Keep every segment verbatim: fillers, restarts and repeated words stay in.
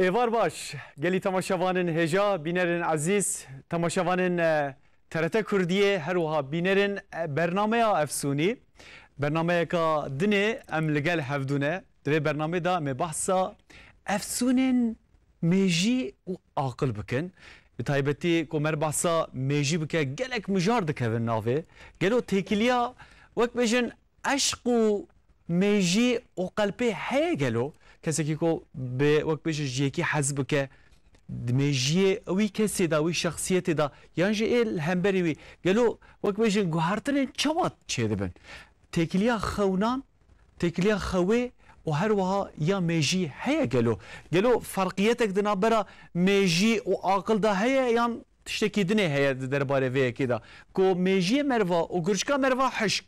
Êvar baş, gelî temaşevanên hêja, bînerên ezîz, temaşevanên, e, T R T Kurdiyê, her wiha bînerên, e, bernameya Efsûnî. Bernameyeka dinê em li gel hevdû ne. Di vê bernamê de em ê behsa efsûnên mêjî û aqil bikin. Bi taybetî ku mer behsa mêjî bike, gelek mijar dikevin navê. Gelo têkiliya, wek bêjin, eşq û mêjî û qelpê heye gelo? Kesekî ku bi, wek bêjin, ji yekî hez bike, di mêjiyê wî kesê de, wî şexsiyetê de, yan jî ê li hemberî wî, gelo, wek bêjin, guhertinên çawa çêdibin? Têkiliya xewnan, têkiliya xewê û her wiha ya mêjî heye gelo? Gelo ferqiyetek di navbera mêjî û aqil de heye, yan tiştekî dinê heye di derbarê vê yekê de? Ku mêjiyê meriva û gurçika meriva hişk,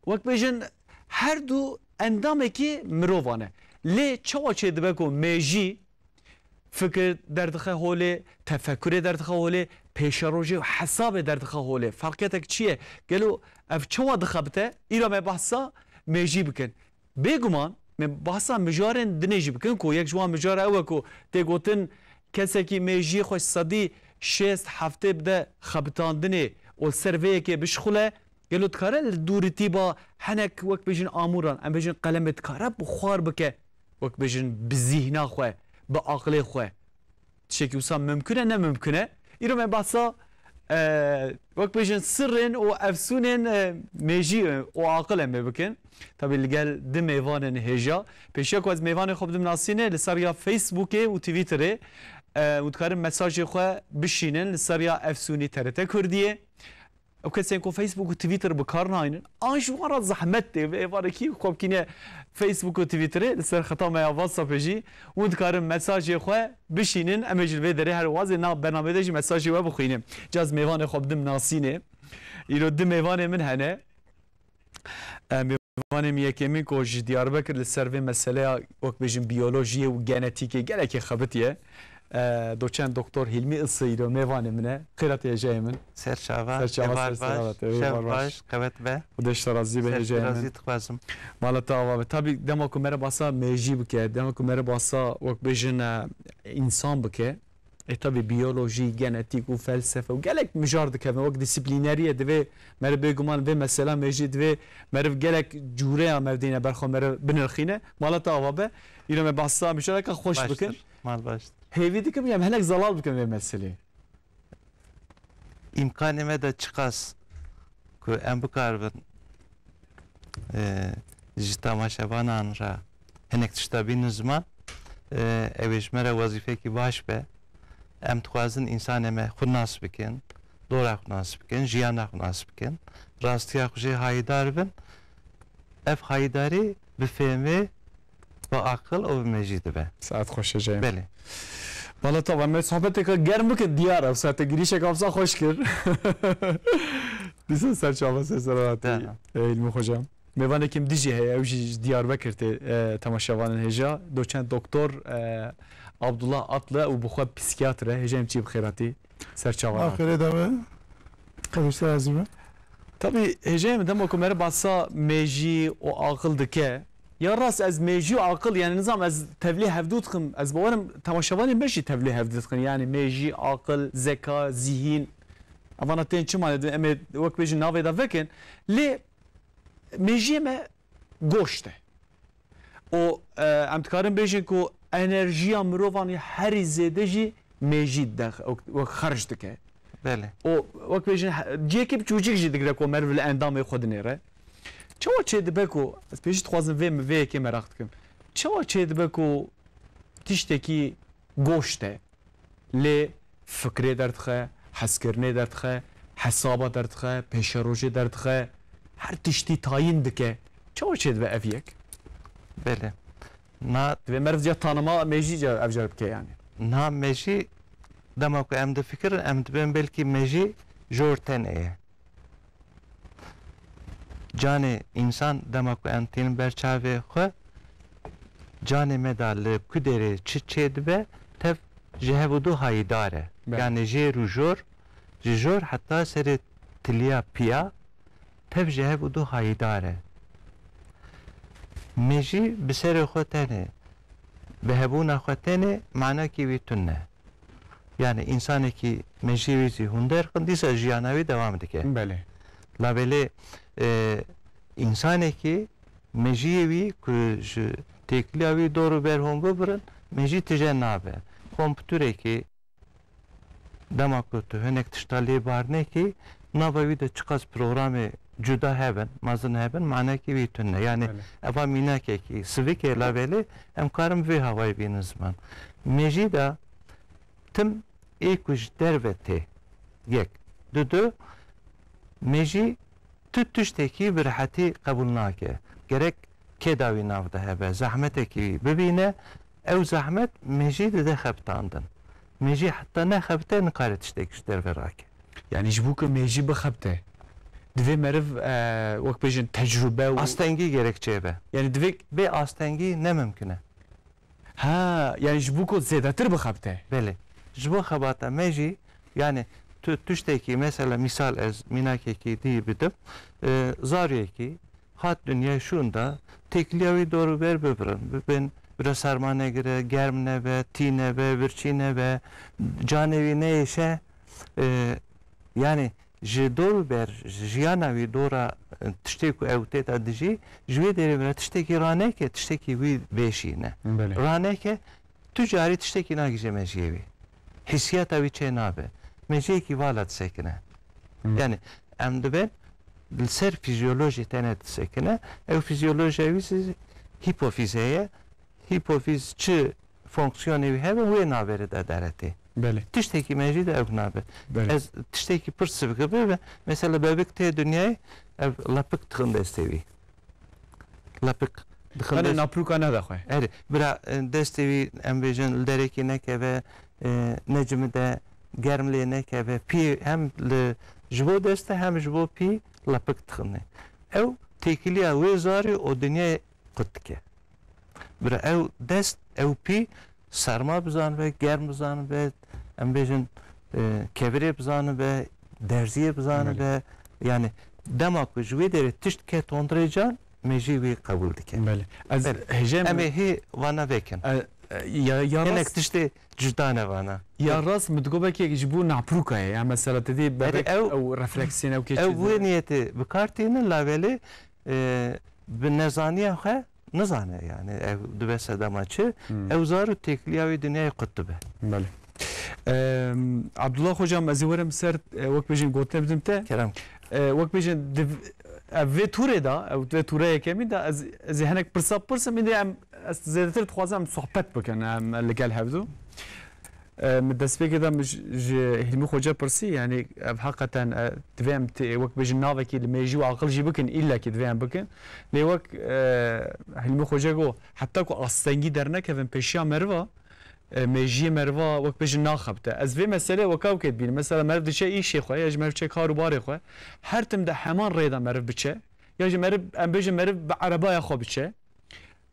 wek bêjin, her du endamekî mirovan e. Lê çawa çêdibe ku mêjî fikir derdixe holê, tefekurê derdixe holê, pêşerojê û hesabê derdixe holê? Ferqiyetek çi ye? Gelo ev çawa dixebite? Îro me behsa mêjî bikin. Bêguman, me behsa mijarên dinê jî bikin ku yek ji wan mijara ew e ku tê gotin, kesekî mêjiyê xwe sedî şêst heftê bide xebitandinê û li ser vê yekê bişixule, gelo dikare li dûritîba hinek, wek bêjin, amûran, em bêjin, qelemê, dikare bi xwar bike, wek bêjin, bi zîhna xwe, bi aqilê xwe? Tiştekî wisa mimkun e, ne mimkun e? Îro me behsa, e, wek bêjin, sirrên û efsûnên, e, mêjî, e, û aqil em ê bikin. Tabî li gel di mêvanên hêja. Pêşiya ku ez mêvanê xwe bidim nasînê, li ser ya Facebookê û Twitterê, e, û dikarin mesajê xwe bişînin li ser ya Efsûnî T R T Kurdiyê. Ew kesên ku Facebook û Twitter bi kar naynin, an ji wan re zehmet tê. Vê êvarekî xwe bikîne Facebook û Twitterê, li ser xeta me ya WhatsAppê jî hûn dikarin mesajê xwe bişînin. Em ê ji li vê derê her wazê nav bernamê de jî mesajê we bixwînin. Caz mêvanê xwe bidim nasînê. Îro du mêvanê min hene. E, mêvanê min yekemîn ku ji Diyarbekir li ser vê meseleya, wek bêjin, biyolojiyê û genetîkê gelekî xebitiye. E, doçent doktor Hilmi Isi îro mêvanê min e. Xêra tê hêjayê min. Ser çava, Ser çava, êvar ser baş, selamet, şev êvar baş. Baş, qewet be. Xwedê ji te razî be, hêjayê min. Ser razî dixwazim. Mala te ava be. Tabî dema ku mere basa mêjî bike, dema ku mere basa, wek bêjin, e, însan bike, ê, tabî biyolojî, genetîk û felsefe û gelek mijar dikevin. Wek disiplîneriyê divê meriv bêguman vê mesela mêjî divê meriv gelek cûreya mevdîne berxwe meriv binirxîne. Mala te ava be. Îro me behsa mijareke xweş bikin. Baştir. Mal baştir. Hêvî dikim em hinek zelal bikin vê meselê. Îmkanê me de çiqas ku em bikaribin, e, ji temaşevanan re hinek tişta bînin ziman, e, ew ê ji me re wezîfekî baş be. Em dixwazin însanê me xwe nas bikin, dora xwe nas bikin, jiyana xwe nas bikin, rastiya xwe jê hayîdar bin. Ev hayîdarî bi fêmê, bi aqil û bi mêjî dibe. Saet xweş e, Cem. Belê. Mala te ava, me sohbeteke germ bikin, diyar e, saete girîşek avsa xweş kir. Dîsa ser çava ser sera hatî. Dana. Ey, Hilmi Xoca. Mêvanekî min dijî heye, ew jî ji Diyarbekir tê, e, temaşevanên hêja. Doçent doktor, e, Abdullah Atlı û bi xwe psîkiyatr e. Hêja em çî bi xêr hatî. Ser çava. Ma xêrê de be. Qedîşte ezî be. Tabî hêjayê min dema ku mere basa mêjî û aqil dike, ya rast ez mêjî û aqil, yani nizam ez tevlî hevdû dikim, ez bawerim temaşevanê me jî tevlî hevdû dikin. Yani mêjî, aqil, zeka, zihîn, evana tên çima ne, em ê wek bêjin navê de vekin. Lê mêjiyê me goşt e. Û, e, em dikarin bêjin ku enerjiya mirovan herî zêde jî mêjî dide, wek, wek xerc dike. Belê. Û wek bêjin, he-, cihekî biçûcik jî digire ku meriv li endamê xwe dinêre. Çawa çêdibe ku, ez pêşî dixwazim vê, vê yekê meraq dikim. Çawa çêdibe ku tiştekî goşt e, lê fikrê derdixe, hezkirinê derdixe, hesaba derdixe, pêşerojê derdixe, her tiştî tayîn dike. Çawa çêdibe ev yek? Belê. Na Divê meriv ca tanima mêjî ca ev car bike yani. Na mêjî, dema ku em difikirin, em dibên belkî mêjî jor tenê ye. Canê însan dema ku em tînin ber çavê xwe, canê me de li ku derê çi çêdibe, tev ji hev û du hayîdar e. Belê. Yani jêr û jor, ji jor heta serê tiliya piya, tev ji hev û du hayîdar e. Mêjî bi serê xwe tenê bi hebûna xwe tenê manakî wî tune. Yani, însanekî mejiyê wî jî hûn derxin, dîsa jiyana wî dewam dike. Belê. Labelê, e, însanekî mejiyê wî ku ji têkiliya wî dor û ber hûn bibirin, mejî tije nabe. Kompûterekî, dema ku tu hinek tişta lê bar nekî, nava wî de çiqas programê cuda hebin, mezin hebin, manekî wî tune. Yani, Belê. eva mînakekî sivik e, labelê em karin vê hawayê bînin ziman. Mejî de tim ê ku ji derve tê. Yek. Dudu, mejî tu tiştekî bi rehetî qebûl nake. Gerek kêda wî nav de hebe, zehmetekî wî bibîne, ew zehmet mejî dide xebitandin. Mejî heta nexebite nikare tiştek ji derve rake. Yani ji bo ku mejî bixebite, divê meriv, e, wek bêjin tecrube û Astengî gerek çêbe. Yani divê Bê astengî ne mimkin e. Ha, yani ji bo ku zêdetir bixebite. Belê. Ji bo xebata me jî, yani tu tiştekî, mesela, mîsal ez mînakekî dî bidim, e, zariyekî hat dinyayê şûnda têkiliya wî dor û ber bibirin. Bibin, bira serma negire, germ nebe, tî nebe, birçî nebe, canê wî neyêşe, e, yani ji dor û ber, ji jiyana wî dora, e, tiştê ku ew tê de dijî, ji wê derê bira tiştekî raneke, tiştekî wî bêşîne. Belê. Raneke, tu carî tiştekî nagihîje mejiyê wî. Hîsiyata wî çê nabe. Mejiyekî vala disekine. Belê. Yani, em dibên li ser fizyolojî tenê disekine. Ew fizyolojiya wî zî hîpofîz heye. Hîpofîz çi fonksiyonê wî hebe, wê navê re de deretê. Belê. Tiştekî mejî de ew nabe. Belê. Ez tiştekî pir sivik bibe, mesela bebik tê dinyayê, ev lepik dixin destê wî. Lepik dixin Tenê dest- naprûka nede xwe. Erê, bira, e, destê wî, em bêjin, li derekî nekeve, e, necimi de germ lê nekeve. Pî hem li, ji bo deste hem ji bo pî lepik dixine. Ew têkiliya wê zarê û dinyayê qut dike. Bira ew dest, ew pî serma bizanibe, germ bizanibe, em bêjin, e, kevirê bizanibe, derziyê bizanibe. Belê. Yani dema ku ji wê derê tişt ket hondrê can, mejî wî qebûl dike. Belê. Ez Belê. hêjem Em ê hê vana vekin. E, e, ya, ya Hinek rast tiştê cuda ne vana. Ya rast, min digot belkî ji bo naprûka ye. Ya mesela te dî Erê bebek ew, ew refleksiyên ew kê ew çi wê niyetê bi kar tînin, labelê, e, bi nezaniya xwe nizane, yani ew dibe sedema çi, Hmm. ew zar û têkiliya wê dinyayê qut dibe. Belê. Em, Abdullah hocam, ez ê werim ser, e, wek bêjin gotinê bidim te. Kerem. E, wek bêjin div-, ev vê tûrê de, ew vê tûra yekemîn de, ez, ez ê hinek pirsa bipirsim, îndî em, ez zêdetir dixwazim em sohbet bikin, em li gel hevdu. E, min destpêkê de min ji, ji Hilmî Xoce pirsî, yanî ev heqeten, e, divê em tê-, wek bêjin navekî li mêjî û aqil jî bikin, îllekî divê em bikin. Lê wek, e, Hilmî Xoce got, heta ku astengî dernekevin pêşiya meriva, e, mêjiyê meriva wek bêjin naxebite. Ez vê meselê weka wekê dibînim. Mesela meriv diçe îşê xwe, ya jî meriv çe kar û barê xwe. Her tim de heman rê de meriv biçe. Ya jî meriv, em bêjin meriv bi erebaya xwe biçe.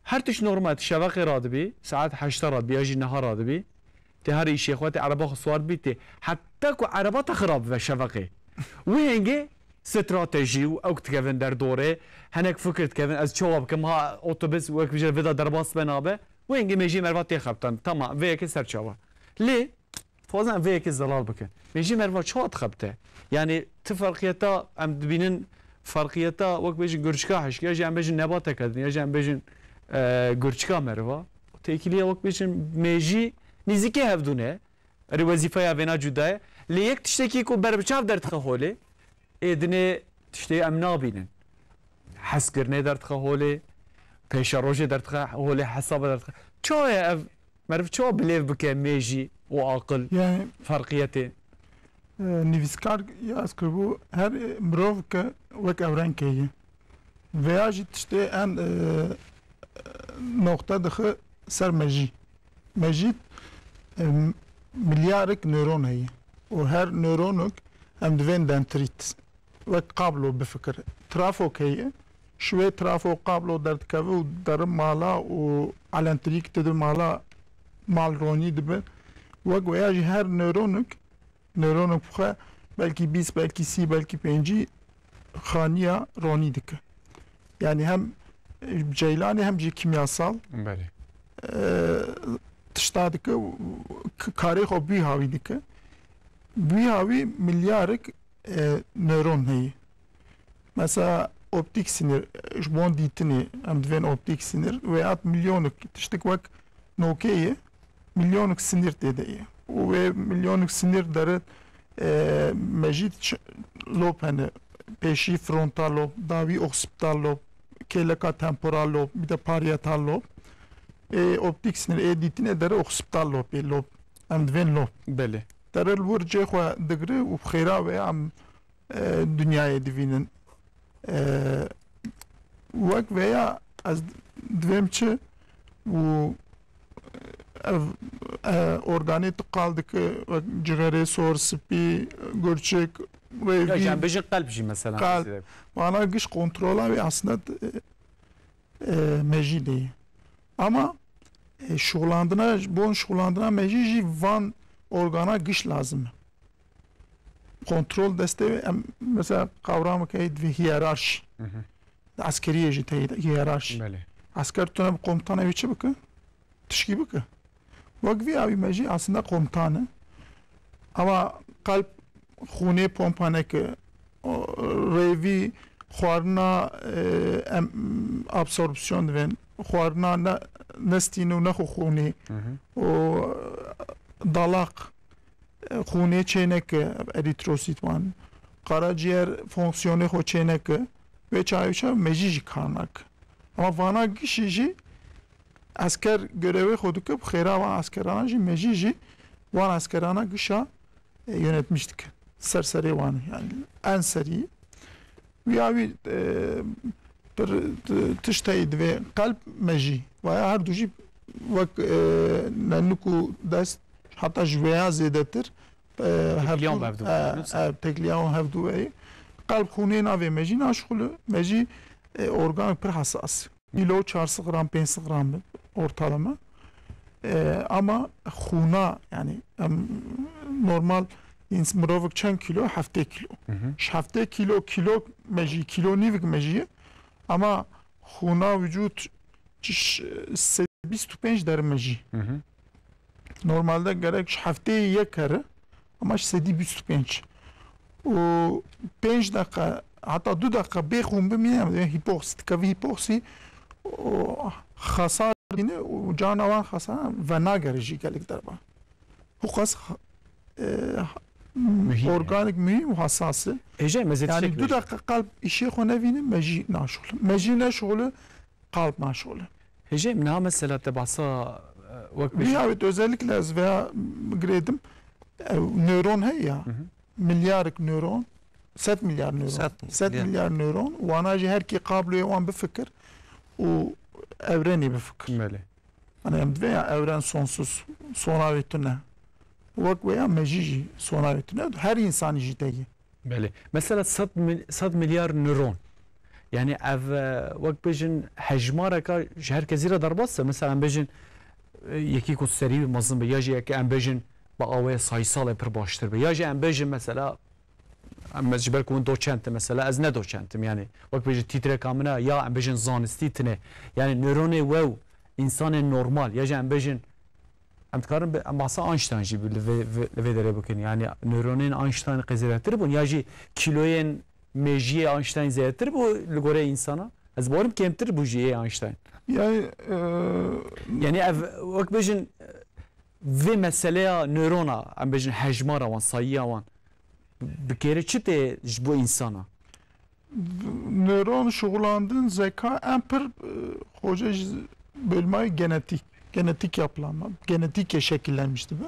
Her tişt normal, tu şeveqê radibî, saet heşta radibî ya jî niha radibî, tê her îşê xwe, tê ereba xwe siwar dibî, tê heta ku ereba te xirab bibe şeveqê. Wê hingê stratejî û ew dikevin derdorê, hinek fikir dikevin, ez çawa bikim, ha otobus wek vî jî vê de derbas be nabe, wê hingê mêjiyê meriva tê xebtan. Tamam, vê yekê ser çava. Lê Dixwazin em vê yekê zelal bikin. Mêjî meriva çawa dixebite? Yanî ti ferqiyeta em dibînin, ferqiyeta wek bêjin gurçika hişk, ya jî em bêjin nebateke din, ya jî em bêjin, e, gurçika meriva. Têkiliya wek bêjin mêjî nîzîkê hevdû ne. Erê wezîfeya vêna cuda ye. Lê yek tiştekî ku ber bi çav derdixe holê, ê dinê tiştê em nabînin. Hezkirinê derdixe holê, pêşerojê derdixe holê, hesaba derdixe. Çawa ye ev Meriv çawa bilêv bike mêjî û aqil, Yani, ferqiyetê? E, nivîskar yaz kiribû, her, e, mirov ke wek ewrenkê ye. Veya jî tiştê en, e, noqte dixe ser mejî. Mejî, e, milyarek nöron heye. Û her nöronik em divên dendrit. Wek kablo bifikir. Trafok heye. Ji wê trafo kablo derdikeve û deri mala û elektrîk dide mala, mal ronî dibe. Wek weya jî her nöronik, nöronik bi xwe belkî bîst, belkî sî, belkî pêncî xaniya ronî dike. Yani hem, e, ceylanê hem jî kîmyasal. Belê. e, tişta dike û k-, karê xwe bi wî hawî dike. Bi wî hawî milyarek, e, neyron heye. Mesela optîk sinir, ji bo dîtinê, em divên optîk sinir, wê hat milyonek tiştik wek nokê ye, milyonek sinir tê de ye. Û wê milyonek sinir dere, e, mejî ç-, lob hene, pêşî frontal lob, dawî oksipital lob, kêleka temporal lob, bir de parietal lob. Ê optîk sinir, ê dîtinê dere oksipital lob, ê lob. Em divên lob. Belê. Dere li wir cê xwe digre û xêra wê em, e, dinyayê divînin. E, wek veya ez divêm çi û ev, e, organê tu qal dike, wek cixerê sor, spî, gurçik, Ya rêvî, jî em bêjin qelb jî mesela. Qelb. Vana giş kontrola wê aslında, e, e, mejî de ye. Ama, e, şixulandina, bon şixulandina mejî jî van organa giş lazim e. Kontrol destê, em, mesela qawrameke heye divê hiyerarşî. Hı hı. Di eskeriyê jî teyî de hiyerarşî. Belê. Esker tune bi komutanê wî çi bike? Tişkî bike. Wek vî awî mejî aslında komutan e. Ama qelb xûnê pompa neke, o, rêvî xwarina, e, em, absorpsiyon divên, xwarina ne, nestîn û nexwe xûnê. Hı hı. O, dalaq, e, xûnê çêneke, erîtrosît wan. Qaraciğer fonksiyonê xwe çêneke. Wê çaxê çav mejî jî kar nake. Ama vana gişî jî esker görevê xwe dike, bi xêra van eskerana jî mejî jî van eskerana gişa, e, yönetmiş dike. Ser serê wan, yani en serî. Wî awî, e, pir, t-, tişt heyî divê qelb mejî. Vaya her du jî wek, e, nenik û dest, heta ji vêya zêdetir, e, Têkiliyan hevdu, bi hevdu e, bûn, e, têkiliyan hevdu weyî. Qelb xûnê navê mejî naşixulu. Mejî, e, organ pir hesas. Kîlo çar sed gram, pênc sed gram bi ortalama. E, ama xûna, yani em normal ins-, mirovik çend kîlo? Heftê kîlo. Hı hı. Ji heftê kîlo, kîlo mejî, kîlo nîvik mejî ye. Ama xûna vücut çi ş-, sed bîst û pênc der mejî. Hı hı. Normalde gerek ji hefteyê yek here, ama ji sedî bîst û pênc. Û pênc deqa, heta du deqa bê xûn bimîne, em dibê hipoksi, dikeve hipoksi, û xesar dîne û cana wan xesar venagere jî gelek derba. Hiqas, e, Muhîm yani. Organik muhîm û hesas e. Hêjayê, me zê tiştek bêjim. Yani du deqa qelb îşê xwe nevîne, mejî naşixule. Mejî neşixule, qelb naşixule. Hêjayê, niha mesela te bahsa, e, wek bêjim. Riya wê özellikle ez veya girêdim, e, nöron heye ya. Hı hı. Milyarek nöron, sed milyar nöron. Sed milyar. Sed milyar nöron. Wana jî her kî qabloyê wan bifikir û evrenê bifikir. Belê. Hani em divê ya evren sonsuz, sona wê tune. Wek wê ya mejî jî sona wê tune. Her insanî jî teyî. Belê. Mesela sed mil-, sed milyar nöron. Yani ev, e, wek bêjin hejmareka ji her kesî re derbas e. Mesela em bêjin, e, yekî ku serî mezin be, ya jî yekî em bêjin bi awê sayîsalê pir baştir be. Ya jî em bêjin mesela, em ji ber ku hûn doçent in mesela, ez ne doçent im yani. Wek bêjin tîtreka min e, ya em bêjin zanistî tune. Yani nöronê we û insanê normal, ya jî em bêjin Em dikarin bi, em bahsa Einstein jî bi li vê, vê, li vê derê bikin. Yani nöronên Einstein qê zêdetir bûn ya jî kîloyên mêjiyê Einstein zêdetir bû li goreyê însana? Ez bawerim kêmtir bû jî yê Einstein. Yani, e, Yani ev, wek bêjin, vê meseleya nörona, em bêjin hejmara wan, sayiya wan, bi kêrê çi tê ji bo însana? Nöron şuxulandin, zeka en pir, e, hoca ji bölmayı genetik, genetik yapılanma, genetiğe şekillenmiş dibe.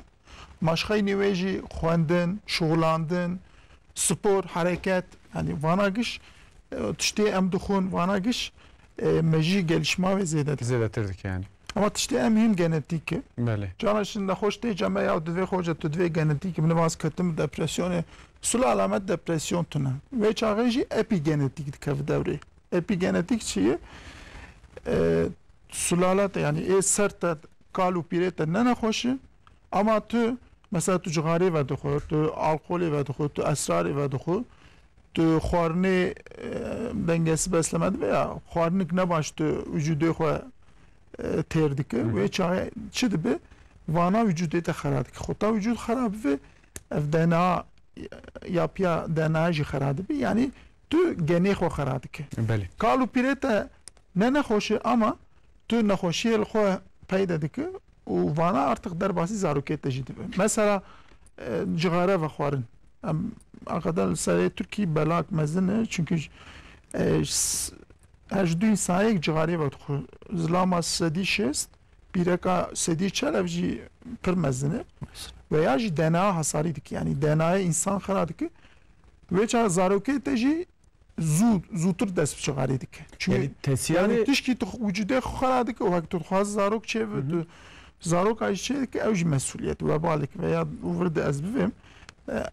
Maşxeynî wê jî xwendin, şuxulandin, spor, hereket, yani vana giş, e, tiştê em dixwin, vana giş, e, mejî gelişma ve zêde dike. Zêdetir dike yani. Ama tiştê em hîn genetîk e. Belê. Cana şin nexweş tê ceme ya divê xweca tu divê genetîk, min vaz ketim depresyonê. Sulala me depresyon tune. Vê çaxê jî epigenetik dikeve dewrê. Epigenetik çi ye? E, sulala te, yani ê ser te, kal û pîrê te ne nexweş e. Ama tu, mesela tu cixarê vedixwe, tu alkolê vedixwe, tu esrarê vedixwe, tu xwarinê, e, dengesiz besleme dibe ya, xwarinik nebaş tu vücudê xwe e, têr dike. Hı hı. Wê çaxê çi dibe? Vana wicûdê te xera dike. Xwe ta wicûd xera bibe, ev D N A ya piya D N A jî xera dibe. Yanî tu genê xwe xera dike. Belê. Kal û pîrê te ne nexweş e ama tu nexweşiyê li xwe peyde dike û vana artık derbasî zarokê te jî dibe. Mesela, e, cixare vexwarin. Em aqede li serê Tirkî belak mezin e, çünkü, e, s-, her ji du însanê yek cixarê vedixwe. Zilama sedî şêst, pîreka sedî çel ev jî pir mezin e. Veya jî D N A hasarî dike. Yanî D N A'yê însan xira dike. Wê çax zarokê te jî zû, zûtir dest bi cixarê dike. Çünkü, yani, tesîya yanî wê tişkî tu wicudê xwe xira dike û hek tu dixwaz zarok çêbe, Hı hı. tu zaroka jî çêdike, ew jî mesuliyet, webalek veya û vir de ez bivêm. E,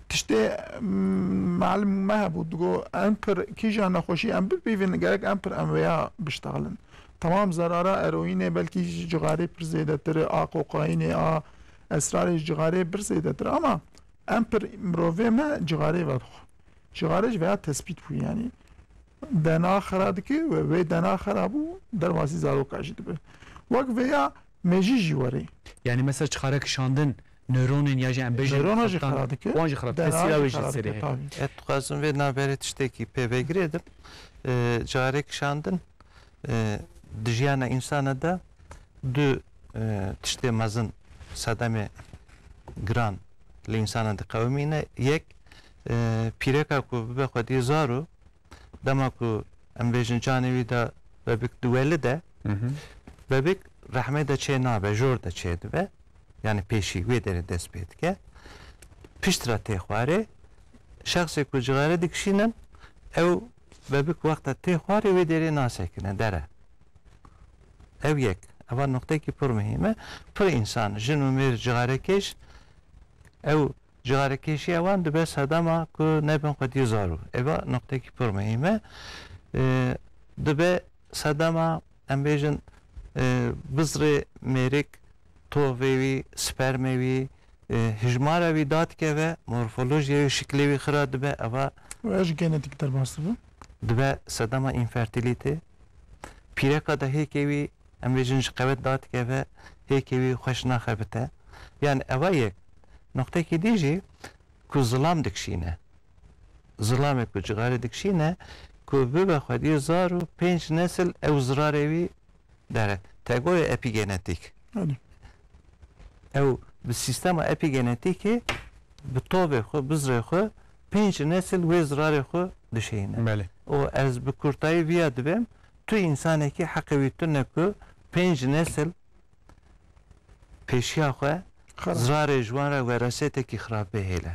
tiştê, m, malim me hebû, digo, em pir kîja nexweşî em bipîvin, gerek em pir em veya biştexilin. Tamam, zerara eroînê belkî ji cixarê pir zêdetir e, a kokaînê, a esrarê ji cixarê pir zêdetir e, ama em pir mirovê me cixarê vedixwe. Cixare ji veya tespît bû, yanî D N A xera dike û wê D N A xera bû, derbasî zaroka jî dibe. Wek veya mejî jî were. Yani mesela çixare kişandin, nöronên ya jî em bêjin Nörona jî xetan, xera dike, wan jî xera, D N A tesîra jî wê jî xera serê dike, heye. Tabii. Ez dixwazim vê navberê tiştekî pê vegirêdim. Ee, cixare kişandin, e, di jiyana însana de du, e, tiştê mezin sedemê giran li însana diqewimîne. Yek, e, pîreka ku bibe xwedî zaro, dema ku em bêjin canê wî de bebik diwelide, Hı hı. bebik rehmê de çê nabe, jor de çê dibe. Yani pêşî wê derê dest pê dike. Piştre tê xwarê, şexsê ku cixare dikişînin, ew bebik wexta tê xwarê wê derê nasekine, dere. Ev yek. Eva noqtekî pir muhîm e. Pir însan, jin û mêr cixarekêş, ew cixarekêşiya wan dibe sedema ku nebin xwedî zaro. Eva noqtekî pir muhîm e. E, dibe sedema, em bêjin, e, bizrê mêrik, tovê wî, spermê wî, e, hijmara wî dadikeve, morfolojiya wî, şiklê wî xira dibe, eva Û ev ji genetik derbas dibe. dibe sedema infertilîtê. Pîreka de hêkê wî, em bêjin, ji qewet dadikeve, hêkê wî xweş naxebite. Yani eva yek. Noqtekî dî jî ku zilam dikişîne. Zilamê ku cixarê dikişîne, ku bibe xwedî zar û pênc nesil ew zirarê wî dere. Tegoyê epigenetik. Belê. Ew bi sîstema epigenetîkê bi tovê xwe, bizrê xwe, pênc nesil wê zirarê xwe dişeyîne. Belê. Û ez bi kurtayî viya dibêm, tu însanekî heqê wî tune ku pênc nesil pêşiya xwe Xera. zirarê ji wan re werasetekî xirab bihêle.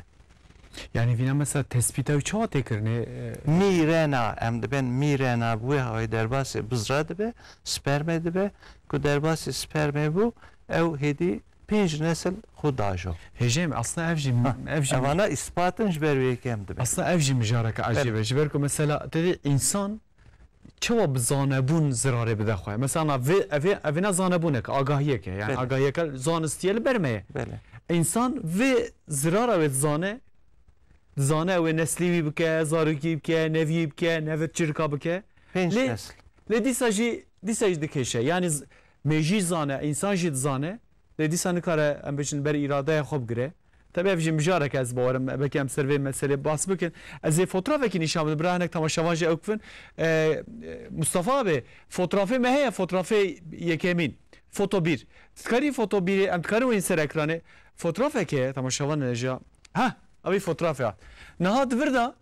Yani vîna mesela tespîta wî çawa tê kirinê? E, Mîrena, em dibên mîrena bi wê hawayê derbasê bizra dibe, spermê dibe, ku derbasê spermê bû, ew hêdî pênc nesil xwe dajo. Hêjê min, aslında ev jî, Ha, ev jî evana îspatin ji ber wê yekê em dibin. Aslında ev jî mijareke ecêb e. Evet. Ji ber ku mesela te dî însan çawa bi zanebûn zirarê bide xwe? Mesela na vê, evê, evêna zanebûnek, agahiyek e. Yani Evet. agahiyeke zanistiye li ber me ye. Belê. Însan vê zirara wê dizane, dizane ew ê neslî wî bike, zarokî bike, nevî bike, nevet çirka bike. Pênc Lê, nesil. lê dîsa jî, dîsa jî dikêşe. Yani z-, mêjî zane, însan jî dizane. Lê dîsa nikare, em bêjin, ber îradeya xwe bigire. Tabii ev jî mijarek e, ez bawerim, belkî em ser vê meselê bas bikin. Ez ê fotrafekî nîşan bidim, bira hinek temaşevan jî ew kifin. E, e, Mustafa abi, fotrafê me heye, fotrafê yekemîn. Foto bir. Dikarî foto birê, em dikarin wên ser ekranê. Fotrafek heye, temaşevan ne jî. Ha, ew fotraf e. Niha di vir de,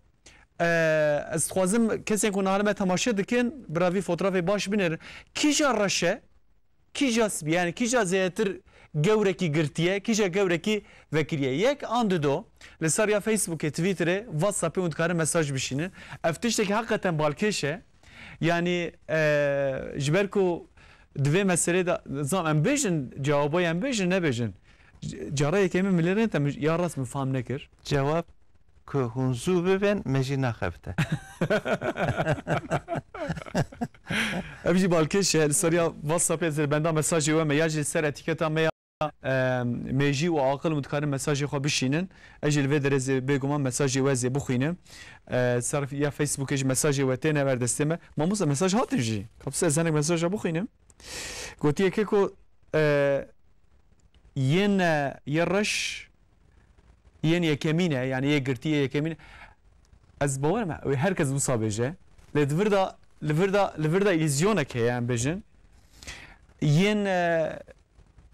e, ez dixwazim kesên ku niha li me temaşe dikin, bira vî fotrafê baş binêrin. Kîja reş e? Kîja spî, yani kîja zêdetir gewrekî girtiye, kîja gewrekî vekiriye. Yek an dido, li ser ya Facebookê, Twitterê, WhatsAppê hûn dikarin mesaj bişînin. Ev tiştekî heqeten balkêş e. Yani, e, ji ber ku di vê meselê de, zam em bêjin, cewabo em bêjin, nebêjin. C-, cara yekemîn min lê rênt em ya rast min fam nekir. Cewab ku hûn zû bibin, me jî naxebite. Ev jî balkêş e, li ser ya WhatsAppê ez ê li benda mesajê we me ya jî li ser etîketa me ya, e, mêjî û aqil hûn dikarin mesajê xwe bişînin. Ez jî li vê derê zê bêguman mesajê we zê bixwînim. E, ser ya Facebookê jî mesajê we têne ber destê me. Mamoste mesaj hatin jî. Kapse ez hinek mesaja bixwînim. Gotiye ke ku, e, yên, e, yê reş, yên yekemîn e, yani yê girtî yê yekemîn e. Ez bawer me, wê her kes wisa bêje. Lê di vir de, li vir de, li vir de îlîzyonek heye, em bêjin. Yên, e,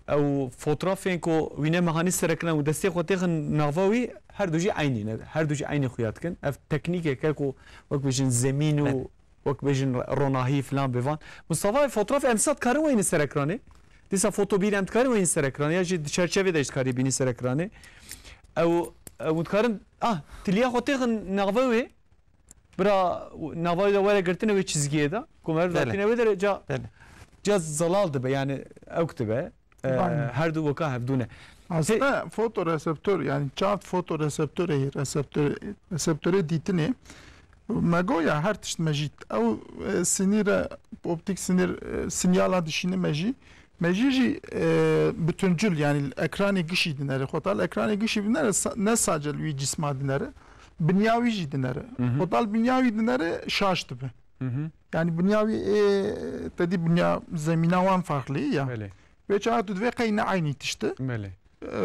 ew fotografên ku wî ne mehanî serekirine û destê xwe têxin nava wî, her du jî eynî ne, her du jî eynî xuya dikin. Ev teknîkek e ku wek bêjin zemîn û Evet. wek bêjin ronahî filan bêvan. Mustafa, fotograf em sat karin weyne serekranê. Dîsa fotobîr em dikarin weyne serekranê. Ya jî di çerçevê de jî dikarî bînî serekranê. Ew, ew dikarin, ah, tiliya xwe têxin nava wê. Bira nava wê de were girtine wê çizgiyê de. Ku meriv Belê. Latîne wê de ca, Belê. Ca zelal dibe, yani ewk dibe. E, Aynen. Her du weka hevdû ne. Aslında fotoreseptor, yani çaft fotoreseptorê, reseptor, reseptorê dîtinê, me got ya her tişt mejît. Ew, e, sinîre, optik sinîr, e, sinyala dişîne mejî. Mejî jî, e, bütüncül, yani ekranê gişî dinere. Xotal ekranê gişî dinere, sa- ne sace li wî cisma dinere. Binya wî jî dinere. Hı hı. Xotal binya wî dinere şaş dibe. Hı hı. Yani binya wî ê, te dî binya zemîna wan farklı ya. Belê. Vê çaxa tu divê qey ne eynî tişt e. Belê. E,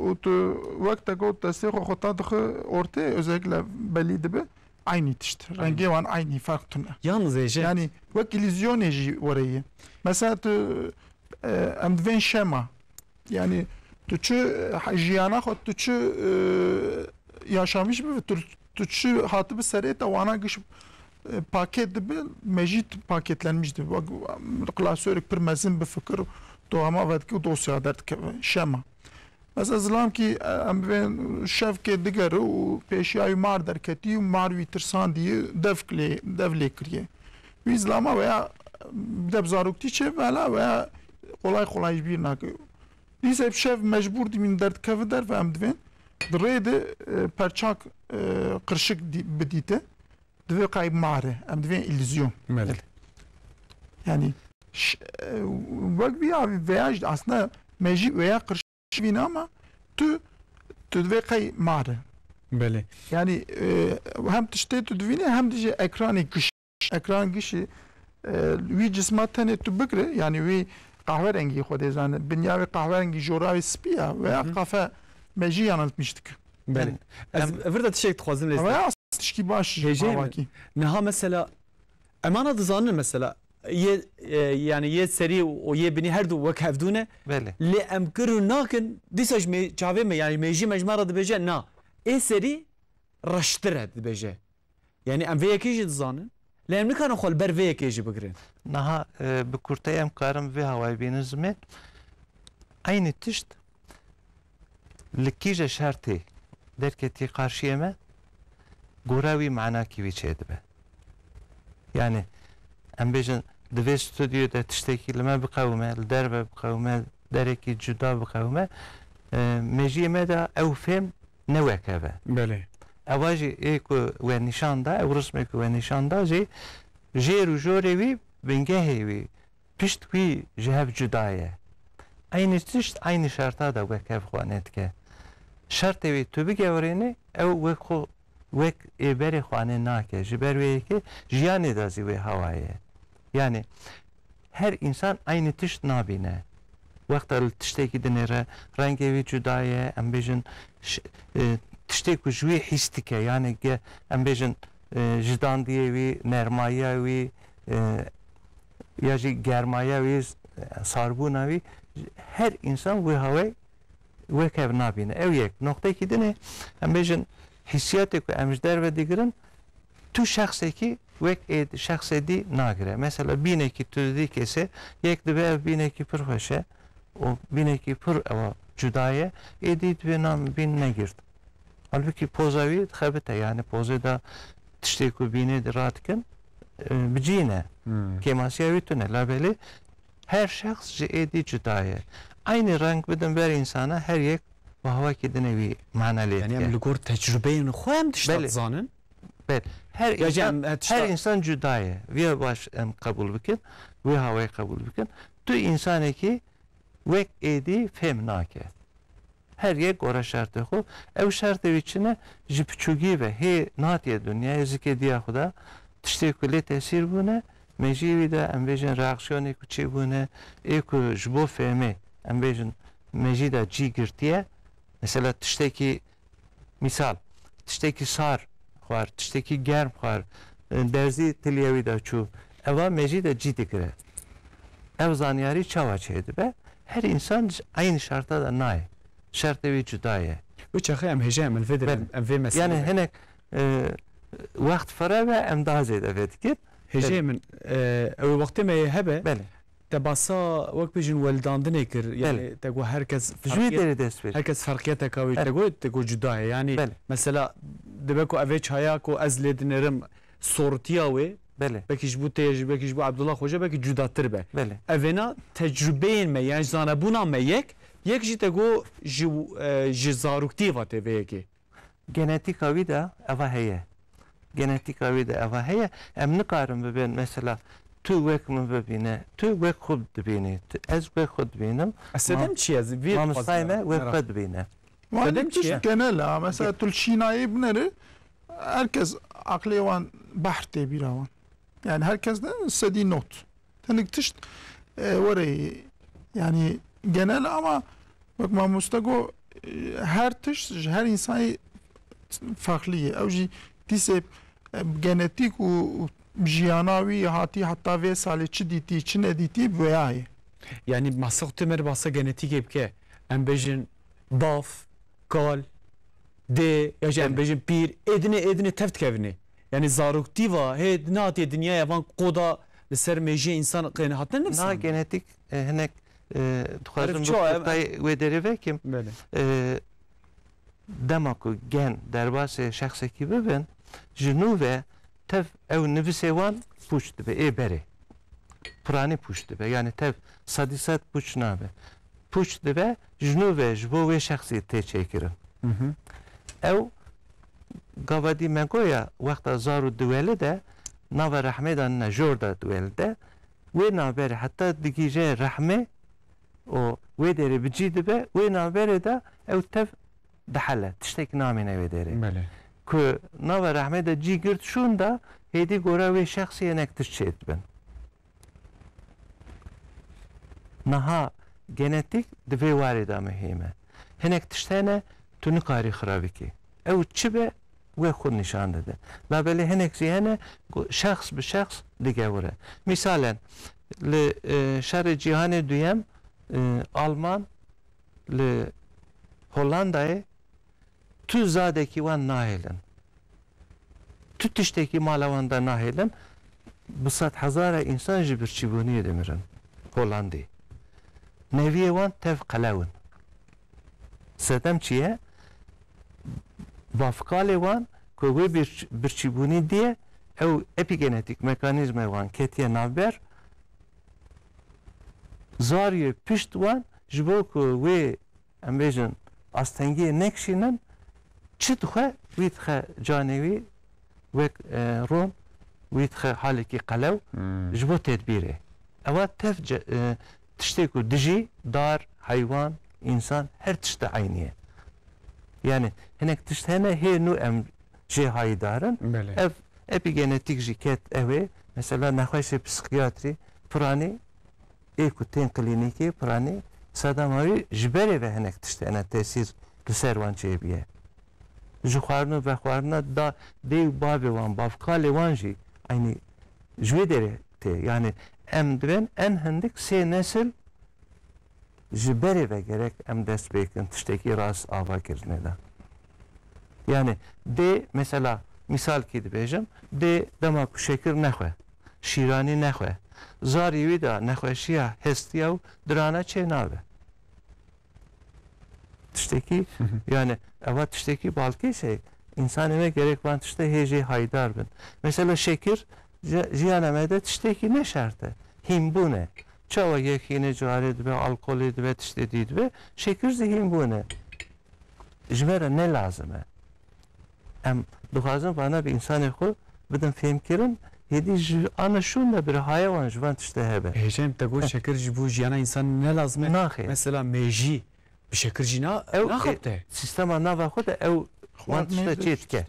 û tu wek te got destê xwe xwe ta dixi ortê, özellikle belî dibe, eynî tişt. Eynî. Rengê wan eynî, fark tune. Yalnız Êje. Yani wek ilîzyonê jî were ye. Mesela tu, e, em divên şema. Yani tu çi, e, jiyana xwe tu çi, e, yaşamış bi, tu, tu çi hatibi serê te wana giş, e, paket dibe, mecît paketlenmiş dibe. Bak, klasörek pir mezin bifikir, tu hema vedikî û dosya derdikeve. Şema. Mesela zilam kî, e, em bên şevkê digere û pêşiya wî mar derketî û mar wî tirsandî, dev lê, dev lê kiriye. Wî zilama veya bi de bi zaroktî çê vela veya kolay kolay ji bîr nake. Dîsa bi şev mecbûr dimîn derdikeve derve em divên. Di rê de, e, perçak, e, qirşik dî-, bidîte. Divê qey mar e. Em divên îlîzyon. Belê. Yani ş-, e, wek vî ya veya jî aslında mejî veya qirşik vîne ama tu, tu divê qey mar e. Belê. Yani, e, hem tiştê tu divînî hem de jî ekranê giş. Ekran gişî, e, wî cisma tenê tu bigire, yani wî qehwerengî xwe dê zane, binya wê qehwerengî, jora wê spî ya veya Hı hı. qafe mejî yanıltmış dike. Belê. Yani, Ez em vir de tiştek dixwazim lê Ama ya tişkî baş Hêjeyê min. Bavakî. Niha mesela, em ana dizanin mesela, yê, e, yani yê serî û yê binî her du wek hevdû ne. Belê. Lê em kir û nakin, dîsa ji me, çavê me, yani mêjî me ji me re dibêje, na. Ê serî reştir e dibêje. Yani em vê yekê jî dizanin. Lê em nikarin xwe li ber vê yekê jî bigirin. Niha, e, bi kurteyê em karin vê hawayê bînin zimê. Eynî tişt li kîje şertê derketî qarşiyê me, gora wî manakî wî çêdibe. Yani, em bêjin, di vê stûdyoyê de tiştekî li me biqewime, li derve biqewime, derekî cuda biqewime, e, mejiyê me de ew fêm ne wek ev e. Belê. Eva jî ê ku we nîşan da, ew rismê ku we nîşan da jî jêr û jorê wî, bingehê wî, pişt wî ji hev cuda ye. Eynî tişt, eynî şerta de wek hev xwane dike. Şertê wî tu bigewirênî, ew wek xwe, wek ê berê xwane nake. Ji ber wê yekê jiyanê de zî wê hawa ye. Yani her însan eynî tişt nabîne. Wexta li tiştekî dinêre, rengê wî cuda ye, em bêjin, ş-, e, tiştê ku ji wî hîs dike, yani ge-, em bêjin, e, ji dandiyê wî, nermayiya wî, e, ya jî germaya wî, sarbûna wî, her însan wê hawayê wek hev nabîne. Ew yek. Noqtekî din e, em bêjin, hîsiyatê ku em ji derve digirin, tu şexsekî wek ê şexsê dî nagire. Mesela bînekî tu didî kesê, yek dibe ev bînekî pir xweş e, û bînekî pir ewa cuda ye, ê dî dibê na min bîn negirt. Halbûkî poza wî dixebite, yani pozê de tiştê ku bînê di radikin, e, bi cî ne. Hmm. Kêmasiya wî tune, labelê her şexs ji ê dî cuda ye. Eynî reng bidin ber însana, her yek bi hawakî dinê wî mana lê Yani dike. Em li gor tecrubeyên xwe em tişta Belê. Dizanin? Belê. Her Ya jî insan, em, e, tişta her insan cuda ye. Viya baş em qebûl bikin, wê hawayê qebûl bikin. Tu insanekî wek êdî fêm nake. Her yek gora şertê xwe. Ew şertê wî çi ne? Ji piçûgî ve hê natiye dinyayê zikê diya xwe de tiştê ku lê tesîr bûne, mejiyê wî de em bêjin reaksiyonê ku çêbûne, ê ku ji bo fêmê em bêjin mejî de cî girtiye. Mesela tiştekî, mîsal, tiştekî sar xwar, tiştekî germ xwar, e, derzî tiliye wî de çû. Eva mejî de cî digire. Ev zanyarî çawa çêdibe? Her însan ji eynî şerta de nayê. Şertê wî cuda ye. Wê çaxê em hêjayê min vê Belê. Em vê meselê Yani de hinek, e, wext fire ve em daha zêde vê dikin. Hêjayê Belê. Min, e, ew wextê me yê hebe, Belê. Te basa wek bêjin weldandinê kir. Yani Belê. Te got her kes Ji wê ferqiyet-, derê dest pê. Her kes ferqiyeteka wî. Belê. Te got, te got cuda ye. Yani Belê. Mesela dibe ku evê çaya ku ez lê dinêrim sortiya wê, Belê. Belkî ji bo te, ji, belkî ji bo Abdullah Xoca, belkî cudatir be. Belê. Evêna tecrubeyên me, yani zanebûna me yek, yek jî te got ji, e, ji zaroktiyê ve tê vê yekê. Genetîka wî de eva heye. Genetîka wî de eva heye. Em nikarin bibên, mesela, tu wek min bibîne, tu wek xwe dibînî, tu, ez wek xwe dibînim. Ez sedem Ma-, çi ye? Ez vî mamostayê me wek xwe dibîne. Wan Sedem çi tişt ye? Genel a. Mesela Ge- tu li Şînayê binêre, herkes aqlê wan behr tê bîra wan. Yani herkes de sedî not. Tenik tişt, e, were, yani genel ama wek mamoste got, e, her tişt ji her insanî farklı ye. Ew jî dîsê, e, genetîk û, û jiyana wî hatî heta vê salê çi dîtî, çi nedîtî, bi wêya ye. Yani masa xwe tê me re basa genetîkê bike. Em bêjin bav, kal, dê, ya jî em Belê. Bêjin pîr, ê dinê, ê dinê tev dikevine. Yani zaroktî va, hê nehatiye dinyaya van koda li ser mêjiyê însan qên hatine Na nivîsandin. Genetîk, e, hinek, e, dixwazim Herif bi çawa em, kurtayê wê derê vekim. Belê. E, dema ku gen derbasê şexsekî bibin, ji nû ve tev ew nivîsê wan pûç dibe, ê berê. Piranî pûç dibe. Yani tev sedî sed pûç nabe. Pûç dibe, ji nû ve ji bo wê şexsî tê çêkirin. Hı hı. Ew gava dî me goya wexta zar û diweli de nava rehmê de ne, jor de diweli de. Wê navberê heta digihîje rehmê û wê derê bi cî dibe, wê navberê de ew tev dihele, tiştek namîne wê derê. Belê. Ku nava rehmê de cî girt şûn de, hêdî gora wê şexsî hinek tişt çêdibin. Niha genetîk di vê warê de muhîm e. Hinek tişt hene tu nikarî xira bikî. Ew çi be, wê xwe nîşan dide. Labelê hinek jî hene ku şexs bi şexs digewire. Mîsalen, li, e, şerê cîhanê duyem, e, Alman li Hollandayê tu zadekî wan nahêlin. Tu tiştekî mala wan de nahêlin. Bi sed hezara însan ji birçîbûniyê dimirin. Holandî. Neviyê wan tev qelew in. Sedem çi ye? Bavkalê wan ku wê bir-, birçîbûnî diye, ew epigenetik mekanîzmê wan ketiye navber, zariyê pişt wan ji bo ku wê, em bêjin, astengiyê nekişînin, çi dixwe, wî dixe canê wî wek, e, ron, wî dixe halekî qelew, Hmm. ji bo tedbîrê. Ewa tev ce-, e, tiştê ku dijî dar, heywan, însan, her tişt de eynî ye. Yani hinek tişt hene hê nû em jê hayîdar in. Belê. Ev epigenetik jî ket ew ê. Mesela nexweşê psikiyatrî, piranî ê ku tên klînîkê, piranî sedema wî ji berê ve hinek tişt hene tesîr li ser wan çêbiye. Ji xwarin û vexwarina da dê û bavê wan, bavkalê wan jî eynî ji wê derê tê. Yani em dibên en hindik sê nesil ji berê ve gerek em dest pê kin tiştekî rast ava kirinê de. Yani dê, mesela, mîsalkî dibêjim, dê dema ku şekir nexwe, şîranî nexwe, zarî wî de nexweşiya hestiya û dirana çê nabe. Tiştekî, Hı hı. yani, eva tiştekî balkêş e. Însanê me gerek van tiştê hê jê haydar bin. Mesela şekir, ji-, jiyana me de tiştekî ne şert e. Hînbûn e. Çawa yek hînê ciwarê dibe, alkolê dibe, tiştê dî dibe, şekir zî hînbûn e. Ji me re ne lazim e. Em dixwazin vana bi însanê xwe bidin fêhmkirin, hêdî ji ana şûn de bi rihaya wan ji van tiştê hebe. Hêjayê min, te got Heh. şekir ji bo jiyana însan ne lazim e? Naxê. Mesela mêjî bi şekir jî na-, Ew, naxebite. e, sîstema nava xwe de ew wan tişte çê dike.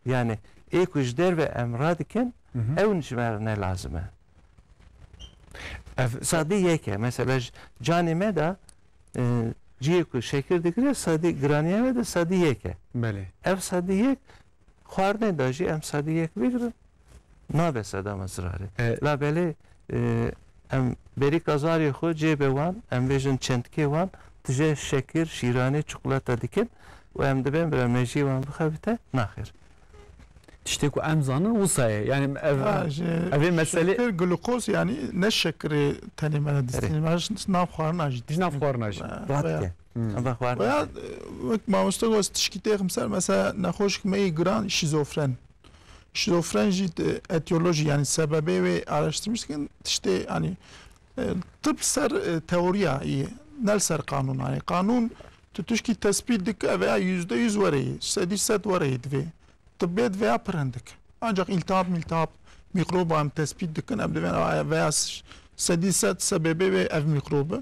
Yani ê ku ji derve em radikin, Hı hı. ew ji me re ne lazim e. Ev, Sedî yek e. Mesela j-, canê me de, e, cihê ku şekir digire, sedî, giraniya me de sedî yek e. Belê. Ev sedî yek xwarinê de jî em sedî yek bigirin, nabe seda me zirarê. E, Labelê, e, em berîka zarê xwe cêbê wan, em bêjin çendkê wan, tije şekir, şîranê, çikolata dikin û em dibên bira mejiyê wan bixebite, naxêr. Tiştê ku em zanin wisa ye. Yani ev, Ha, ji ev ê meselê şeker, glukoz, yani ne şekerê tenê me ne Erê. distînin. Me ji nav xwarina jî Ji nav distînin. xwarina jî. Ha, Rahat veya, ke. Hmm. Em ve xwarin veya, nake. e, wek mamoste got, tişkî têxim ser, mesela nexweşik me yê giran, şîzofren. Şîzofren jî, e, etiyolojî, yani sebebê wê araştirmiş dikin, tiştê, yani, e, tib ser, e, teoriya yê, ne li ser qanûn. Yani qanûn tu tişkî tespît dike veya yüzde yüz were yê, sedî sed were yê divê. Tibbê divê ya pir hindik. Ancak îltihab, mîltihab, mîkroba em tespît dikin, em divên a veya s-, sedî sed sebebê wê ev mîkrob e.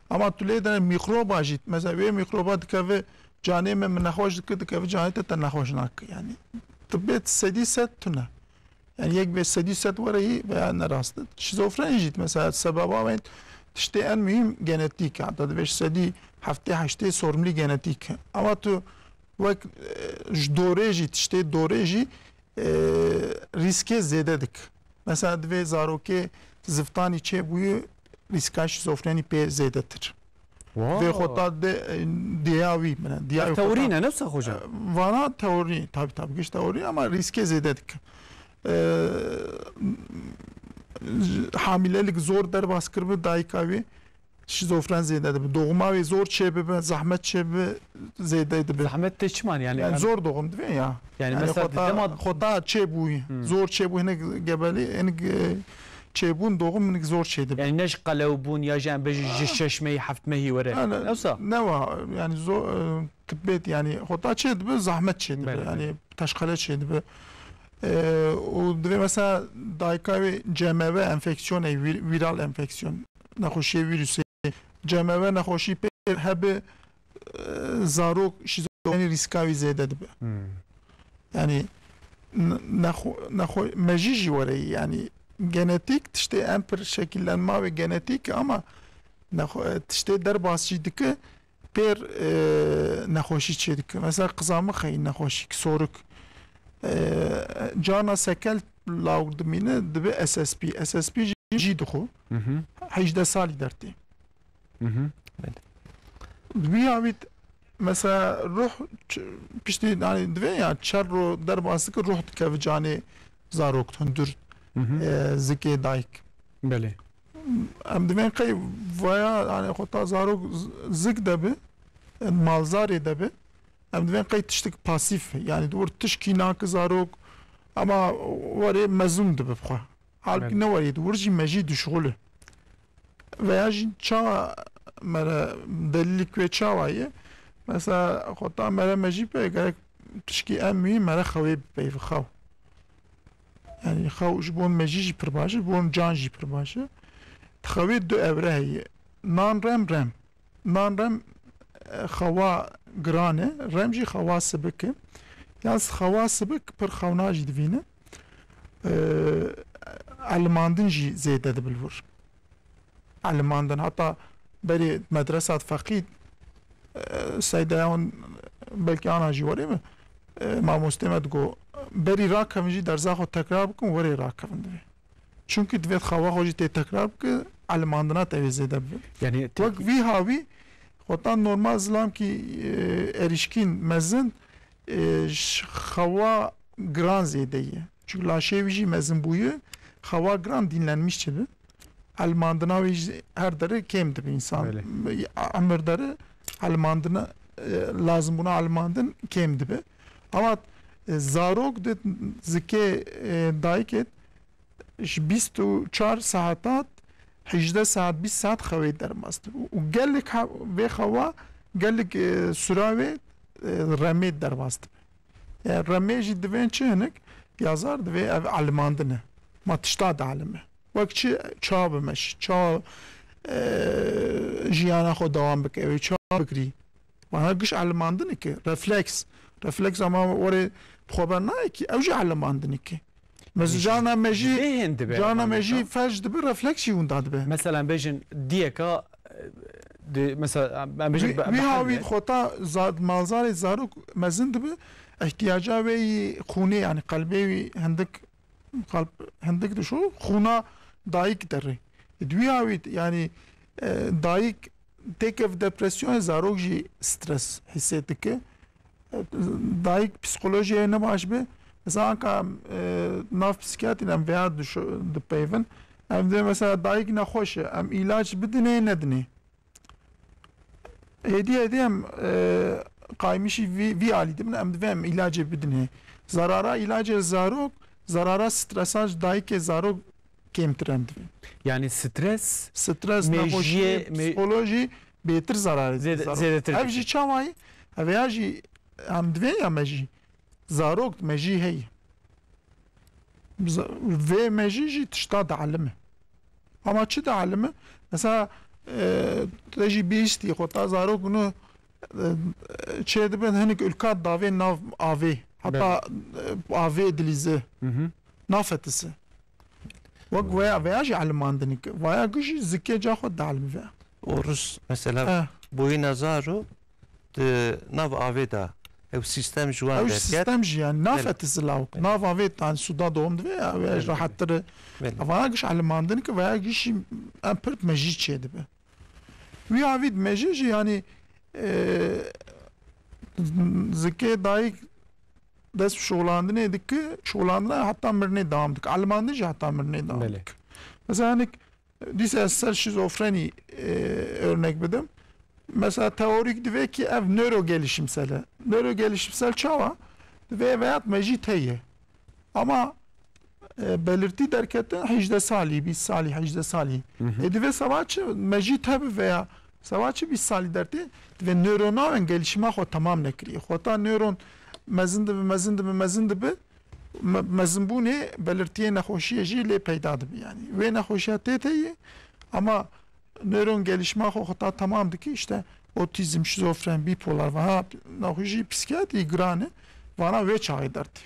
Ama tu lê de mîkroba jî, mesela wê mîkroba dikeve canê me, min nexweş dike, dikeve canê te, te nexweş nake. Yani tibbê sedî sed tune. Yani yek vê sedî sed were yî veya ne rast e. Şîzofren jî mesela sebeba wê tiştê en mühim genetîk e. Hatta divê sedî heftê heştê sorumlî genetîk e. Ama tu wek, e, ji dorê jî, tiştê dorê jî, e, rîskê zêde dik. Mesela divê zarokê ziftanî çêbûyî rîska şîzofrenî pê zêdetir. Wow. Vê xwe ta de, e, diya wî, bine, diya wî xwe ta Teorî ne, ne wisa hocam? E, vana teorî, tabii, tabii, giş teorî ama rîskê zêde dike. E, hamîlelik zor derbas kiribe dayika wî, şîzofren zêde dibe. Doğuma wê zor çêbibe, zehmet çêbibe, zêde dibe. Zehmet tê çiman yani? Yani Yani zor doğum dibe ya. Yani Yani mesela xwe ta, dema xwe ta çêbûyî, Hmm. zor çêbû, hinek gebelî, hinek, e, çêbûn, doğum hinek zor çêdibe. Yani ne ji qelewbûn ya jî em bêjin ji şeş mehî, heft mehî were. Yani Yoksa? ne wa, yani zor, e, tibet yani xwe ta çêdibe, zehmet çêdibe. Belê, Yani belê. teşkele çêdibe. E, û divê mesela dayika wê C M V enfeksiyon, e, vir-, viral enfeksiyon, nexweşiyê vîrusê. C M V nexweşî pê hebe, e, zarok şîzofrenî rîska wî zêde dibe. Hmm. Yani n-, nexwe-, nexwe-, mejî jî were yî. Yani genetik tiştê en pir şekillenma ve genetik ama nexwe-, tiştê derbas jî dike pêr, e, nexweşî çê dike. Mesela qiza min xeyî nexweşî, sorik. E, carna sekel lawik dimîne, dibe S S P. S S P jî, jî dixwe. Hı hı. hejdeh salî dertê. Hı hı. Bi wî havît, mesela ruh ç-, piştî, yani divê ya çar ro derbas dike, ruh dikeve canê zarok, hundir, Hı hı. e, zikê dayik. Belê. Em divên qey vaya, yani xwe ta zarok z-, zik de bi, malzarê de bi, em divên qey tiştik pasîf, yani di wir tişkî nake zarok, ama werê mezûn dibe bi xwe. Halbûkî Belê. ne werê di wir jî mejî dişuxule. Veya jî çawa mere delîlik wê çawa ye? Mesela xwe ta mere mejî pê gerek tişkî en mühim mere xewê bi peyv xew. Yani xew ji bon mejî jî pir baş e, ji bon can jî pir baş e. Di xewê du ewre heye. Nan rem rem. Nan rem, e, xewa giran e, rem jî xewa sibik e. Yalnız xewa sibik pir xewna jî divîne. E, elimandin jî zêde dibe li wir. Elimandin, heta berê medresa feqî, e, seydeyan belkî ana jî werê mi? E, mamostê me digo, berî rakevin jî derza xwe tekrar bikin, werê rakevin divê. Çunkî divê xewa xwe jî tê tekrar bike, elimandina te wê zêde bibe. Yani Wek vî hawî, xwetan normal zilamkî, e, erişkîn mezin, e, ji xewa giran zêde ye. Çünkü laşê wî jî mezin bûye, xewa giran dinlenmiş çêdibe. Elimandina wî jî her dere kêm dibe însan. Belê. Emir dere elimandina, e, lazim bûna elimandin kêm dibe. Ama, e, zarok di zikê, e, dayikê ji bîst û çar saetat hejdeh saet, bîst saet xewê derbas dibe. Û gelek ha-, vê xewa gelek, e, sura wê, e, remê derbas dibe. E, remê jî divên çi hinek? Yazar divê ev elimandin e. Ma tişta dielime. Wek çi ça bimeş, ça, e, jiyana xwe dewam bike, ew ça bigirî. Vana giş elimandin ki, refleks. Refleks ama werê bi xwe bernayê ki, ew jî elimandin ki. Mez-, carna me jî, bêhên dibe carna me jî felç dibe, refleks jî winda dibe. Mesela em bêjin diyeka, e, di, mesela em bêjin Wî, be-, wî behemle. Havî xwe ta za-, malzarê zarok mezin dibe, ihtiyaca wê yî xûnê, yani qelbê wî hindik, qelb hindik dişo, xûna dayik derê. Di wî havî, yani, e, dayik têkev depresyonê, zarok jî stres hîsê dike. Dayik psîkolojiyê ne baş be. Mesela anka, e, nav psîkiyatrî em vêya dişo-, dipeyvin. Em dê mesela dayik nexweş e. Em îlaç bidinê, nedinê. Êdî, êdî em, e, qaymişî vî, vî alî dibin, em divê em îlacê bidinê. Zarara îlacê zarok, zarara stresa ji dayikê zarok kêmtir em divê. Yani stres, stres, mejiyê, nexweşiyê, me-, psîkolojî bêtir zararê zêde-, zarok. Zêdetir dike. Ev jî çawa ye? Ev ya jî em divê ya me jî. Zarok me jî heye. Za-, vê me jî jî tişta dielime. Ama çi dielime? Mesela, e, te jî bihîstî xwe ta zarok hûn, e, çê dibin hinek ulka davê nav avê. Heta, belê, e, avê dilîze. Hı hı. Nafetise. Wek veya, veya jî elimandinî ke. Vaya gişî zikê ca xwe dielime veya. Orus mesela, eh, bûyîna zaro di nav avê de ew sîstem ji wan derket. Ew sîstem jî yani nafetisi lawik. Belê. Nav avê tan suda doğum dibe ya, ew, belê, rehettir e. Belê. Vaya giş elimandin ki veya giş em pir mejî çê dibe. Wî avî di mejî jî yani, e, zikê dayik dest şolandinê dike, şolandina heta mirinê dewam dike. Elimandin jî heta mirinê dewam, belê, dike. Mesela hinek Dîsa ez ser şîzofrenî, e, örnek bidim. Mesela teorîk divê ki ev nörogelişimsel e. Nörogelişimsel çawa? Divê veyat me jî teye. Ama, e, belirtî derketin hejdeh salî, bîst salî, hejdeh salî. Hı hı. E, divê seba çi me jî tebi veya seba çi bîst salî dertê, divê nöronawen gelişima xwe temam nekiriye. Xwe ta nöron mezin dibi, mezin dibi, mezin dibi. Me-, mezinbûnê belirtiyê nexweşiyê jî lê peyda dibe. Yani wê nexweşiya tê tê ye, ama nöron gelişma xwe xwe ta temam dike, işte otizm, şizofren, bipolar, vaha nexweşî psîkiyatrî giran e, vana wê çaxê dertê.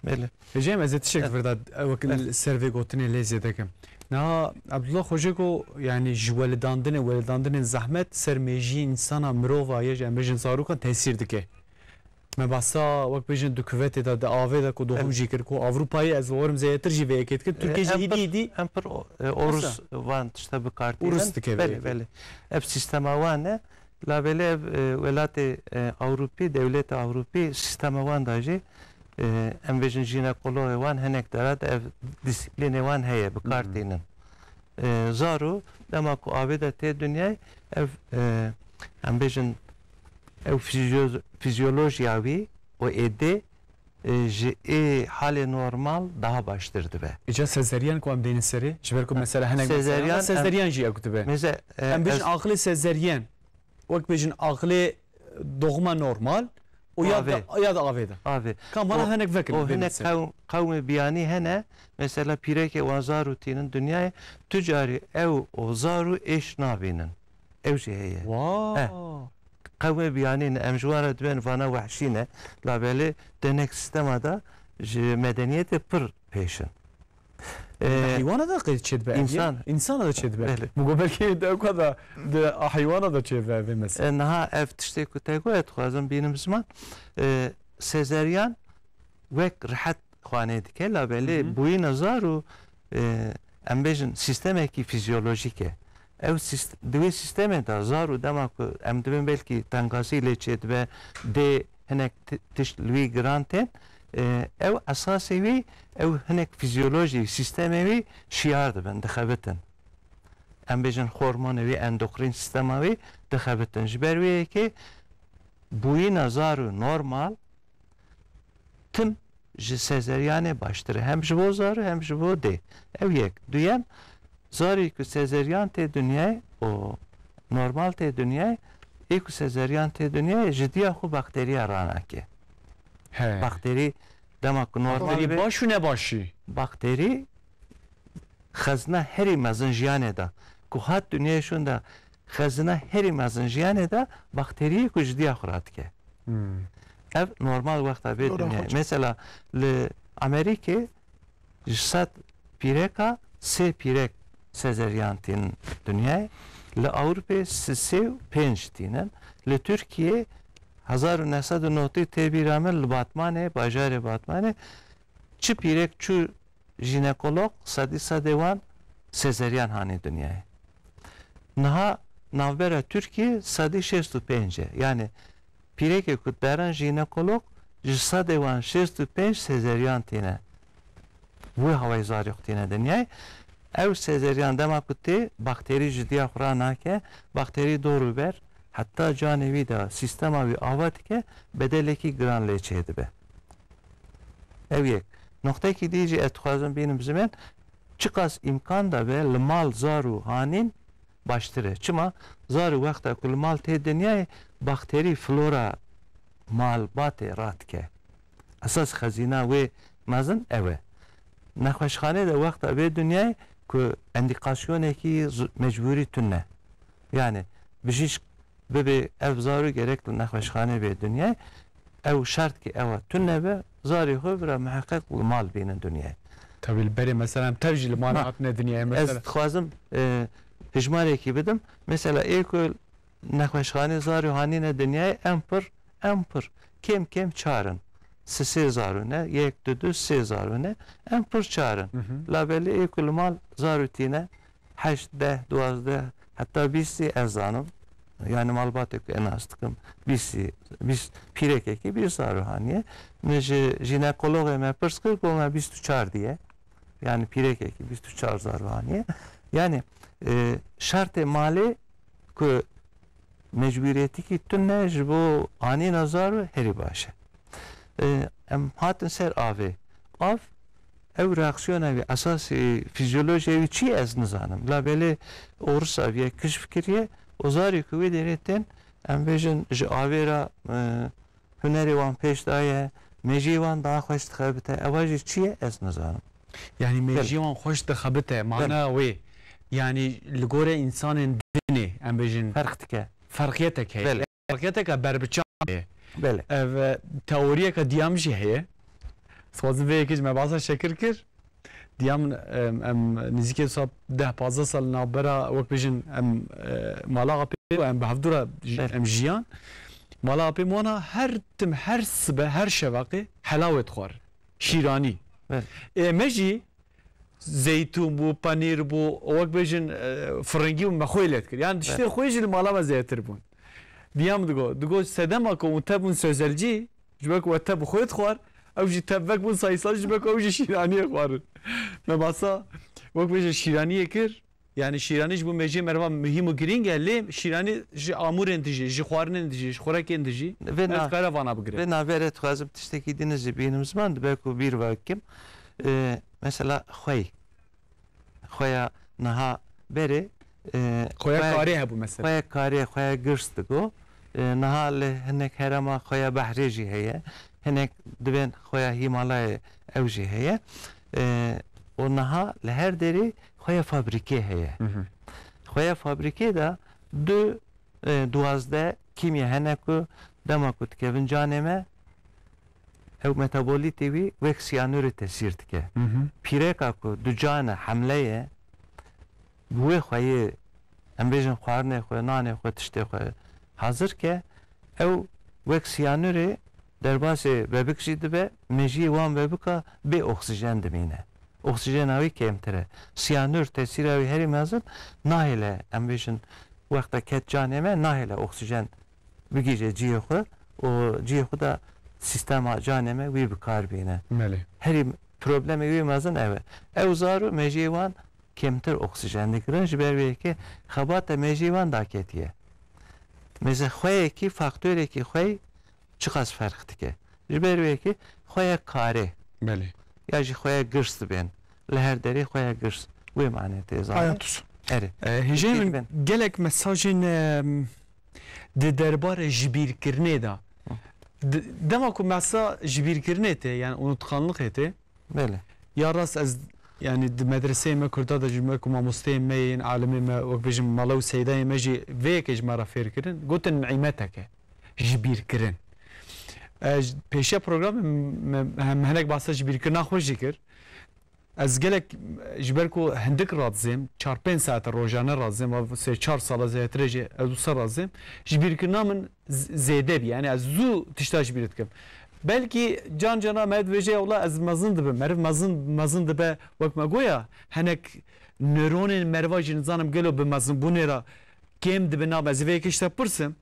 Belê. Hêjayê me, ez ê tiştek, evet, virda, e, wek, evet, li ser vê gotinê lê zêde kim. Niha Abdullah Xwecê got, yani ji welidandinê, welidandinên zehmet ser mêjiyê însana, mirova ye, ji em bêjin zarokan tesîr dike. Me behsa wek bêjin di kuvetê de, di avê de ku doxum, evet, jî kir, ku Ewropayê ez bawerim zêdetir jî vê yekê dikin. Tirkiye jî, e, em êdî, pir, êdî em pir o-, e, orus, mesela, van tişte bi kar tînin. Urus dike vê yekê. Belê, belê. Ev sîstema wan e. Labelê ev, e, welatê, e, Ewropî, dewletê Ewropî sîstema wan da jî, e, em bêjin jînekologê wan hinek dera de ev dîsîplînê wan heye, bi kar tînin. E, zaro dema ku avê de tê dinyayê, ev, e, em bêjin, ew fizyo-, fizyolojiya wî û êdî, e, ji ê halê normal daha baştir dibe. Îca sezeryen ku em deynin serê, ji ber ku, ha, mesela hinek, sezeryen, mesela sezeryen jî ew dibe. Meze-, e, em bêjin ez aqilê sezeryen, wek bêjin aqilê doğuma normal û ya da, ya da avê de. Avê. Kam vana hinek vekin, û hinek qewm-, qewmê biyanî hene, mesela pîrekê wan zaro tînin dinyayê, tu carî ew û zaro êş nabînin. Ew jî heye. Wa. Eh. Qewmê biyanî ne, em ji wan re dibên vana wehşî ne, labelê di hinek sîstema de ji medeniyetê pir pêş in. Di, e, heywana de qey çêdibe ev, însana de çêdibe. Belê. Min got belkî di ewka de, di heywana de çêdibe ev mesela. E, niha ev tiştê ku te got, ez dixwazim bînim ziman. E, sezeryan wek rehet xwanê dike, labelê, hı hı, bûyîna zaro, e, em bêjin sîstemekî fîzyolojîk e. Ew sîst-, di wê sîstemê de zaro dema ku em dibên belkî tengasî lê çêdibe, dê hinek ti-, tişt li wî giran tên, e, ew esasê wî, ew hinek fîzyolojî, sîstemê wî şiyar dibin, dixebitin. Em bêjin hormonê wî, endokrîn sîstema wî dixebitin. Ji ber wê yekê bûyîna zaro normal tim ji sezeryanê baştir e. Hem ji bo zaro hem ji bo dê. Ew yek. Duyem, zarî ku sezeryan tê dinyayê û normal tê dinyayê, ê ku sezeryan tê dinyayê ji diya xwe bakteriya ranake. He. Bakterî dema ku normal, bakterî be, baş û nebaşî. Bakterî xezna herî mezin jiyanê de ku hat dinyayê şûn de, xezna herî mezin jiyanê de bakteriyê ku ji diya xwe radike. Hmm. Ev normal wexta vê dinyayê. Mesela li Amerîkê ji sed pîreka sê pîrek sezeryan tînin dinyayê. Li Ewropê sisê û pênc tînin. Li Tirkiyê hezar û neh sed û notî tê bîra min li Batmanê, bajarê Batmanê, çi pîrek çû jînekolog, sedî sedê wan sezeryan hanî dinyayê. Niha navbera Tirkiyê sedî şêst û pênc e. Yanî pîrekê ku derin jînekolog, ji sedê wan şêst û pênc sezeryan tîne. Wê hawayê zarê xwe tîne dinyayê. Ew sezeryan dema ku tê, bakterî ji diya xwe ranake, bakterî dor û ber, heta canê wî de sîstema wî ava dike, bedelekî giran lê çêdibe. Ew yek. Noqtekî dî jî ez dixwazim bînim zimen, çiqas îmkan de be li mal zar û hanîn baştir e. Çima? Zarê wexta ku li mal tê dinyayê, bakterî flora malbatê radike. Esas xezîna wê mezin ew e. Nexweşxanê de wexta bê dinyayê ku endîkasyonekî z-, mecbûrî tune. Yani bijîşk bibe ev zarû gerek li nexweşxanê bê dinyayê. Ew şert ki ewa tune be, zarê xwe bira miheqeq li mal bîne dinyayê. Tabii li berê mesela em tev jî li mal Ma, hatine dinyayê ez mesela. Dixwazim, e, hijmarekî bidim. Mesela ê ku nexweşxanê zarû hanîne dinyayê em pir, em pir. Kêm kêm çar in. Sisê zarû ne, yek, du, du, sê zarû ne. Em pir çar in. Hı hı. Labelê ê ku li mal zarû tîne, heşt, deh, duwazdeh, heta bîst jî ez zanim. Yani malbatê ku ez nas dikim, bîst jî, bîst, pîrekekî bîst zarû haniye. Min ji jînekologê me pirs kir, got me bîst û çar diye. Yani pîrekekî bîst û çar zarû haniye. Yani, e, şertê malê ku mecbûriyetîkî tune ji bo anîna zarû herî baş e. E, em hatin ser avê. Av, ew reaksiyona wî, esasî fizyolojiyê wî çi ye ez nizanim. Labelê Ûrisa viye kişf kiriye, û zarê ku wê derê tên, em bêjin ji avê re, e, hunerê wan pêş daye, mejiyê wan daha xweş dixebite. Eva jî çi ye ez nizanim. Yani Belê. Mejiyê wan xweş dixebite, mana Belê. Wê. Yani li gorê însanên dinê, em bêjin Ferq dike. Ferqiyetek heye. Belê. Ferqiyeteke berbiçav heye. Belê. Ev, e, teoriyeke diyam jî heye. Dixwazim vê yekê ji me behsa şekir kir. Diyam, em, em nizîkê sa deh pazdeh sal navbera, wek bêjin, em, e, mala apê û em bi hevdû re ji-, Belê. Em jiyan. Mala apê wana her tim, her sibe, her şeveqê helawê dixwar. Şîranî. Belê. Ê me jî zeytûn bû, penîr bû, wek bêjin, e, firingî bû, me xwê lê dikir. Yani tiştê Belê. Xwê jî li mala me zêdetir bûn. Diyam digo, digo sedema ku hûn te bûn sözelcî, ji ber ku we te bi xwe dixwar, ew jî te vek bûn sayîsal, ji ber ku ew jî şîraniyê xwarin. Me behsa, wek bêje şîraniyê kir, yani şîranî ji bo mejiyê merva muhîm û girîng e, lê şîranî ji amûrên dijî, ji xwarinên dijî, ji xurekên dijî, Vê ev na-, dikare vana bigire. Vê navê re dixwazim tiştekî din jî bînim ziman, dibe ku bîr ve kim. Ee, mesela xwey. Xweya niha berê, e, Xweya xweya, karê hebû mesela. Xweya karê, xweya girs digo. E, niha li hinek herema xweya behrê jî heye. Hinek dibên xweya Hîmalayê ew jî heye. E, û niha li her derê xweya fabrîkê heye. Hı hı. Xweya fabrîkê de du, e, duwazdeh kîmya hene ku dema ku dikevin canê me, ew metabolîtê wî wek siyanurê tesîr dike. Hı hı. Pîreka ku du can e, hemle ye, bi wê xweyê, em bêjin xwarinê xwe, nanê xwe, tiştê xwe hazir ke, ew wek siyanurê derbasê bebik jî dibe, mejiyê wan bebika bê oksîjen dimîne. Oksîjena wî kêmtir e. Siyanur tesîra wî herî mezin, nahêle, em bêjin, wexta ket canê me, nahêle oksîjen bigihîje cihê xwe û cihê xwe de sîstema canê me wî bi kar bîne. Belê. Herî problemê wî mezin ew e. Ew zar û mejiyê wan kêmtir oksîjen digirin, ji ber wê yekê xebata mejiyê wan daketiye. Mêze xweyekî, faktorekî xwey çiqas ferq dike. Ji ber wê yekê xweya karê Belê. Ya jî xweya girs dibên. Li her derê xweya girs. Wê mane tê zanîn. Haya tuz. Erê. E, hêjayê Pêk min ben. Gelek mesajên, em, di derbarê jibîrkirinê de. Hı. Di-, dema ku mesa jibîrkirinê tê, yani unutkanlık tê. Belê. Ya rast ez, yani di medreseyê me Kurda de ji me ku mamosteyê me yên, alimê me, wek bêjim mala û seydayê me jî vê yekê ji me re fêr kirin. Gotin nimeteke. Jibîrkirin. E, j-, pêşiya programê me, me, hem hinek bahsa jibîrkirina xwe jî kir. Ez gelek ji ber ku hindik radizêm, çar pênc saete rojane radizêm, va sê çar sala zêdetirê jî ez wisa radizêm, ji bîrkirina min z-, zêde bî. Yani ez zû tişta ji bîr dikim. Belkî can cana me dibêje, ya wela ez mezin dibim. Meriv mezin, mezin dibe, wek me goya, hinek nöronên meriva jî nizanim gelo bi mezinbûnê re kêm dibe, nabe. Ez ê vê yekê ji te pirsim.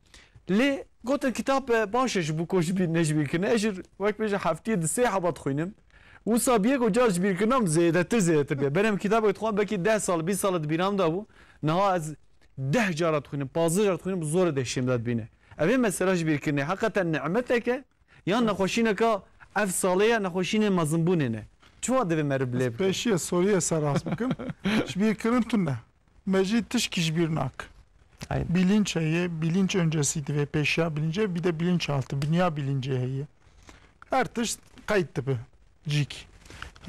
Lê gotin kitab, e, baş e ji bo ku ji bîr, ne ji bîr kirine. Ez jî wek bêje heftiyê di sê heba dixwînim. Wisa bi yek car ji bîr kirina min zêdetir, zêdetir diye. Berê min kitabek dixwend, belkî deh sal, bîst sal di bîra min de bû. Niha ez deh cara dixwînim, pazdeh cara dixwînim, bi zorê de hişê min de dibîne. Ev ê mesela ji bîr kirinê. Heqeten nimeteke, yan nexweşîneka ev salê ye, nexweşînê mezinbûnê ne. Çawa divê meriv bi lê bike? Pêşiye soriyê ser rast bikim. Ji bîr kirin tune. Me jî tişkî ji bîr nak. Aynen. Bilinç heye, bilinç öncesi divê, pêşiya bilincê, bir de bilinçaltı, binya bilincê heye. Her tişt qeyd dibe cîkî.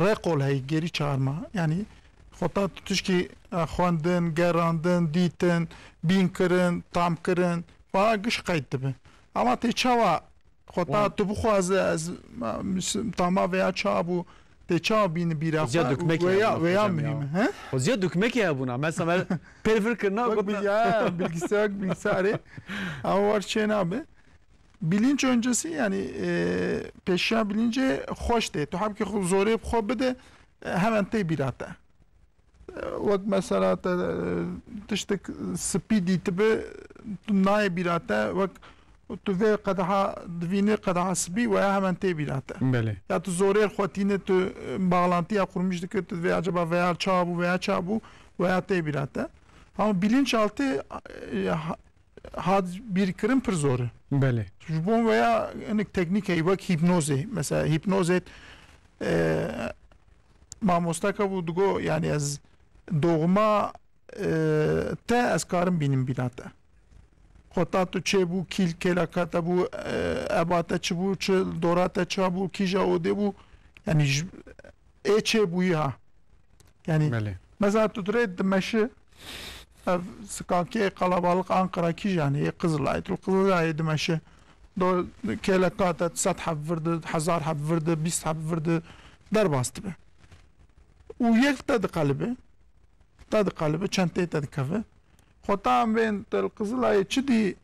Rekol heye, geri çağırma. Yani xweta tu tişkî, e, xwendin, gerandin, dîtin, bîn kirin, tam kirin, wa giş qeyd dibe. Ama tê çawa xweta tu bixwaze ez, ma, mis-, tama veya çabû, tê çawa bîni bîra xwe, veya, veya muhîm e, he? Xweziya dukmekê hebûna. Mesela me pêr vir kirina, wek gotina, ya, bilgisayar, bilgisayarê. Ama war çê nabe. Bilinç öncesi, yani, e, pêşiya bilincê xweş tê. Tu hebkî xwe zorê bi xwe bide, e, hemen tê bîra te. E, wek mesela te, e, tiştek spî dîtibi, tu nayê bîra te, wek tu vê qedeha divînî, qedeha spî, weya hemen tê bîra te. Belê. Ya tu zorê xwe tîne, tu, e, bağlantiya qurmîş dike, tu vê acaba veya çabû, veya çabû, weya tê bîra te. Ama bilinçaltı, e, ha-, hat bîrkirin pir zor e. Belê. Ji bo veya hinek teknîkeyê wek hîpnozê, mesela hîpnozê, e, mamosteke bû digo, yani ez doğma, e, te ez karim bînim bîra te. Xweta tu çêbû, kîl kêleka te bû, e, eba te çi bû, çi dora te ça bû, kîja odê bû, yani ji, ê çêbûyî ha. Yani, belê, mesela tu dirê dimeşi, ev sikakê qalabalık Ankara kîjan e, Qızılayê, tu Qızılayê dimeşi, do kêleka te sed heb vir di, hezar heb vir di, bîst heb vir di, derbas dibe. Û yek te diqelibe, te diqelibe, çenteyê te dikeve. Xweta em bên te li Qızılayê çi dî,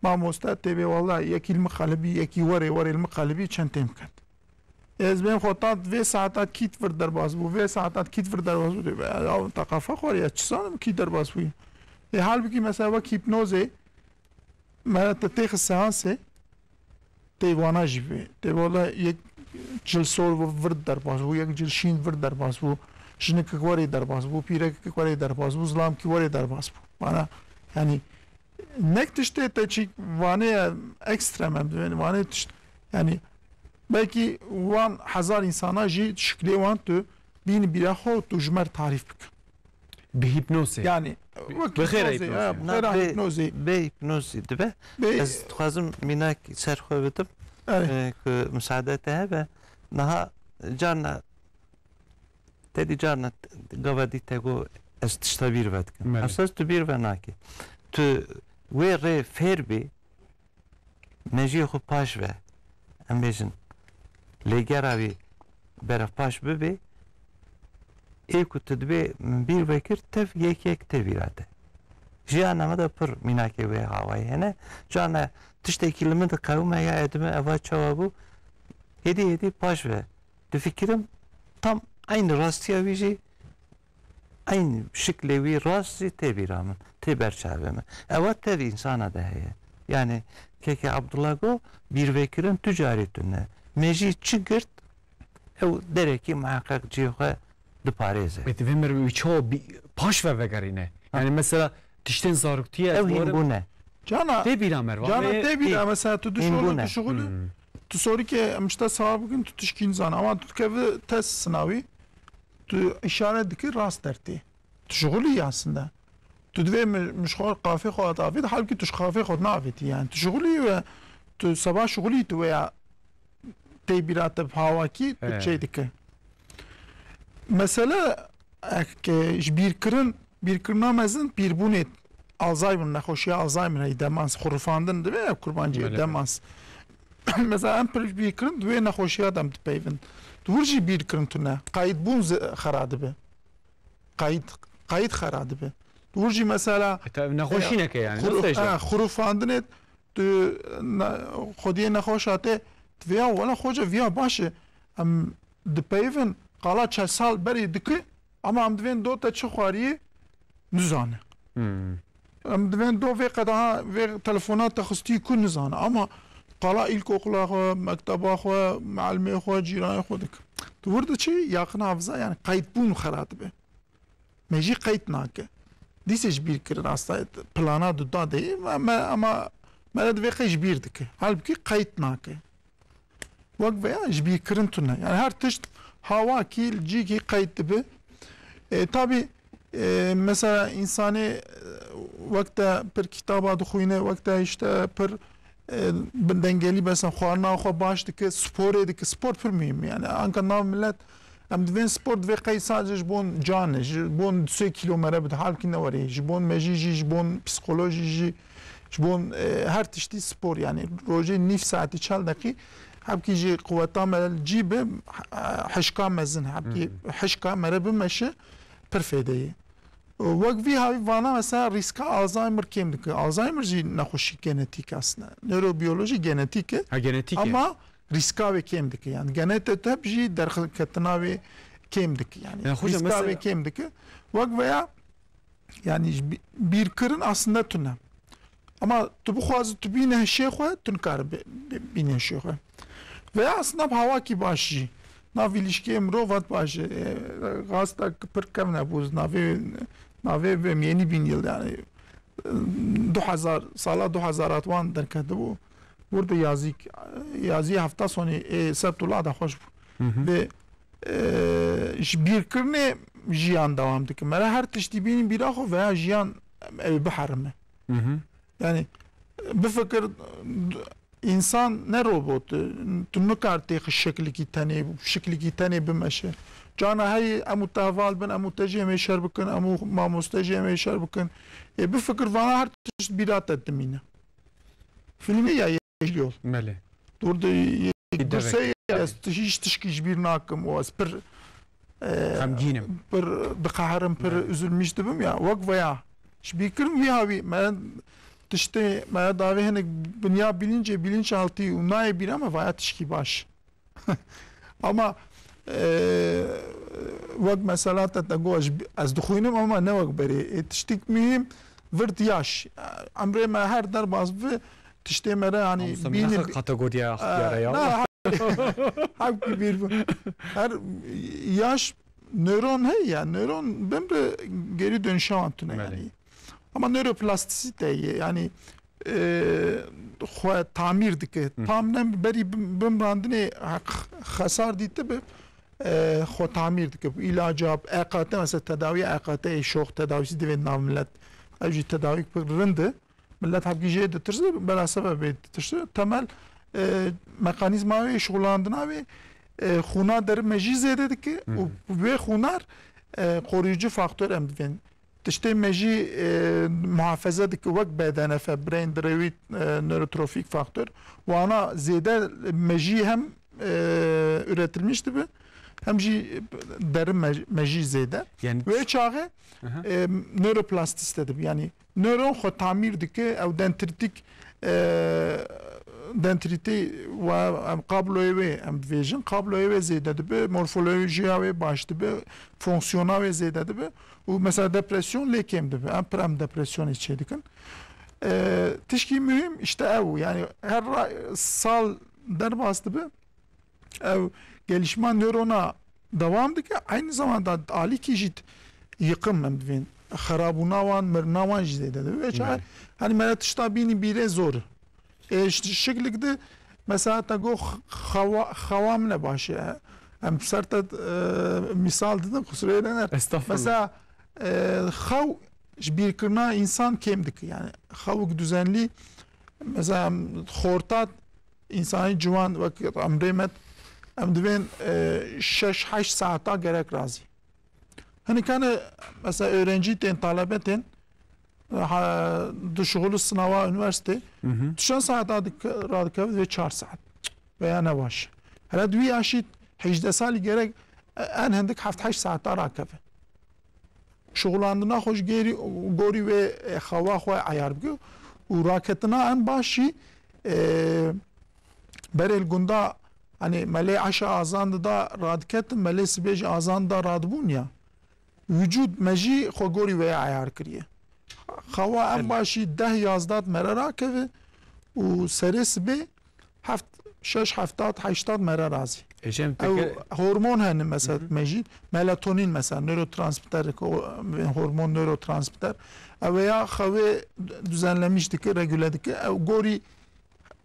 mamoste tê bê, wela yekî li min qelibî, yekî werê, werê li min qelibî, çenteyê min ket. Ez bên xwe ta vê saeta kît vir derbas bû, vê saeta kît vir derbas bû, dibe, ya, teqafa xwe ya, çi zanim kî derbas bûyî. Ê, halbikî mesela wek hîpnozê, me te têxi seansê, tê wana jî bê. Tê wala yek cil sor vir derbas bû, yek cil şîn vir derbas bû, jinikek werê derbas bû, pîrekek werê derbas bû, zilamkî werê derbas bû. Mana, yani, nek tiştê te çî vanê ye ekstrem em divên, vanê tişt, yani, belkî wan hezar insana jî şiklê wan tu bînî bîra xwe û tu ji me re tarîf bike. Bi hîpnozê. Yani, wek bi xêra hîpnozê, hîpnozê. He, bi xêra hîpnozê. Bê hîpnozê dibe. Bê- Ez dixwazim mînak ser xwe bidim, erê, e, ku misaade te hebe. Niha carna Te dî carna gava dî te got, ez tişta bîr ve dikim. Belê. Esas tu bîr ve nakî. Tu wê rê fêr bî, mejiyê xwe paş ve, em bêjin, lêgera wî berevpaş bibê, ê ku tu dibê min bîr vekir, tev yek yek tê bîra te. Jiyana me de pir mînakê wê hawayî hene. Carna tiştekî li min diqewime ya, ez dibim eva çawa bû, hêdî hêdî paş ve. Difikirim tam eynî rastiya wî jî, eynî şiklê wî rast jî tê bîra min, tê ber çavê min. Ewa tev însana de heye. Yani keke Abdullah got, bîrvekirin tu carî tune. Me jî çi girt, ew derekî muheqeq cihê xwe diparêze. Bê divê meriv wî çawa bî-, paş ve vegerîne. Ha. Yani mesela tiştên zaroktiyê ez... Ew hîn bûne. Cana, tê bîra meriv. Cana tê bîra, mesela tu dişolî, tu şixulî, hmm, tu sorî ke em ji te sawab bikin, tu tişkî nizan. Ama tu dikeve test sinawî, tu îşaret dikî rast dertê. Tu şixulî aslında. Tu divê mi-, min ji xwe qafê xwe hat avêt, halkî tu ji qafê xwe navêtî. Yani tu şixulî ve tu seba şixulî tu veya tê bîra te bi hawakî tu çê dike. Mesele, eh, ke ji bîrkirin, bîrkirina mezin pîrbûnê, Alzheimer, nexweşiya Alzheimer heye, demans, xurifandin dibe ya kurbanciyê, belê, demans. Mesela em pir bîrkirin di wê nexweşiya de em dipeyvin. Di wir jî bîrkirin tune. Qayîtbûn zi-, xera dibe. Qayît, qayît xera dibe. Di wir jî mesela, e, nexweşîneke yani, xuru-, nasıl işte? E, xurufandinê tu ne-, xwediyê nexweşa te, tu vêya, wela xweca vêya baş e. Em dipeyvin, qala çel sal berê dike, ama em divên do te çi xwariyê nizane. Hmm. Em divên do vê qedaha, vê telefona te xistî ku nizane. Ama qala îlkokula xwe, mekteba xwe, mealimê xwe, cîranê xwe dike. Tu wir diçî, yaqin hafiza, yani qeydbûn xera dibe. Me jî qeyd nake. Dîsê ji bîr kirin asta plana du da de ye, me, me, ama me re divê qey ji bîr dike. Halbukî qeyd nake. Wek veya ji bîr kirin tune. Yani her tişt hawakî, li cîkî qeyd dibe. E, tabi, e, mesela insanê, e, wek te pir kitaba dixwîne, wek te işte pir, e, bi dengelî besen xwarina xwe baş dike, sporê dike. Spor pir muhîm e. Yani anka nav millet, em divên spor divê qey sadece ji bon can e, ji bon du sê kîlo mere bide, halkî ne were. Ji bon mejî jî, ji bon psîkolojî jî, ji bon, e, her tiştî spor, yani rojê nîv saetî çel deqî, hebkî jî quweta me li cî bi, e, hişka mezin, hebkî Hmm. hişka mere bimeşe, pir fêde ye. Wek vî havî vana mesela rîska Alzheimer kêm dike. Alzheimer jî nexweşî genetîk aslında. Nörobiyolojî genetîk e. Ha, genetîk e. Ama rîska wê kêm dike. Yani genete te jî derketina wê kêm dike. Yani Yani, hoca, rîska wê mesela kêm dike. Wek veya yani ji bi-, bîrkirin aslında tune. Ama tu bixwazî tu bîne hişê xwe, tu nikare bi-, bi-, bîne hişê xwe. Veya aslında bi hawakî baş jî. Nav îlişkiyê mirov hat baş e. E, rasta ki pir kevne bû, navê, navê bi yeni bin yıl yani. E, du hezar, sala du hezar hat wan derketibû. Burada yazî, yazî hefta sonî, e, sebtula da xweş bû. Hı hı. Ve, e, ji bîrkirinê jiyan devam dike. Mera her tiştî bînî bîra xwe veya jiyan ew biherime. Hı hı. Yani, bifikir, insan ne robot e. Tu nikar têxi şeklikî tenê, şeklikî tenê bimeşe. Cana heyî em û te heval bin, em û te jî em ê şer bikin, em û mamoste jî em ê şer bikin. Ê bifikir vana her tişt bîra te dimîne. Filmê ya Yeşil Yol. Belê. Dur de Giderek. Gurseyê ez hiç tişkî ji bîr nakim û ez pir, e, Xemgîn im. Pir diqeherim, pir Evet. üzülmüş dibim ya. Wek veya ji bîr kirim vî havî me tiştê me davê hinek binya bilinçê, bilinçaltî û nayê bîra me vaya tişkî baş. Ama, e, wek mesela te, te got, ez, ez dixwînim ama ne wek berê. E, tiştik muhîm, virt yaş. Emrê me her derbas bi tiştê me re, yani, Mamosta, bînî naxe bi-, kategoriya e, ixtiyara ya. Na, hep, hep ki bir bu. Her yaş nöron heye ya, nöron bimri geri dönüşe antune Belê. Yani. Ama nöroplastisite ye, yani, e, xwe tamîr dike. Hı. Tam ne berî bim-, bimrandinê, ha, x-, xesar dîtibi, e, xwe tamîr dike. Bu îlaca, E K T, mesela tedawiya E K T, şox tedavisi divê nav millet. Ev jî tedawî pir rind e. Millet hevkî jê ditirse, bela sebebê ditirse. Temel, e, mekanîzma wê, şixulandina wê, e, xûna derin mejî zêde dike Hı hı. û wê xûnar, e, koruyucu faktör em divên. Tiştê mejî, e, muhafeze dike, wek B D N F, brain derived, e, neurotrophic factor. Wana zêde mejî hem, e, üretilmiş dibe, hem jî derin mej-, mejî zêde. Yani Wê çaxê, Aha. e, nöroplastiste dibe. Yani nöron xwe tamîr dike, ew dendritik, e, dendrîtî wa em kabloyê wê em dibêjin, kabloyê wê zêde dibe, morfolojiya wê baş dibe, fonksiyona wê zêde dibe û mesela depresyon lê kêm dibe. Em pir em depresyonê çêdikin. E, tişkî muhîm işte ew, yani her ra-, sal derbas dibe, ev gelişma nörona devam dike, aynı zamanda alîkî jî yıkım em divên. Xerabûna wan, mirina wan jî zêde dibe. Ve çaxê, Belê. Hani me re tişta bînî bîrê zor. E, ş-, şiklik de mesela te got x-, xewa-, xewa min e baş e. Em ser te, e, misal didin, kusurê ne ner. Estağfurullah. Mesela, e, xew ji bîrkirina insan kêm dike. Yani xewik düzenlî, mesela em xorta insanî ciwan wek emrê me, em divên, e, şeş heşt saeta gerek razî. Hinek hene mesela öğrenci tên, talebe tên, ha, dişuxulu sınava üniversite, Hı hı. tu çend saeta dik-, radikevit ve çar saat. veya ne baş. Hele di wî yaşî hejdeh salî gerek, e, en hindik heft heşt saeta rakeve. Şixulandina xwe ji gêrî, gorî wê, e, xewa xwe eyar bike û raketina en baş jî, e, berê li gunda, hani, me lê eşa azan dida radiketin, me lê sibê jî azan dida radibûn ya. Wicûd me jî xwe gorî wê eyar kiriye. Xewa en Belê. baş jî deh yazdat me re rakeve û serê sibê heft, şeş, heftat, heştat me re razî. Ecem Ew peki hormon hene mesela Hı hı. me jî, melatonin mesela, nörotransmitter, o, hormon nörotransmitter. Ew ya xewê düzenlemiş dike, regüle dike. Ew gorî,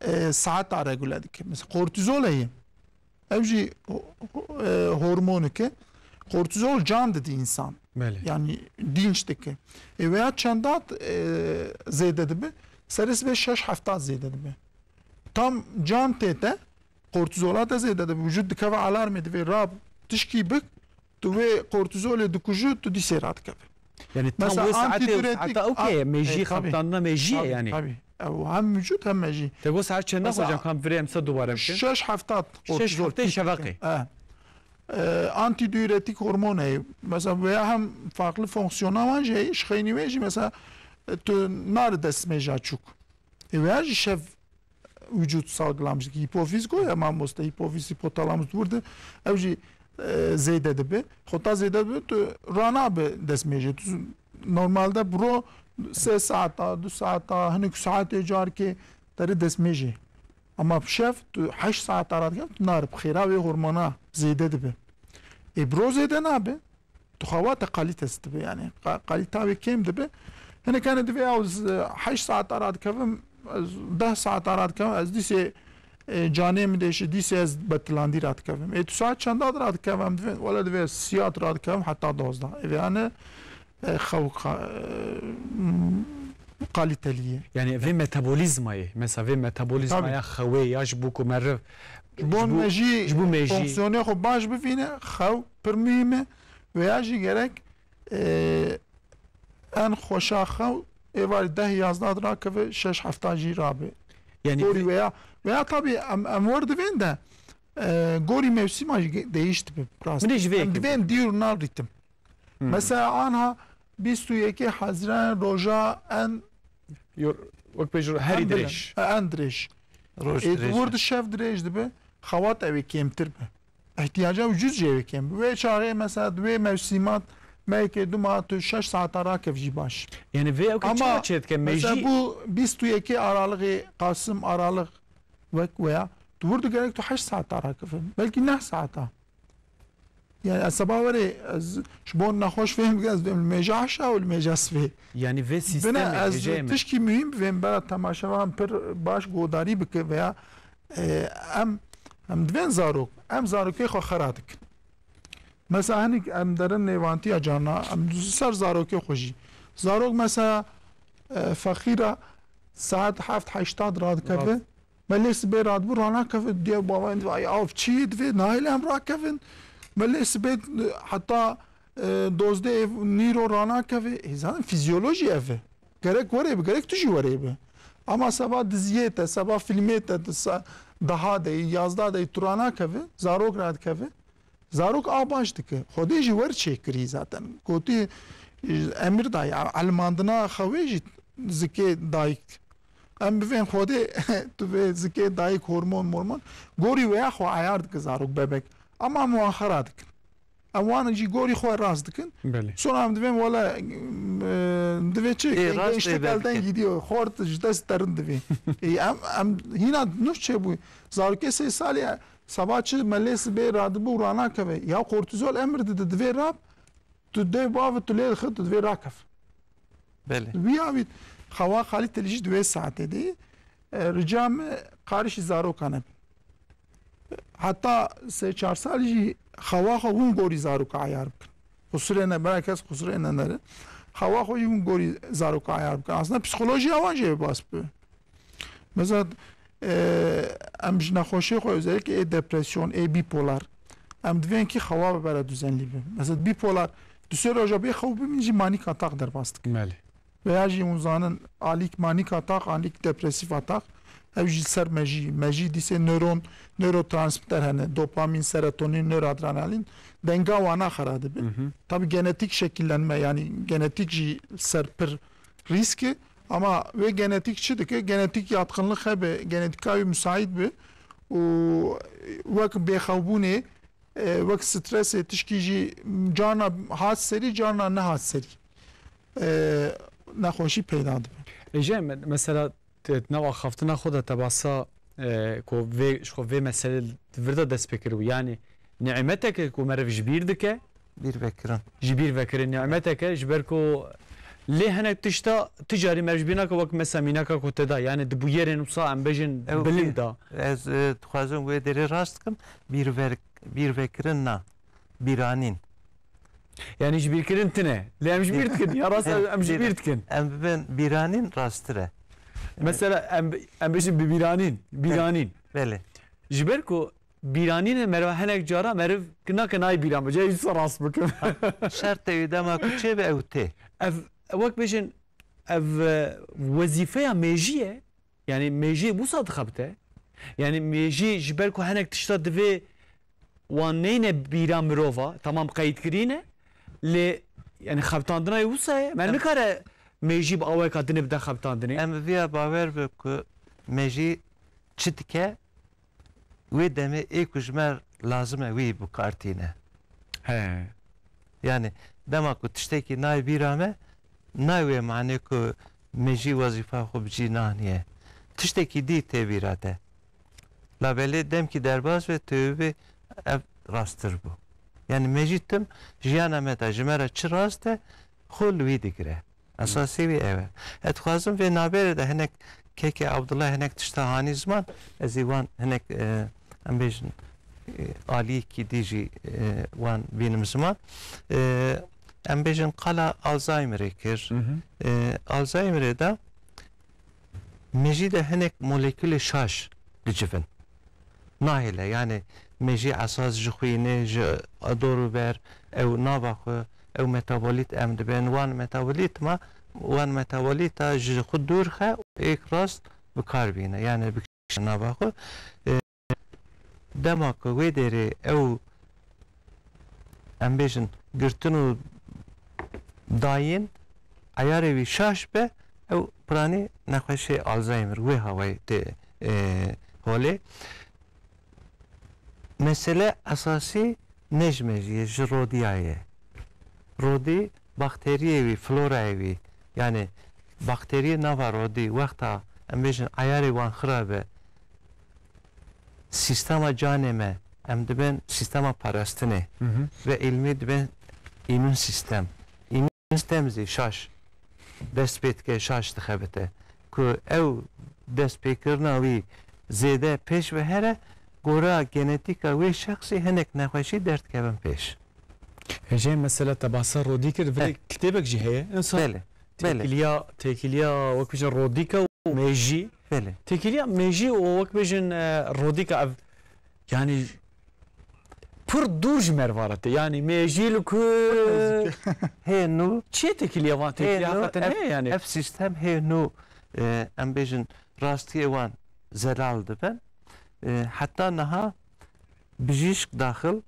e, saeta regüle dike. Mesela kortizol heye. Ev jî ho-, ho-, e, hormonike. Kortizol can didi insan. Belê. Yani dinç dike. E, veya çendat, e, zêde dibe. Serê sibê şeş heftat zêde dibe. Tam can tête, kortizola te zêde dibe. Vücut dikeve alarmê, divê rab tişkî bik, tu wê kortizolê dikujî, tu dîsê radikeve. Yani tam Mesela wê saetê û antidiüretik saeta okey, a-, mejî e, tabii. xaptandina mejî ye Tabii, yani. tabii. Ew hem vücut hem mejî. Te got saet çenda Mesela hocam, kam virê em se dubare bikin? Şeş heftat Şeş kortizol heftê pîk şeveqê. dike. E. E, antidiüretik hormon heye. Mesela veya hem farklı fonksiyona wan jî heye, ji xeynî wê jî mesela, e, tu nari destmêja çûk. E, veya jî şev vücut salgılamış dike. Hipofiz goya mamoste, hipofiz, hipotalamus burada. Ev jî, e, zêde dibe. Xota zêde dibe, tu ranabe destmêje. Tu normalde bro sê saeta, du saeta, hinek saetê carkê derê destmêjê. Ama bi şev tu heşt saeta radikeve, tu nari bi xêra wê hormona zêde dibe. E, bro zêde nabe. Tu xewa te kalîte dibe, yani. Ka-, kalîta wê kêm dibe. Hinek hene divê ew z-, heşt saet ara dikevim, ez deh saet ara dikevim, ez dîsê, e, canê min dêşe, dîsê ez betilandî ra dikevim. Ê tu saet çenda ra dikevim, divê, wele divê siyat ra dikevim heta dozdeh. Ê vê hene, e, xew ka-, e, m-, kalîtelî ye. Yani vê metabolîzmayê, mesela vê metabolîzmaya Tabii. xewê ya ji bo ku meriv, Ji bo ji bo, mejî ji bo mejî. fonksiyonê xwe baş bivîne, xew pir muhîm e. Veya jî gerek, e, en xweşa xew êvarî deh yazda rakeve, şeş hefta jî rabe. Yani Gorî veya, veya tabii em, em wer divên de, e, gorî mevsima jî ge-, değiş dibe rast. Min jî vê Em yekê divên diurnal ritim. Hmm. Mesela anha bîst û yekê Hezîran roja en Yor-, wek pê jî herî en dirêj. bilind, en dirêj. Roj Ê, dirêj. Di wir di şev dirêj dibe, xewat ew ê kêmtir be. Ihtiyaca ucuz jê wê kêm. Wê çaxê mesela di wê mewsîmat meyekê du ma tu şeş saeta rakev jî baş. Yani vê ew Ama çawa çê dike? mesela Mejî bu bîst û yekê Aralıkê, Kasım, Aralık wek weya, tu wir digerek tu heşt saeta rakeve. Belkî neh saeta. Yani ez seba werê, ez ji bo nexweş fêm bikim, ez dibêm li mêja heşa û li mêja sibê. Yani vê Bine sîstemê, ez hêjeyê me. tişkî muhîm bivêm bera temaşevan pir baş godarî bike veya, e, em, em divên zarok, em zarokê xwe xera dikin. Mesela hinik em derin nêvantiya carna, em ser zarokê xwe jî. Zarok mesela, e, fexîra saet heft heşta radikeve, Rast. me lê sibê radibû ranakeve, diye bavayên divê, "Ay, av çi ye divê, nahêle em rakevin." Me lê sibê, e, heta, e, dozdeh ev nîro ranakeve. E, zaten fizyolojî ev e. Gerek were bi, gerek tu jî were bi. Ama seba diziyê te, seba filmê te, di sa-, daha de, yazda de, tu ranakeve, zarok radikeve. Zarok a baş dike. Xwedê jî wer çêkirî zaten. Gotî, e, emir dayî, elmandina xewê jî zikê dayik. Em bivên Xwedê, tu vê zikê dayik hormon mormon. Gorî weya xwe eyar dike zarok bebek. Ama em wan xera dikin. Em wan jî gorî xwe rast dikin. Belê. Sonra em divên wele, e, divê çi? Ê, rast Gençlik ê elden belkî. gidiyor. Xort ji dest derin divê. Ê, em, em hîna nû çêbû. Zarokê sê salî, seba çi me lê sibê radibû ranakeve. Ya kortizol emir dide, divê rab, tu dê bav tu lê dixit, tu divê rakev. Belê. Wî ya wî xewa xalî telî jî di wê saetê de. E, rica me qarişî zarokan e. Heta sê çar salî jî xewa xwe hûn gorî zaroka eyar bikin. Qusirê ne, bira kes qusirê ne nere. Xewa xwe jî hûn gorî zaroka eyar bikin. Aslında psîkolojiya wan jî ê bas bi. Mesela, e, em ji nexweşê xwe, özellikle ê depresyon, ê bipolar, em divên kî xewa bi bere düzenlî bi. Mesela bipolar, du sê roja bê xew bimîn jî manik atak derbas dikin. Belê. Veya jî hûn zanin alîk manik atak, alîk depresif atak. Ew jî ser mejî. Mejî dîsê nöron, nörotransmitter hene. Dopamîn, serotonîn, noradrenalîn. Denga wana xera dibe. Hı hı. Tabi genetik şekillenme, yani genetik jî ser pir rîsk e. Ama wê genetik çi dike? Genetik yatkınlık hebe, genetika wî müsait be û wek bêxewbûnê, e, wek stresê tişkî jî carna hat serî, carna nehat serî, e, nexweşî peyda dibe. Êje me-, mesela te-, nav axaftina xwe de te basa, e, ku vê, ji xwe vê meselê li vir de dest pê kiribû. Yani nîmeteke ku meriv ji bîr dike, Bîr vekirin. Ji bîr vekirin nîmeteke, ji ber ku lê hinek tişta tu carî meriv ji bîr nake, wek mesela mînaka ku te da, yani di bûyerên wisa em bêjin Ew bilind bî-, da. Ez, e, dixwazim wê derê rast dikim, bîr ver-, bîr vekirin na, bîranîn. Yani ji bîr kirin tine. Lê em ji bîr dikin. Ya rast em, em ji bîr dikin. Em bibin bîranîn rasttir e. Mesela em, em bêjin bi bîranîn. Bîranîn. Belê. Ji ber ku bîranîn e, meriv hinek cara meriv nake nayê bîran bike. Cayê wisa rast bikim. Şert e wî dema ku çêbe ew tê. Ev, wek bêjin, ev, e, wezîfeya mêjî ye. Yani mêjî wisa dixebite. Yani mêjî ji ber ku hinek tişta divê wan neyne bîra mirova, tamam qeydkirî ne, lê yani xebitandina wê wisa ye. Me Em- nikare mêjî bi awayeka din bide xebitandinê. Em bi viya bawer bin ku mêjî çi dike, wê demê ê ku ji me lazim e wî bi kar tîne. He. Yani dema ku tiştekî nayê bîra me, nayê wê manê ku me jî wezîfa xwe bi cî naniye. Tiştekî dî tê bîra te. Labelê demkî derbas be tu bê ev rasttir bû. Yani me jî tim jiyana me de ji me re çi rast e, xwe li wî digire. Esasê wî ew e. Ez dixwazim vê navberê de hinek kekê Abdullah hinek tişta hanî ziman, ez ê wan hinek, e, em bêjin, e, aliyekî dî jî, e, wan bînim ziman. E, em bêjin qala Alzheimerê kir. Hı hı. E, Alzheimerê de Mejî de hinek molekulê şaş dicivin. Nahêle, yani mejî esas ji xwînê, ji dorûber, ew nava xwe, ew metabolît em dibin. Wan metabolît ma, wan metabolîta ji xwe dûr xe, êk rast bi kar bîne. Yani bi nava xwe. E, Dema ku wê derê ew, em bêjin, girtin û dayîn, eyarê wî şaş be, ew piranî nexweşê Alzheimer, wê hawayê tê, e, holê. Mesele esasî ne ji mejiyê, ji rodiya ye. Rodî bakteriyê wî, florayê wî, yani bakteriyê nava rodî, wexta em bêjin eyarê wan xirab e, sîstema canê me, em dibin sîstema parastinê Hı hı. ve îlmî dibin îmûn sîstem. Îmûn sîstem zî şaş dest pê dike, şaş dixebite. Ku ew destpêkirina wî zêde pêş ve here, gora genetîka wê şexsî hinek nexweşî derdikevin pêş. Hêjê mesela te basa rodî kir, vê Eh. kitêbek jî heye. Insan Belê, belê. têkiliya, têkiliya wek bêjin rodîka û mêjî. Belê. Têkiliya mêjî û wek bêjin, e, rodîka ev, yani pir dûr ji merva re tê. Yani mêjî li ku Hê nû, çi têkiliya van hê têkiliya nû, heqeten ev, heye yani. ev sîstem hê nû, e, em bêjin rastiyê wan zelal dibin. E, heta niha bijîşk daxil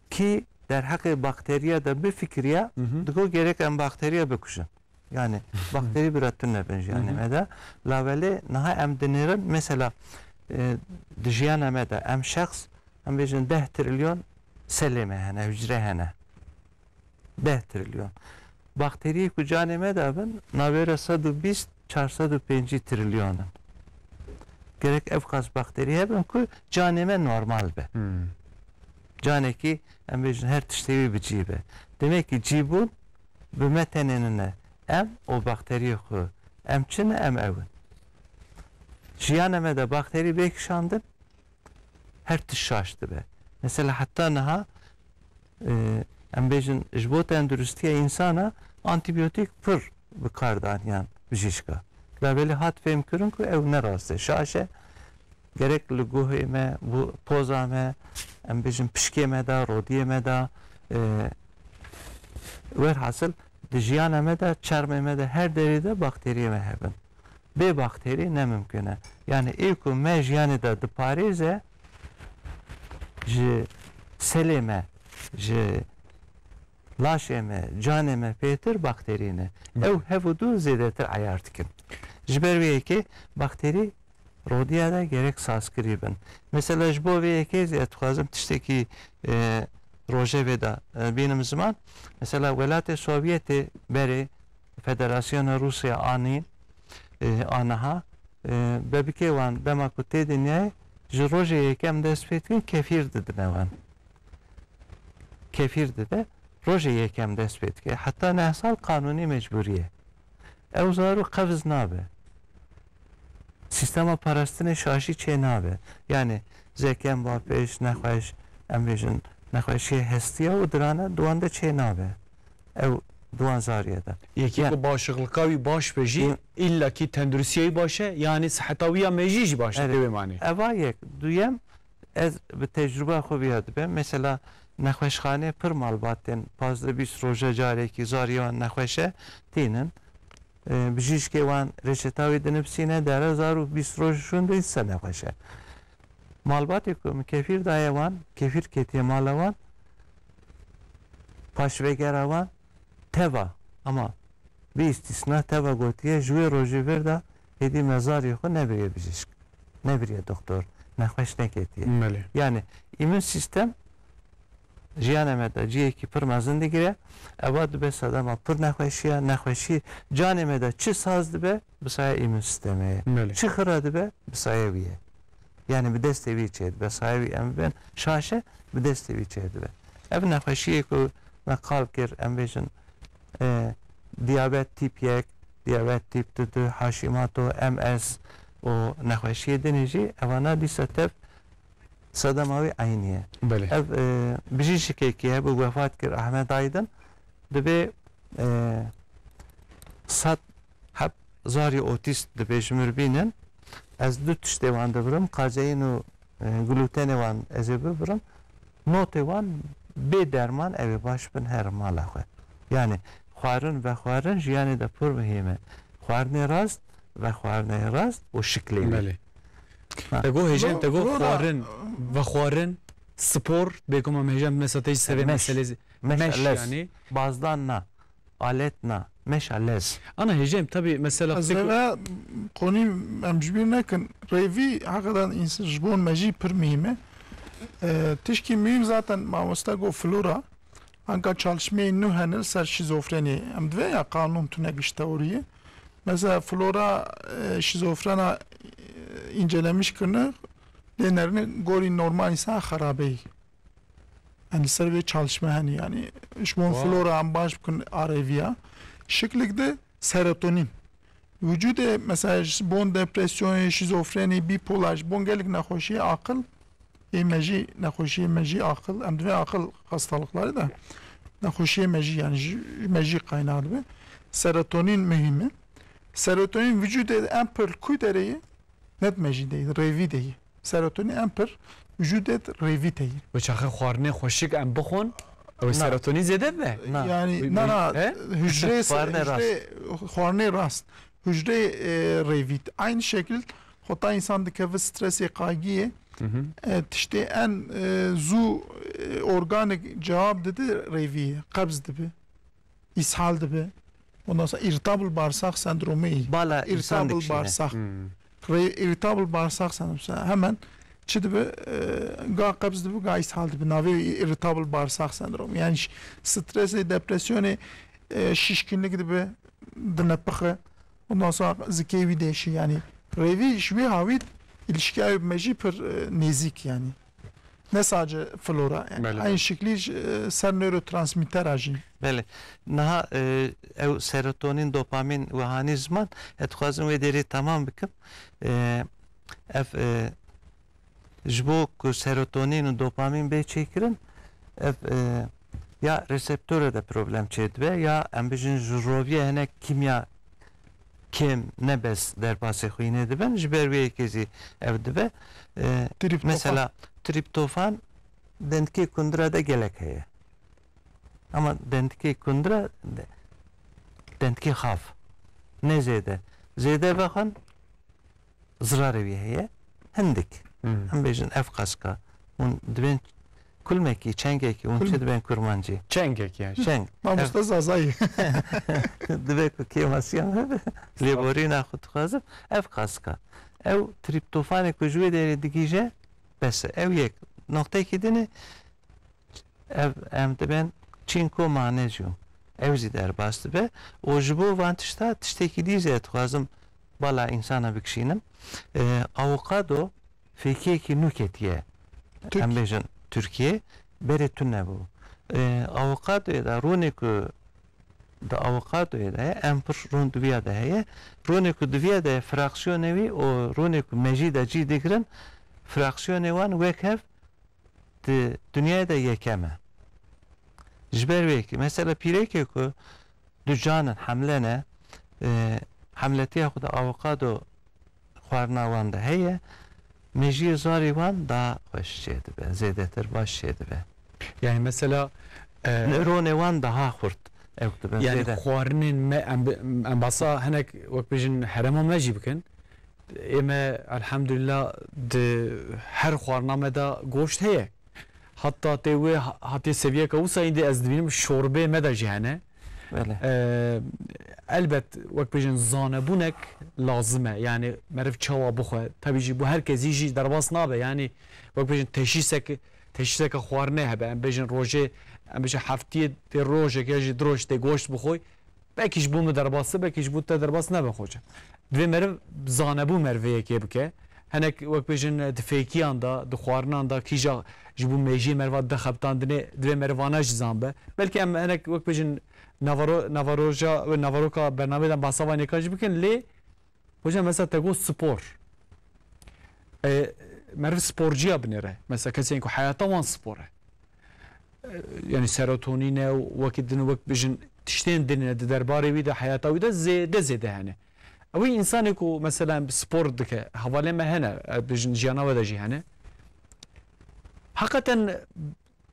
kî derheqê bakteriya de bifikiriya, Hı hı. digo gerek em bakteriya bikujin. Yani bakteri bira tune bin jî, yani Hı hı. me de. Labelê niha em dinêrin, mesela, e, di jiyana me de em şexs, em bêjin deh trilyon selê me hene, hücre hene. Deh trilyon. Bakteriyê ku canê me de bin, navêre sed û bîst, çar sed û pêncî trilyon in. Gerek ev qas bakterî hebin ku canê me normal be. Hmm. Canekî em bêjin her tiştê wî bi cî be. Demek ki cîbûn bi me tenê nine. Em û bakteriyê xwe. Em çi ne, em ew in. Jiyana me de bakterî bê kişandin, her tişt şaş dibe. Mesela heta niha, e, em bêjin ji bo tenduristiya însana antîbiyotik pir bi kar daniyan bijîşka. Labelê hat fêhmkirin ku ew ne rast e, şaş e. Gerek li guhê me, bu poza me, em bêjin pişkê me de, rodiyê me de, e, werhasil di jiyana me de, çermê me de, her derê de bakteriyê me hebin. Bê bakterî ne mimkun e. Yani ê ku me jiyanê de diparêze, ji selê me, ji laşê me, canê me pêtir bakterî ne. Hı. Ew hev û du zêdetir eyar dikin. Ji ber wê yekê bakterî rodiya de gerek sazkirî bin. Mesela ji bo vê yekê zî ez dixwazim tiştekî, e, rojevê de, e, bînim ziman. Mesela welatê Sovyetê berê Federasyona Rûsya anî, e, aniha, e, bebikê wan dema ku tê dinyayê ji rojê yekem dest pê dikin kefîr didine wan. Kefîr dide, rojê yekem dest pê dike. Heta neh sal qanûnî mecbûrî ye. Ew zarok qevz nabe. Sîstema parastinê şaşî çê nabe. Yani zekem, bapêş, nexweş, em bêjin nexweşiyê hestiya û dirane di wan de çê nabe. Ew di wan zariye de. Yekî Ya- ku başixlika wî baş be jî, Yê- îlla kî tenduristiya wî baş e, yani siheta wî ya mejî jî baş e, Evet. tê wê manê. Eva yek. Duyem, ez bi tecrûba xwe viya dibêm. Mesela nexweşxanê pir malbat tên, pazdeh bîst roje carekî zariyê wan nexweş e, tînin. E, bijîşkê wan reçeta wî dinivîsîne, dere zarok bîst roj şûn de dîsa nexweş e. Malbatê ku min kefîr daye wan, kefîr ketiye mala wan, paşvegera wan teva, ama bi îstîsna teva gotiye, ji wê rojê vir de hêdî me zariyê xwe nebiriye bijîşk, nebiriye doktor, nexweş neketiye. Belê. Yani îmûn sîstem jiyanê me de cihekî pir mezin digire. Eva dibe sedema pir nexweşiya, nexweşî canê me de çi saz dibe, bi saya îmûn sîstemê ye. Belê. Çi xira dibe, bi saya wî ye. Yani bi destê wî çê dibe, saya wî em bibên şaş e, bi destê wî çê dibe. Ev nexweşiyê ku me qal kir, em bêjin, e, diyabet tîp yek, diyabet tîp du, du, Hashimoto, M S û nexweşiyê dinê jî, evana dîsa tev sedema wî eynî ye. Belê. Ev, e, bijîşikekî hebû, wefat kir, Ahmet Aydın. Dibê, e, sed heb zarî otîst dibê ji mir bînin. Ez du tiştê wan dibirim, kazeyîn û, e, glutenê wan ez ê bibirim. Notê wan bê derman ew ê baş bin herin mala xwe. Yani xwarin, vexwarin jiyanê de pir muhîm e. Xwarinê rast, vexwarinê rast û şiklê wî. Belê. Ha. Te got hêjên, Lo-, te got Flora xwarin, vexwarin, spor, bêguma me hêjên mesela te jî serê Meş. meselê zî-, Meş meş elez. yani. Bazdan na, alet na, meşa lez. Ana hêjên, tabii mesela Ez fikr- eve konî em ji bîr nekin. Rêvî heqedan însan ji bo me jî pir muhîm e. E, tişkî muhîm zaten mamoste got flora. Anka çalışmeyê nû hene li ser şîzofrenî. Em divê ya qanûn tune giş teoriyê. Mesela flora, e, şîzofrena, e, încelemiş kirine, lê nerine gorî normal însan xerabeyî. Yani li ser vê çalışme hene yani. Ji bo Wow. flora em baş bikin arêviya. Şiklik de serotonin. Vücudê mesela ji bon depresyonê, şîzofrenî, bipolar, ji bon gelek nexweşiyê aqil, ê mejî, nexweşiyê mejî aqil, em divê aqil hastalıkları da nexweşiyê mejî, yani ji, ji mejî kaynağı dibe. Serotonin muhîm e. Serotonin vücudê en pir ku derê ye? Net mejî de ye, rêvî de ye. Serotonîn em pir vücudê rêvî teyî. Bi çaxê xwarinê xweşik em bixwin, ew Na. serotonîn zêde dibe? Na. Yani, Wî-, na, wî-, na, he? hücrê, Xwarinê rast. hücrê, xwarinê rast. Hücrê, e, rêvît. Aynı şekil, xota insan dikeve stresê, qaygiyê, Hı hı. e, tiştê en, e, zû, e, organik cevap didi rêvî, qebz dibi. Îshal dibe. Ondan sonra irritabl bağırsak sendromu. Bala insan Irritabl dikişîne. bağırsak. Hmm. Re-, irritabl bağırsak sendromu. Hemen çi dibe, e, ga qebz dibe, ga îshal dibe. Navê irritabl bağırsak sendromu. Yani ş-, stresê, depresyonê, e, şişkinlik dibe, dinepixe. Ondan sonra zikê wî değişi. Yani rêvî ji wî hawît ilişkiya wî bi mejî pir, e, nêzîk yani. Ne sadece flora, yani Belê. aynı şekilde, e, ser nörotransmittera jî. Belê. Niha, e, ew serotonin, dopamin û hanî ziman, ez dixwazim wê derê temam bikim. E, ev, e, ji bo ku serotonin û dopamin bê çêkirin, ev, e, ya reseptorê de problem çêdibe, ya em bijin ji roviya hinek kîmya kêm, ne bes derbasê xwînê dibin, ji ber wê yekê zî ev dibe. E, Triptofan. mesela triptofan dendikê kundira de gelek heye. Ama dendikê kundira de-, dendikê xav. Ne zêde. Zêde vexwin, zirarê wî heye. Hindik. Hmm. Em bêjin ev qasika. Hûn dibên kulmekî, çengekî, hûn Kulm- çi dibên kurmancî? Çengekî yani. Çeng. Mamoste Ev- Zazayî. Divê ku kêmasiya me be. Lêborîna xwe dixwazim. Ev qasika. Ew trîptofanê ku ji wê derê digihîje, bes e. Ew yek. Noqtekî din e, ev em dibên çînko magnesium. Ew zî derbas dibe. Û ji bo van tişta tiştekî dî zî ez dixwazim bala însana bikişînim. E, avokado fêkiyekî nû ketiye. Tirk- Em bêjin Tirkiye berê tune bû. E, avokadoyê de rûnê ku di avokadoyê de ye, em pir rûn di viya de heye. Rûnê ku di viya de ye, fraksiyonê wî û rûnê ku mejî de cî digirin, fraksiyonê wan wek hev di dinyayê de yekem e. Ji ber wê yekê, mesela pîrekê ku du can in, hemle ne, e, hemletiya xwe de avokado xwarina wan de heye, mejiyê zarê wan daha xweş çêdibe, zêdetir baş çêdibe. Yani mesela, e, Neyronê wan daha xurt ew dibe, yani zêde. Xwarinên me, em, em basa hinek wek bêjin herema me jî bikin. Ê me elhamdülillah di her xwarina me de goşt heye. Hatta tê wê ha-, hatê seviyeke wisa îndî ez dibînim şorbê me de jî hene. Belê. Ee, elbet wek bêjin zanebûnek lazim e. Yani meriv çawa bixwe. Tabii jî bu her kesî jî derbas nabe. Yani wek bêjin teşhîsek, teşhîseke xwarinê hebe. Em bêjin rojê, em bêjin heftiyê tê rojek ya jî du roj tê goşt bixwe. Belkî ji bo min derbas e, belkî ji bo te derbas nebe xoce. Divê meriv zanebû meriv vê yekê bike. Hinek wek bêjin di fêkiyan de, di xwarinan de kîja ji bo mêjiyê meriva dide xebitandinê, divê merivana jî zan be. Belkî em hinek wek bêjin navaro-, navaroja, naveroka bernameyê de em behsa van yeka jî bikin, lê hocam mesela te got spor. E, meriv sporciya binêre. Mesela kesên ku heyata wan spor e. E, yani serotonîn e û wekî din wek bêjin tiştên din ne di derbarê wî de heyata wî de zêde zêde hene. Ew ê însanê ku mesela spor dike, hevalê me hene, e, bêjin jiyana we de jî hene. Hakikaten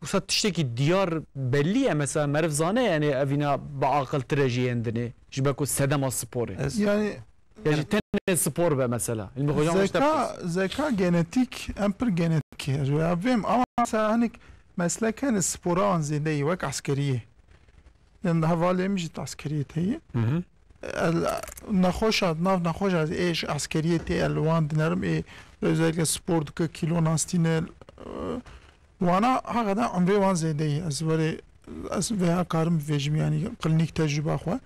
wisa tiştekî diyar bellî ye, mesela meriv zane, yani evîna bi aqiltir e ji yên dinê, ji ber ku sedema sporê. Ez Yani Ya jî tenê spor be mesela. Hilmi hocam işte zeka, zeka genetik, em pir genetik e. Ya vêm, ama mesela hinik meslek hene spora wan zêde yî, wek eskeriyê. Yani hevalê min jî eskeriyê tê yî. Hı hı. El, nexweşa, nav nexweşa ê ji eskeriyê tê el wan dinerim, ê özellikle spor dike, kilo nastîne, e, Wana heqeden emrê wan zêde ye. Ez verê, ez veya karim bivêjim, yani klinik tecrüba xwe.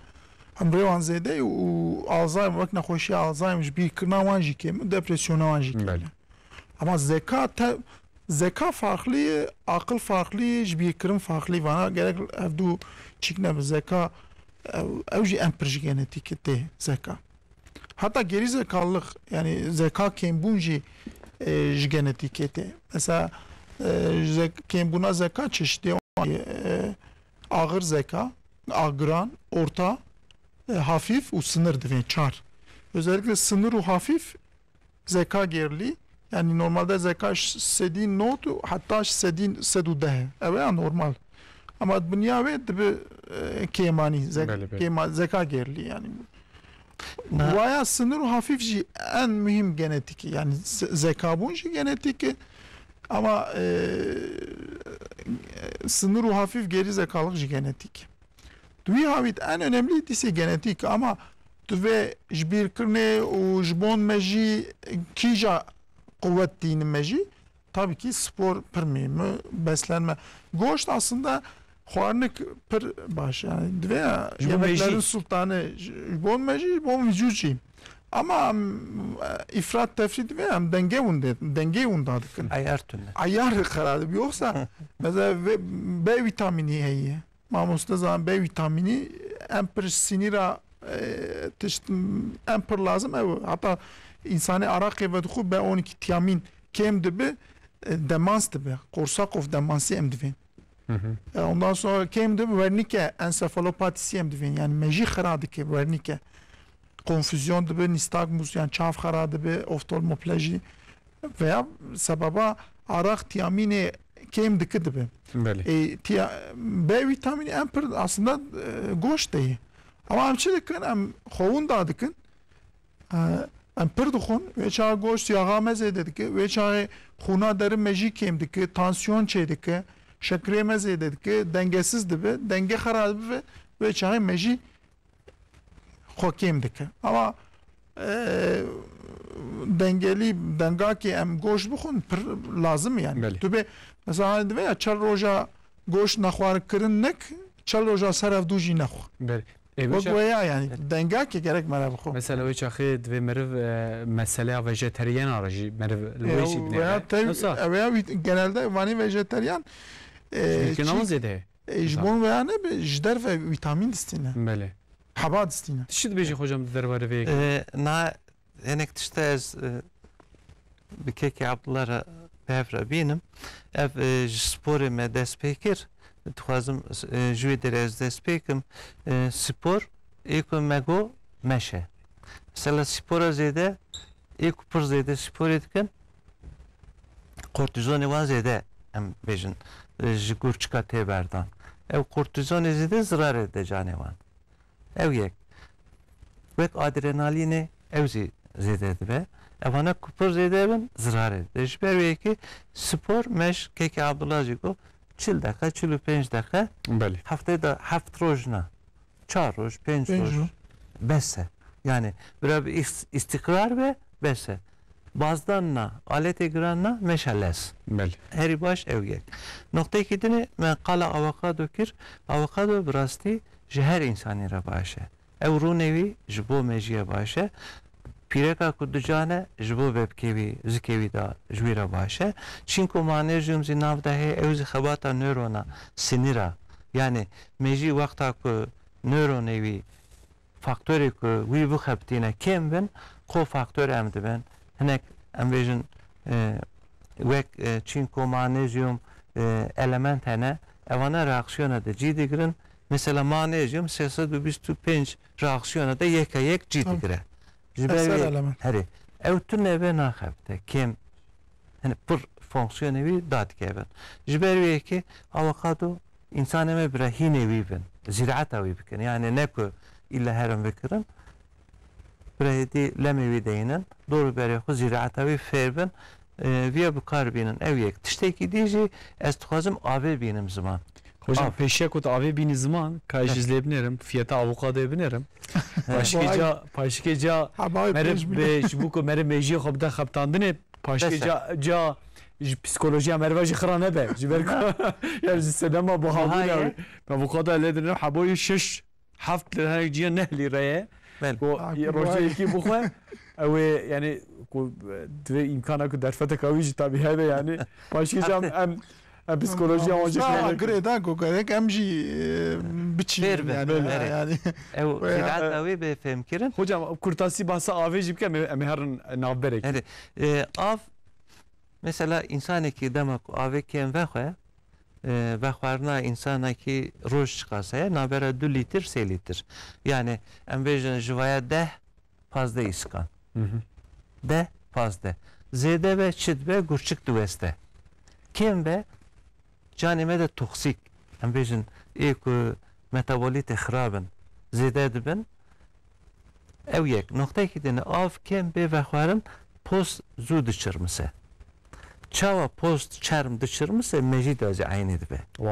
Emrê wan zêde ye û Alzheimer, wek nexweşiya Alzheimer ji bîrkirina wan jî kêm, depresyona wan jî kêm. Belê. Ama zeka te, zeka farklı ye, aqil farklı ye, ji bîrkirin farklı. Vana gerek ev du çîk nebe. Zeka ew, ew jî em pir ji genetîkê tê zeka. Heta gerî zekalix, yani zeka kêmbûn jî, e, ji genetîkê tê. Mesela, e, zek-, kêmbûna zeka çeşitê wan ye, e, ağır zeka, agiran, orta, e, hafif û sınır divên çar. Özellikle sınır û hafif zeka gerilî, yani normalde zeka ji sedî nod û heta ji sedî sed û deh e. Ew ya normal. Ama dinya wê dibi, e, kêmanî, ze-, Belê, belê. Kêma-, zeka gerilî yani. Na- Waya sınır û hafif jî en mühim genetîk e. Yani ze-, zekabûn jî genetîk e. Ama, e, sınır û hafif geri zekalık jî genetîk e. Di wî hawît en önemlî dîsê genetîk, ama tu vê ji bîrkirinê û ji bon me jî kîja quwet tînin me jî, tabii ki spor pir mühim e, beslenme. Goşt aslında xwarinik pir baş, yani divê Ji bo me jî. Yemeklerin sultanı, ji, ji bon me jî, ji bon vücut jî. Ama em, e, ifrat tefrît divê em dengê hûn de, dengê hûn da dikin. Ayar tune. Ayar xera dibi, yoksa mesela ve-, B vitamini heye. Mamoste zan B vitamini em pir sinîra, e, tişt, em pir lazim ew. Heta insanê araqê vedixwe B on iki tiamin kêm dibi, e, demans dibi. Korsakoff demansı em divên. Hı hı. E, ondan sonra kêm dibi, wernike ensefalopatisi em divên. Yani mejî xira dike wernike. Konfüzyon dibi, nistagmus, yani çav xira dibi, oftalmopleji veya sebeba araq tiamînê kêm diki dibi. Belê. E, tiya-, B vitamini em pir aslında, e, goşt de ye. Ama em çi dikin? Em xwe winda dikin. E, Em pir dixwin, wê çaxê goşt yaxa me zêde dike, wê çaxê xûna derin me jî kêm dike, tansiyon çê dike, şekerê me zêde dike, dengesiz dibe, denge xera dibe, wê çaxê me jî xwe kêm dike. Ama, e, dengelî, dengakê em goşt bixwin pir lazim e yani. Belê. Tu bê, mesela, hani dibe ya çel roja goşt nexwar kirin nik, çel roja ser ev dû jî nexwe. Belê. Ê, Wek wêça weya yani, Belê. dengakê gerek me re bixwe. Mesela wê çaxê divê meriv, e, meseleya vejeteriyena re jî meriv li wê Ew jî binêre. veya tev-, Wisa? ew ya wît-, genelde vanî vejeteriyan, e, Ji mîlkê çî-, nawan zêde ye. e, ji Wisa? bon veya ne bi, ji derve vîtamîn distîne. Belê. Heba distîne. Tu çi dibêjî xocam di derbarê vê yekê? E, na, hinek tişta ez, e, bi kekê Abdullah re bi hev re bînim. Ev, e, ji sporê me dest pê kir. Dixwazim, e, ji wê derê ez dest pê kim. E, spor, ê ku me got, meş e. Mesela spora zêde, ê ku pir zêde sporê dikin, kortîzonê wan zêde, em bêjin, e, ji gurçika tê berdan. Ew kortîzonê zêde zirarê dide canê wan. Ew yek. Wek adrenalînê ew zî zêde dibe. Evana ku pir zêde bin, zirarê dide. Ji ber wê yekê spor me ji kekê Abdullah jî got, çil deqe, çil û pênc deqe, Belê. heftê de heft roj na. Çar roj, pênc Pênc roj. roj. Bes e. Yani, bira bi îs-, îstîqrar be, bes e. Bazdan na, aletê giran na, meşe lez. Belê. Herî baş ew yek. Noqteyekî dinê me qala avokado kir. Avokado bi rastî ji her însanî re baş e. Ew rûnê wî ji bo mejiyê baş e. Pîreka ku du can e, ji bo bebkê wî, zikê wî de ji wî re baş e. Çînko magnesium zî nav de heye, ew zî xebata nöyrona, sinîra. Yani mejî wexta ku nöronê wî, faktorê ku wî bixebitîne kêm bin, kofaktor em dibin. Hinek em bêjin, e, wek, e, çînko, magnesium, e, element hene. Evana reaksiyona de cî digirin. Mesela magnesium sê sed û bîst û pênc reaksiyona de yeka yek cî Tamam. digire. Ji ber Eser wê element. herê. Ew tune ve naxebite. Kêm, hani pir fonksiyonê wî dadikevin. Ji ber wê yekê avokado Însanê me bi re hînê wî bin, zîraeta wî bikin. Yani ne ku îlle herin bikirin, bi re hêdî lemê wî deynin, dor û berê xwe zîraeta wî fêr bin, e, viya bi kar bînin. Ew yek. Tiştekî dî jî ez dixwazim avê bînim ziman. Hocam, Av. pêşiya ku tu avê bînî ziman, ka ez jî Heh. lê binêrim, fiyata avokadoyê binêrim. Heh. Paşikê Vay. ca, paşikê ca Heba wê meriv pênc milyon. bi, ji bo ku meriv mêjiyê xwe bide xebitandinê, Paşkê Bes e. ca, ca ji psîkolojiya meriva jî xira nebe. Ji ber ku yani ji sedema bihabûna Buhayê. wî. Me bu qada lê dine heboyê şeş, heft lîre, her ciya neh lîre ye. Belê. Ku Ha, ku rojê buhayê. yekî bixwe, ew ê yani ku divê îmkana ku derfeteka wî jî tabî hebe yani. Paşkê ca Heft. em, em psîkolojiya wan jî Mamosta xira nebe. agirê da ku gerek em jî, e, biçînin Fêr be. yani. Belê. Yani. Ew Veya, zîraeta e, wê bê fêmkirin. Hocam, kurtasî bahsa avê jî bike, em ê, em ê herin navberek. Herê, e, av Mesela, însanekî dema ku avê kêm vexwe, e, vexwarina însanekî roj çiqas heye? Navbera du lîtir, sê lîtir. Yani, em bêjin ji vaya deh, pazdeh îskan. Hı hı. Deh, pazdeh. Zêde be, çi dibe, gurçik diweste. Kêm be, canê me de toksîk, em bêjin, ê ku metabolîtê xirab in, zêde dibin. Ew yek. Noqteyekî din, av kêm bê vexwarin, post zû diçirmise. Çawa post, çerm diçirmise, mejî de jî eynî dibe. Wa!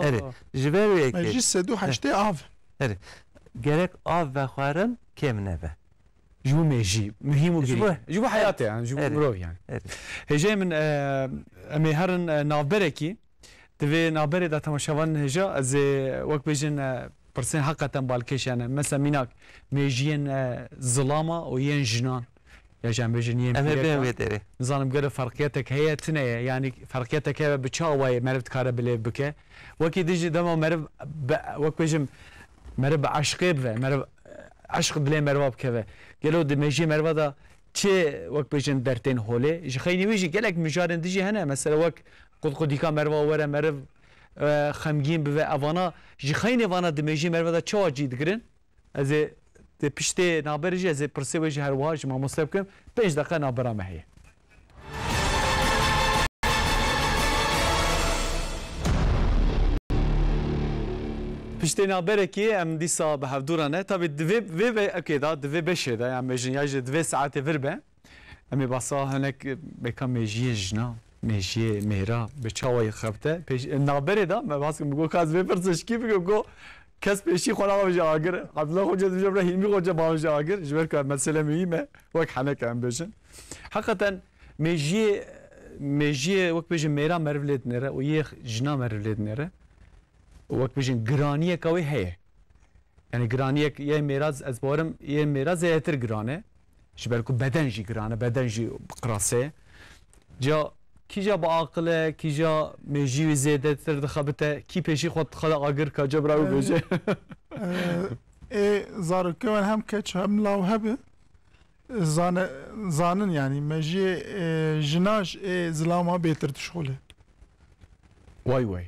Erê, ji ber wê yekê Mejî sed û heştê av. Erê, gerek av vexwarin kêm nebe. Ji bo mêjî, muhîm û Ji girîng. bo Ji bo heyatê yani, ji bo Evet. mirov yani. Evet. Hêjayê min, e, em ê herin, e, navberekî. Di vê navberê de temaşevanên hêja, ez ê wek bêjin, e, pirsên heqeten balkêş yani. Mesela mînak mêjiyên, e, zilama û yên jinan. Ya jî em bêjin yên Em ê pîrekan. bên wê derê. Nizanim gelo ferqiyetek heye, tune ye. Yani ferqiyetek hebe bi çi awayê meriv dikare bilêv bike. Wekî din jî dema meriv bi, wek bêjim, meriv bi eşqê bive, meriv eşq dilê meriva bikeve. Gelo di mêjiyê meriva de çi, wek bêjin, dertên holê? Ji xeynî wî jî gelek mijarên dijî hene. Mesela wek qudqudîka meriva were, meriv, e, xemgîn bive. Evana ji xeynê vana di mêjiyê meriva de çawa cî digirin? Ez ê di piştê navberê jî ez ê pirsê wê jî her wiha ji mamoste bikim. Pênc deqe navbera me heye. Piştê navberekê em dîsa bi hevdû re ne. Tabî di vê, vê be-, ekê de, di vê beşê de, yan bêjin, ya jî di vê saetê vir be. Em ê basa hinek bêka mêjiyê jina, mêjiyê mêra, bi çawa yê xebite. Pêş, navberê de, me bas kir, min got, ka ez vê pirsê ji kî bikim, got, kes pêşî xwe navêje agir. Abdullah Xoca dibêje, bira Hîlmî Xoca bavêje agir. Ji ber ku ev mesele muhîm e, wek heneke em bêjin. Heqeten mêjiyê, mêjiyê wek bêjin mêra meriv lê dinêre û yê jina meriv lê dinêre. Wek bêjin giraniyeka wê heye. Yani giraniyek yê mêra, ez bawerim yê mêra zêdetir giran e. Ji ber ku beden jî giran e, beden jî bi qirase ye. Ca kîja bi aqil e, kîja mêjî wî zêdetir dixebite, kî pêşî xwe dixwe agir ka ca bira wî bêje. Ee, ê zarokê wan hem keç hem law hebe. Zane-, zanin yani, me jê, e, jina ji ê zilama bêtir dişxule. Way way.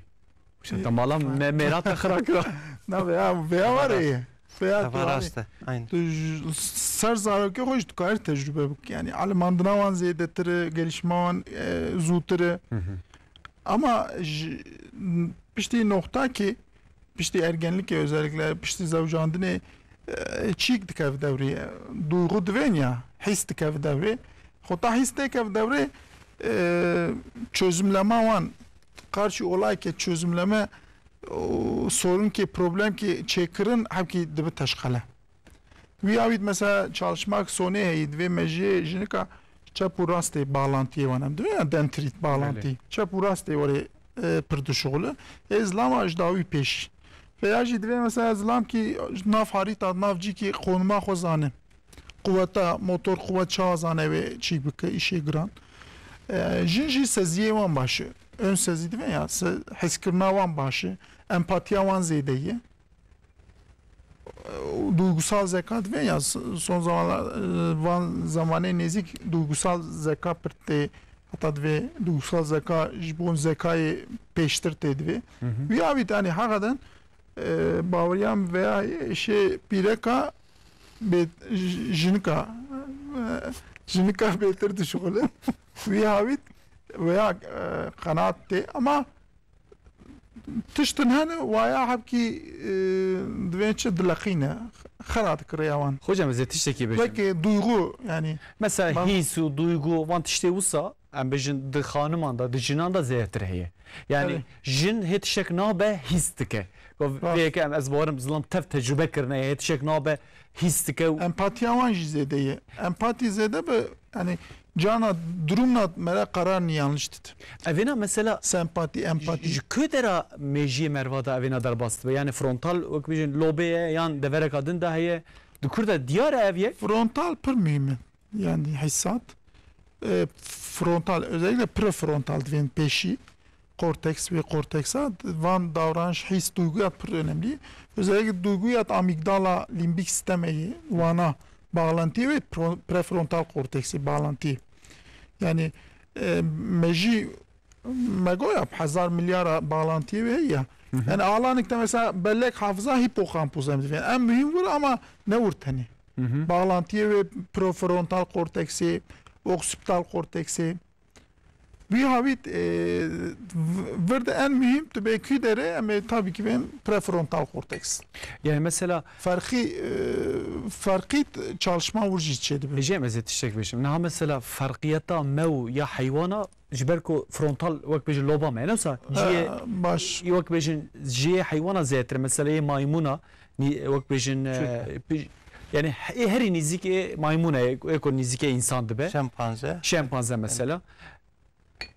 Şe te mala me-, mêra te xira kira. Na, veya, veya var e. Veya Teva tu rast e. Aynen. Tu j-, ser zarokê xwe jî tu karî tecrube bik. Yani, alimandina wan zêdetir e, gelişma wan, e, zûtir e. Hı hı. Ama ji, piştî noxta ki, piştî ergenlikê, özellikle piştî zewcandinê, e, çîk dikeve dewrê, e, duygu divên ya, hîs dikeve dewrê. Xwe ta hîs têkeve dewrê, e, çözümlema wan, karşî olayke çözümleme, o sorun ki, problem ki çêkirin, hemkî dibi teşqele. Wî awît mesela çalışmak sonê heyî, divê mejiyê jinika çep û rastê bağlantiyê wan em divê ya dendrît bağlantî. Belê. Çep û rastê werê, e, pir dişuxule. Ê zilama ji dawî pêşî. Veya jî divê mesela zilam ki nav harîta, nav cîkî qonuma xwe zane. Quweta, motor quwet çawa zane wê çîk bike, îşê giran. E, jin jî seziyê wan baş e. Ön sezî divê ya, se-, hezkirina wan baş e. Empatiya wan zêde ye. Duygusal zeka divê ya, s-, son zamanlar, e, van zamanê nêzîk duygusal zeka pir tê, heta divê duygusal zeka ji bo zekayê pêştir tê divê. Hı hı. Wî avît, yani, heqeden, e, baweriya min veya şê pîreka bê-, j-, jinika, e, jinika bêtir dişuxulin. Wî avît veya, e, qenaat tê, ama tiştin hene, waya hebkî, e, divê çi dileqîne, xera dikire ya wan. Hocam, ez ê tiştekî bêjim. Weke duygu, yani. Mesela hîs û duygu, van tiştê wisa, em bêjin di xaniman de, di jinan de zêdetir heye. Yani jin hê tiştek nabe hîs dike. Rast. Vê yeke em, ez bawerim zilam tev tecrube kirine, hê tiştek nabe hîs dike û empatiya wan jî zêde ye. Empatî zêde be, yani, cana, durumna mere kararını yanlış didi. Evêna mesela sempati, empati. Ji, ji ku dera mêjiyê merva de evêna derbas dibe? Yani frontal, wek bêjin, lobê ye yan devereka din de heye? Di kur de diyar e ev yek? Frontal pir muhîm e. Yani hissat. E, frontal, özellikle prefrontal divên pêşî. Korteks ve korteksa, van davranış, his, duyguya pir önemli. Özellikle duyguyat amigdala, limbik sistemê, wana bağlantı ve pro-, prefrontal korteksi bağlantı. Yani, e, mejî, me goya hezar milyara bağlantı ve ya. Hı hı. Yani alanik de mesela bellek, hafıza, hipokampus em divên. En mühim vur ama ne vur tenê. Hı hı. Bağlantı ve prefrontal korteksi, oksipital korteksi. Wî havît, e, v-, vir de en muhîm tu bê kî derê, em ê tabii ki bên prefrontal korteks. Yani mesela ferqî, e, ferqî çalışma wir jî çêdibe. Ê, jê em ez ê tiştek bêjim. Niha mesela ferqiyeta me û ya heywana ji ber ku frontal wek bêjin loba me. Newsa cihê, e, baş. Wek bêjin cihê heywana zêtir. Mesela yê maymûna, nî-, wek bêjin, e, Çû. Pij-, yani he-, herî nîzîk ê maymûna, ê, ê ku nîzîk ê însan dibe. Şempanze. Şempanze mesela.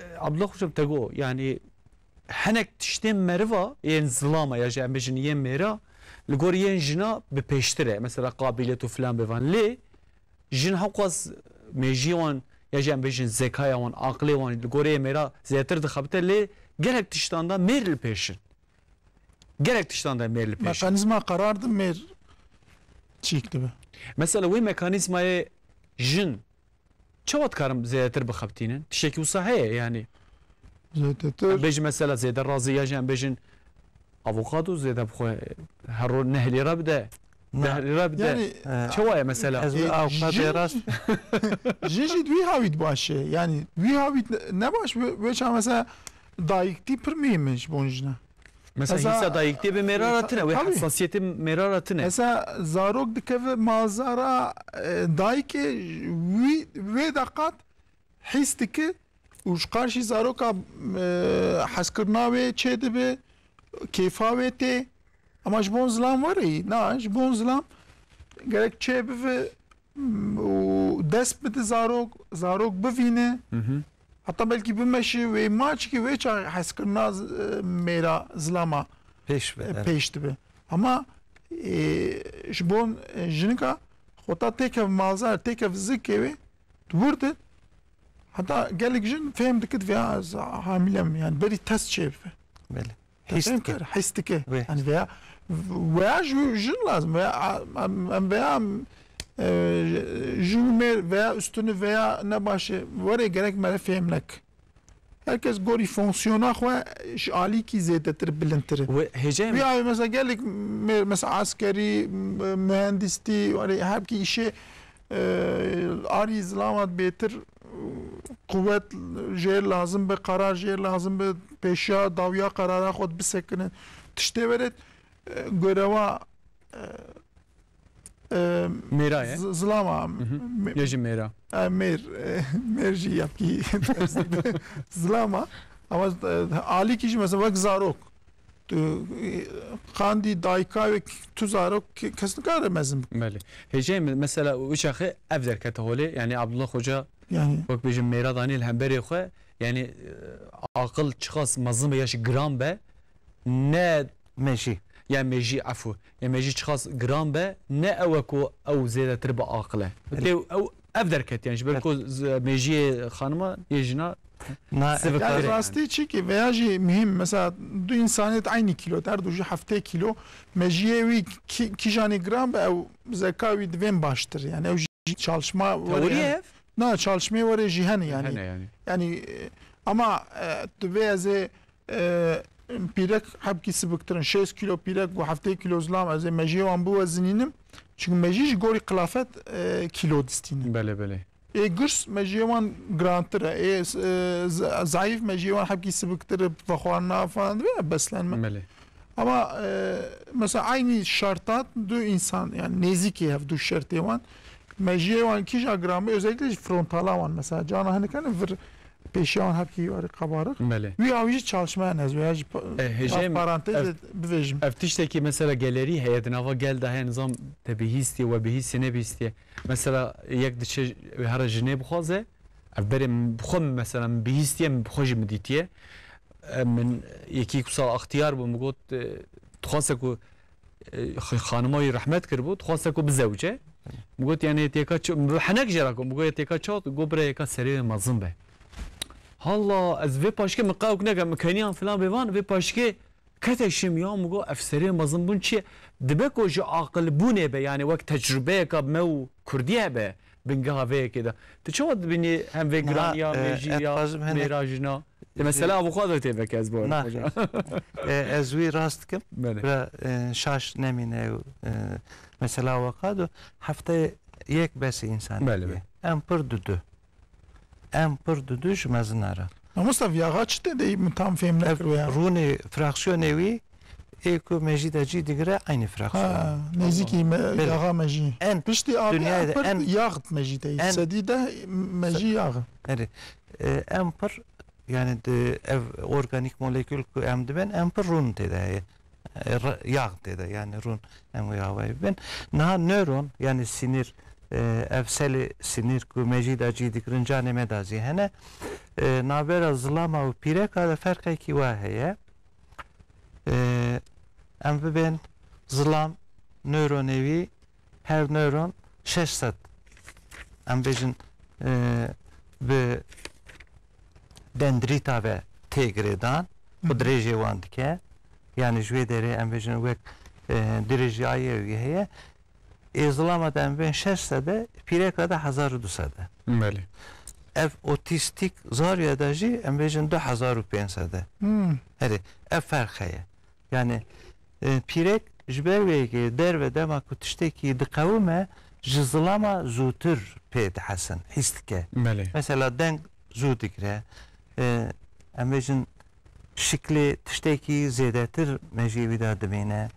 E, Abdullah Hocam te got, yani hinek tiştên meriva yên zilama ya jî em bêjin yên mêra li gor yên jina bi pêştir e. Mesela qabiliyet û filan bêvan. Lê jin hewqas mêjiyê wan ya jî em bêjin zekaya wan, aqilê wan li gorê mêra zêdetir dixebite, lê gelek tiştan de mêr li pêş in. Gelek tiştan de mêr li pêş in. Mekanîzma qerar de mêr çîk dibe. Mesela wê mekanîzmayê jin çawa dikarin zêdetir bixebitînin? Tiştekî wisa heye yani. Zêdetir. Em bêjin mesela zêde razî ya jî em bêjin avokado zêde bixwe, her ro neh lîra bide, Ne. deh lîra bide. Yani, e, çawa ye mesela? Ez E, avokado jin, rast. Jin jî wî havît baş e. Yani wî havît ne, ne baş, wê, wê çawa mesela dayîktî pir muhîm e ji bo jina. Mesela Eza- hîsa dayîktê bi mêra re tine, wê Tabii. hesasiyetê mêra re tine. Mesela zarok dikeve malzara, e, dayikê wî, wê de qat hîs dike û ji qarşî zaroka, e, hezkirina wê çêdibe, kêfa wê tê. Ama ji bon zilam were yî. Na, ji bon zilam gerek çêbive, m, û dest bide zarok, zarok bivîne. Hı hı. Heta belkî bimeşe wê ma, çikî wê çax hezkirina z-, e, mêra zilama Pêş be, e, evet. pêş dibe. Ama, e, ji bon, e, jinika xwe ta têkev malzar, têkev zikê wê, di wir de heta gelek jin fêm dikit vêya ez hamîle me. Yani berî test çêbibe. Belê. Hîs Fêm dike. kir, hîs dike. Wê. Yani veya, veya ji jin lazim, veya, em, em veya, e, jin û mêr veya üstünü veya ne başı, were gerek mere fêm nek. Herkes gorî fonksiyona xwe ji alîkî zêdetir, bilindtir e. Wê hêjayê Wî min- ayê mesela gelek mêr, mesela askerî, m-, mühendistî, were her ki işê, e, arî zilamat bêtir, quwet jê lazim be, qerar jê lazim be, pêşiya dawiya qerara xwe bisekinin. Tiştê were, e, görewa, e, e, Mêra ye. z-, zilama. Hı hı. Me-, Ya jî mêra. e, mêr, e, mêr jî yapkî zilama. Ama, e, alîkî jî mesela wek zarok. Tu, e, qandî dayika wê tu zarok ke-, kes nikare mezin bike. Belê. Hêjayê min mesela wî çaxê ev derkete holê, yani Abdullah Xoca Yani. wek bêjim mêra danî li hemberê xwe, yani, e, aqil çiqas mezin be ya jî giran be, ne Mejî. ya mejî, efû, ya mejî çiqas giran be, ne ew e ku ew zêdetir bi aqil e. Belê. Tê ew, ev derket yani ji ber Belê. ku z-, mejiyê xanima yê jina Na, Sivik Yani Belê. rastî çi ki veya jî mühim, mesela du insanê aynı kilo, her du jî heftê kilo, mejiyê wî ki-, kîjanê giran be ew zeka wî divên baştir. Yani ew jî çalışma were Teoriye yani. ev? Na, çalışmê were jî hene yani. Hene yani. Yani, e, ama, e, tu vê ez ê, e, pîrek hebkî sibiktirin, şêst kilo pîrek û heftê kilo zilam ez ê mejiyê wan biwezinînim. Çünkü mejî ji gorî qilafet, e, kilo distîne. Belê, belê. Ê girs mejiyê wan girantir e. Ê, e, z-, zayîf mejiyê wan hebkî sibiktir e, vexwarina falan dibe beslenme. Belê. Ama, e, mesela aynı şartat du insan, yani nêzîkî hev du şertê wan. Mejiyê wan kîja giran be, özellikle jî frontala wan. Mesela cana hinek hene vir pêşiya wan hebkî were qabarix. Belê. Wî awî jî çalışma hene ez veya jî pa-, E, hêjayê min parantez ev, de bivêjim. ev tiştekî mesela gelerî heye di nava gel de heye nizam te bihîstiye we bihîstiye nebihîstiye. Mesela yek diçe wê here jinê bixwaze, ev berê min bi xwe mesela min bihîstiye, min bi xwe jî min dîtiye. E, min yekî ku sal extiyar bû, min got, e, dixwaste ku, e, x-, xanima wî rehmet kiribû, dixwaste ku bizewce. Min got, yani, têka çi-, min henek jê re got, min got, "Ya têka çawa?" Got, "Bira yeka serê wê mezin be." Halla, ez vê paşkê min qewk nekem, min keniyan filan bê van, vê paşkê kete şim ya, min got, "Ev serê mezin bûn çi ye?" Dibe ku ji aqilbûnê be, yani wek tecrubeyeka me û kurdî hebe, bingeha vê yekê de. Tu çawa dibînî hem vê Niha, giraniya e, mejî ez ya dixwazim hinek mêra jina? Te mesela avû xwe de tê veke ez bor. Na, xweca. E, ez wî rast dikim. Belê. Bira, e, şaş nemîne, e, mesela weka do. Hefteyê yek bes însan Belê, diye. belê. Em pir dudu. Em pir dudu ji mezina re. Mamosta, viyaxa çi te deyî, min tam fêm Ev nekir wê ya. rûnê fraksiyonê wî, ê ku mejî de cî digire, aynî fraksiyon. Ha, nêzîkî me, Belê. yaxa mejî. En Piştî abi dünyayê em de pir en, yax mejî deyî. en Sedî de mejî yax. Erê, e, em pir, yani de ev organik molekül ku em dibin, em pir rûn tê de heye. E, r-, yax tê de, yani rûn em wê awayî bibin. Niha nöron, yani sinir, e, ev selê sinir ku mejî de cî dikirin, canê me de zî hene. E, navbera zilama û pîreka de ferqekî wa heye. E, em bibên zilam nöronê wî her nöron şeş sed, em bêjin, e, bi dendrîta ve tê girêdan, Hı hı. dirêjê wan dike. Yani ji wê derê em bêjin wek, e, dirêjayê wî heye. Ê zilama de em bên şeş sed e, pîreka de hezar û du sed e. Belê. Ev otîstîk zarya de jî em bêjin du hezar û pênc sed e. Hmm. Herê, ev ferq heye. Yani, e, pîrek ji ber wê yekê derve dema ku tiştekî diqewime, ji zilama zûtir pê dihesin, hîs dike. Belê. Mesela deng zû digire, e, em bêjin şiklê tiştekî zêdetir mejiyê wî de dimîne.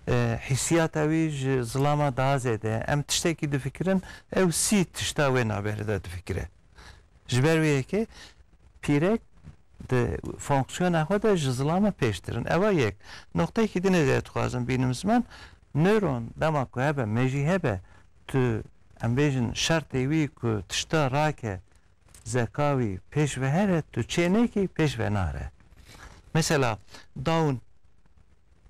E, hîsiyata wî ji zilama daha zêde. Em tiştekî difikirin, ew sî tişta wê navberê de difikire. Ji ber wê yekê pîrek di fonksiyona xwe de ji zilama pêştir in. Eva yek. Noqteyekî din ê ez dixwazim bînim ziman, neyron dema ku hebe, mejî hebe, tu, em bêjin, şertê wî ku tişta rake, zeka wî pêş ve here, tu çê nekî, pêş ve nare. Mesela, Dawn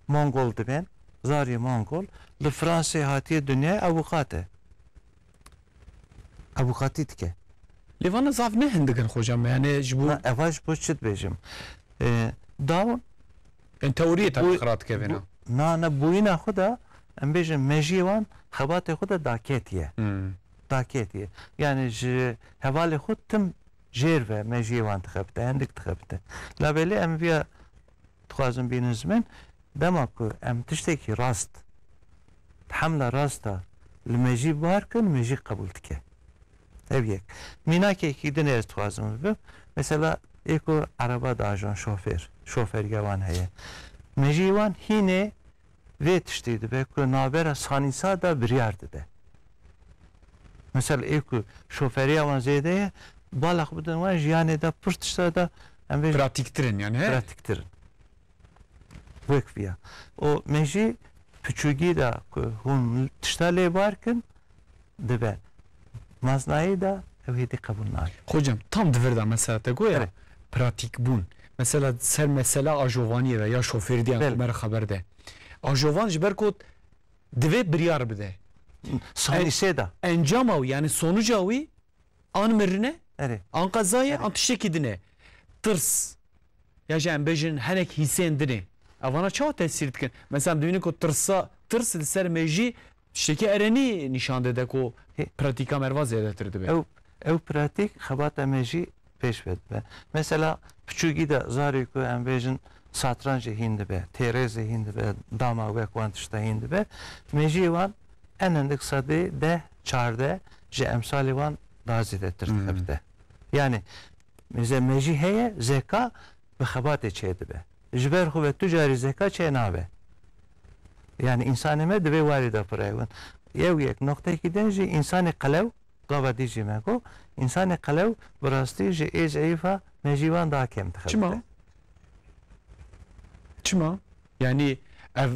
Mongol dibên, zarê Mongol, li Fransê hatiye dinyayê, avûkat e. Avûkatî dike. Lê vana zaf ne hindik in, xocam, yani ji bo Na, eva ji bo çi dibêjim? E, Dawn Yani teoriyê te bu, xira dike vêna. Bu, na, ne, bûyîna xwe de, em bêjin, mejiyê wan xebatê xwe de daketiye. Hmm. Daketiye. Yani ji hevalê xwe tim jêr ve mejiyê wan dixebite, hindik dixebite. Labelê em viya dixwazin bînin ziman, dema ku em tiştekî rast, hemla rasta li mejî bar kin, mejî qebûl dike. Ev yek. Mînakekî din ez dixwazim bibim. Mesela, ê ku ereba diajon, şofêr, şoferiya wan heye. Mejî wan hînê vê tiştî dibe ku navbera sanîsa de biryar dide. Mesela, ê ku şoferiya wan zêde ye, bala xwe bidin wan, jiyanê de pir tişta de, em bêjin, Pratîktir in yani, he? Pratîktir in. Wek viya. Û mejî piçûgî de ku hûn tişta lê bar kin, dibe. Maznayî de ew hêdî qebûl nake. Xocam, tam di vir de mesela te goya Erê. pratîk bûn. Mesela ser mesela ajovaniyê de ya şofêrdiyan Belê. ku me re xeber de. Ajovan ji ber ku divê biryar bide. Sanîsê de. Encama wî, yani sonuca wî an mirine, Erê. an qeza ye, Erê. an tiştekî din e. Tirs. Ya jî em bêjin hinek hîsên din ê. Evana çawa tesîr dikin? Mesela em dibînin ku tirsa, tirs li ser mejî tiştekî erenî nîşan dide ku Hê. pratîka merva zêdetir dibe. Ew, ew pratîk xebata mejî pêş ve dibe. Mesela piçûkî de zarê ku em bêjin satrancê hîn dibe, têrêzê hîn dibe, dama wek wan tişta hîn dibe. Mejiyê wan en hindik sedê deh, çardeh ji emsalê wan daha zêdetir Hmm. dixebite. Yani, mêze mejî heye, zeka bi xebatê çê dibe. Ji ber xwe ve tu carî zeka çê nabe. Yani, însanê me divê warî de pirewin. Ew yek, noqtekî din jî însanê qelew, gava dî jî me got, însanê qelew bi rastî ji ê zeîfa mejî wan daha kêm dixebite. Çima? Çima? Yani ev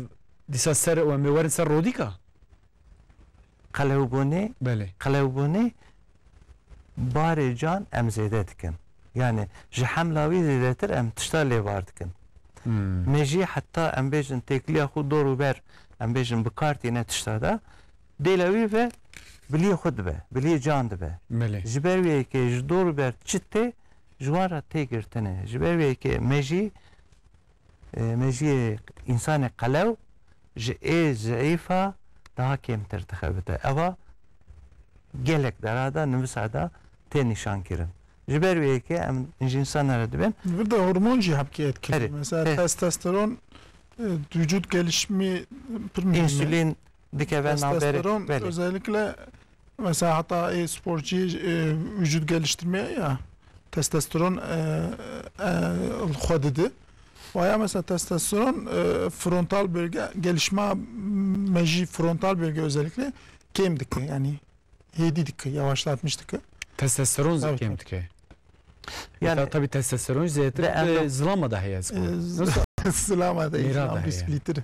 dîsa ser, em ê werin ser rodîka? Qelewbûnê, Belê. qelewbûnê barê can em zêde dikin. Yani ji hemla wî zêdetir em tişta lêvar dikin. Hmm. Mejî heta em bêjin têkiliya xwe dor û ber, em bêjin bi kar tîne tişta de, dêla wî ve biliyê xwe dibe, biliyê can dibe. Belê. Ji ber wê yekê ji dor û ber çi tê, ji wan re tê girtine. Ji ber wê yekê mejî, e, mejiyê însanê qelew ji ê zeîfa daha kêmtir dixebite. Eva gelek dera de, nivisa de tê nîşan kirin. Ji ber wê yekê em ji însanan re dibên. Vir de hormon jî hebkê etkili. Herê, Mesela herê. testosteron, e, vücut gelişimi pir muhîm e. Însûlîn dikeve navberê. Testosteron Belê. özellikle mesela heta ê sportçî, e, vücut geliştirmeye ya testosteron, e, e, xwe didi. Waya mesela testosteron, e, frontal bölge, gelişme mejî frontal bölge özellikle kêm dike. Yani hêdî dike, yavaşlatmış dike. Testosteron Tabii, kêm tabii. dike. Yani, Yani, tabii testosteron zêdetir de em de de zilama da heye, ez E, gorim. z-, Nasıl? zilama da Mîra da heye. Bislîtir.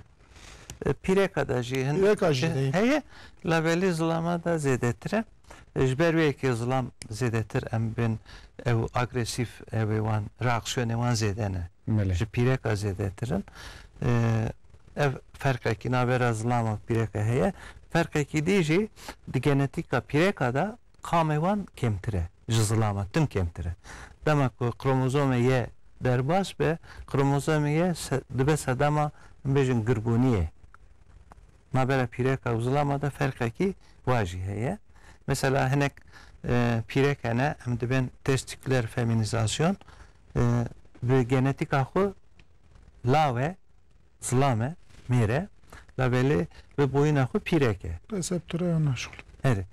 E, pîreka da jî hin-, Pîreka jî e, de. heye, labelê zilama da zêdetir e. E, ji ber wê yekê zilam zêdetir em bên ew agresîf, ew ê wan, reaksiyonê wan zêde ne. Belê. Ji pîreka zêdetir in. E, ev ferqekî navbera zilam û pîreka heye. Ferqekî dî jî di genetîka pîreka de kamê wan kêmtir e. Ji zilama tim kêmtir e. Dema ku kromozomê Y derbas be, kromozomê Y se-, dibe sedema, em bêjin, girbûniyê. Navbera pîreka û zilama de ferqekî wa jî heye. Mesela hinek, e, pîrek hene, em dibên testiküler feminîzasyon, e, bi genetîka xwe law e, zilam e, mêr e, labelê bi boyîna xwe pîrek e. Reseptora ya naşol. Erê.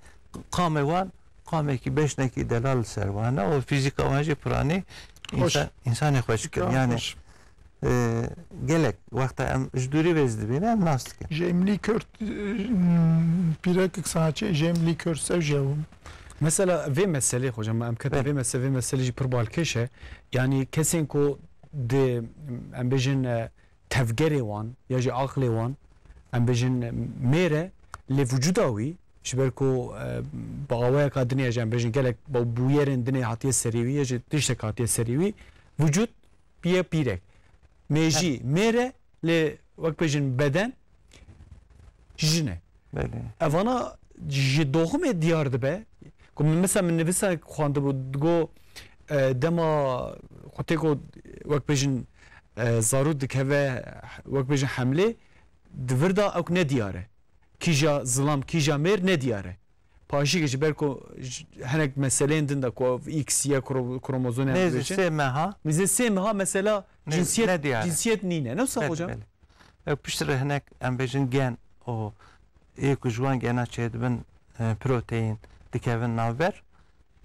Qamê wan, qamekî beşnekî delal li ser wan e û fîzîka wan jî piranî Xweş. însan-, însanê xweş kir. Fîzîka Yani xweş. E, gelek wexta em ji dûrî vê zî dibîne, em nas dikin. Jamie Lee Curtis, e, pîrekek sanatçî Jamie Lee Curtis, ew jî ew. Mesela vê meselê, hocam, em ketin Belê. vê mese-, vê meselê jî pir balkêş e. Yanî kesên ku di, em bêjin, e, tevgerê wan ya jî aqlê wan, em bêjin, mêr e, lê vücuda wî, ji ber ku, e, bi awayeka dinê ya jî em bêjin gelek bi bûyerên dinê hatiye serê wî ya jî tiştek hatiye serê wî, vücut bûye pîrek. Mêjî mêr e, lê wek bêjin beden jin e. Belê. Evana ji doxumê diyar dibe. Ku min, mesela min nivîsa xwendibû, digo, e, dema xwe tê ku wek bêjin, e, zarû dikeve, wek bêjin hemlê, di vir de ew ne diyar e. Kîja zilam, kîja mêr ne diyar e. Paşî ji ber ku j-, hinek meseleyên din de ku X, Y kro-, kromozomê Nêzî dibêjin. sê meha. Nêzî sê meha mesela Ne, cinsiyet, ne diyar e. cinsiyet nîne. Ne wisa Belê, hocam? belê. Ew piştre hinek em bêjin gen û ê ku ji wan gena çêdibin, e, proteîn dikevin navber,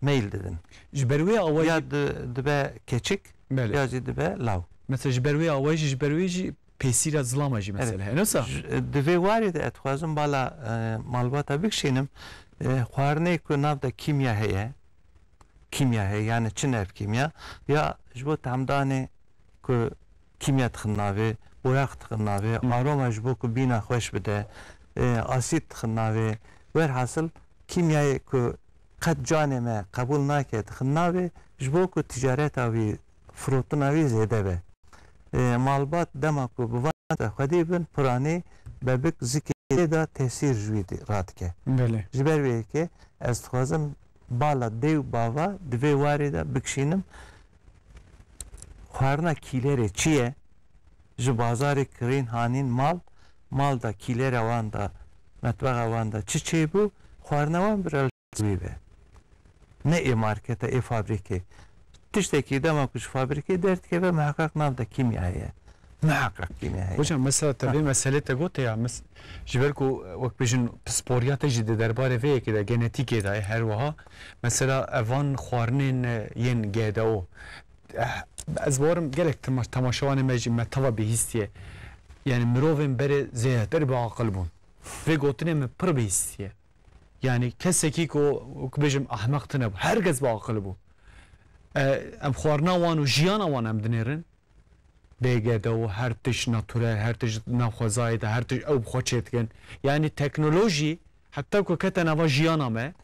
meyl didin. Ji ber wê awayî Ya di-, dibe keçik, Belê. ya jî dibe law. Mesela ji ber wê awayî jî, ji ber wê jî pêsîra zilama jî Erê. mesela heye. Ne wisa? Ji, di vê warê de ez dixwazim bala, e, malbata bikişînim. E, xwarinê ku nav de kîmya heye, kîmya heye, yani çi nev kîmya, ya ji bo tamdanê ku kîmya dixin navê, boyax dixin navê, Hı. aroma ji bo ku bîna xweş bide, e, asîd dixin navê. Werhasil kîmyayê ku qet canê me qebûl nake dixin navê, ji bo ku ticareta wî, firotina wî zêde be. E, malbat dema ku bi van de xwedî bin, piranî bebik zikê de tesîr ji wî di-, radike. Belê. Ji ber wê yekê ez dixwazim bala dê û bava di vê warê de bikişînim. Xwarina kîlerê çi ye? Ji bazarê kirîn hanîn mal, mal da kîlera wan da, metbexa wan da çi çêbû? Xwarina wan bi re wî be. Ne ê markete, ê fabrîkê. Tiştekî dema ku ji fabrîkê derdikeve, miheqeq nav de kîmya heye. Miheqeq kîmya heye. Hocam, mesela te Ha. vê meselê te gote ya, mes-, ji ber ku, wek bêjin, pisporiya te jî di derbarê vê yekê de, genetîkê de ye her wiha. Mesela evan xwarinên, e, yên G D O. Eh, ez bawerim gelek tema-, temaşevanê me jî me tava bihîstiye. Yani mirovên berê zêdetir bi aqil bûn. Vê gotinê min pir bihîstiye. Yani kesekî ku, ku bêjim, ehmeq tune bû. Her kes bi aqil bû. E, em xwarina wan û jiyana wan em dinêrin. D G D û her tişt nature, her tişt navxwezayê de, her tişt ew bi xwe çêdikin. Yani teknolojî heta ku kete nava jiyana me,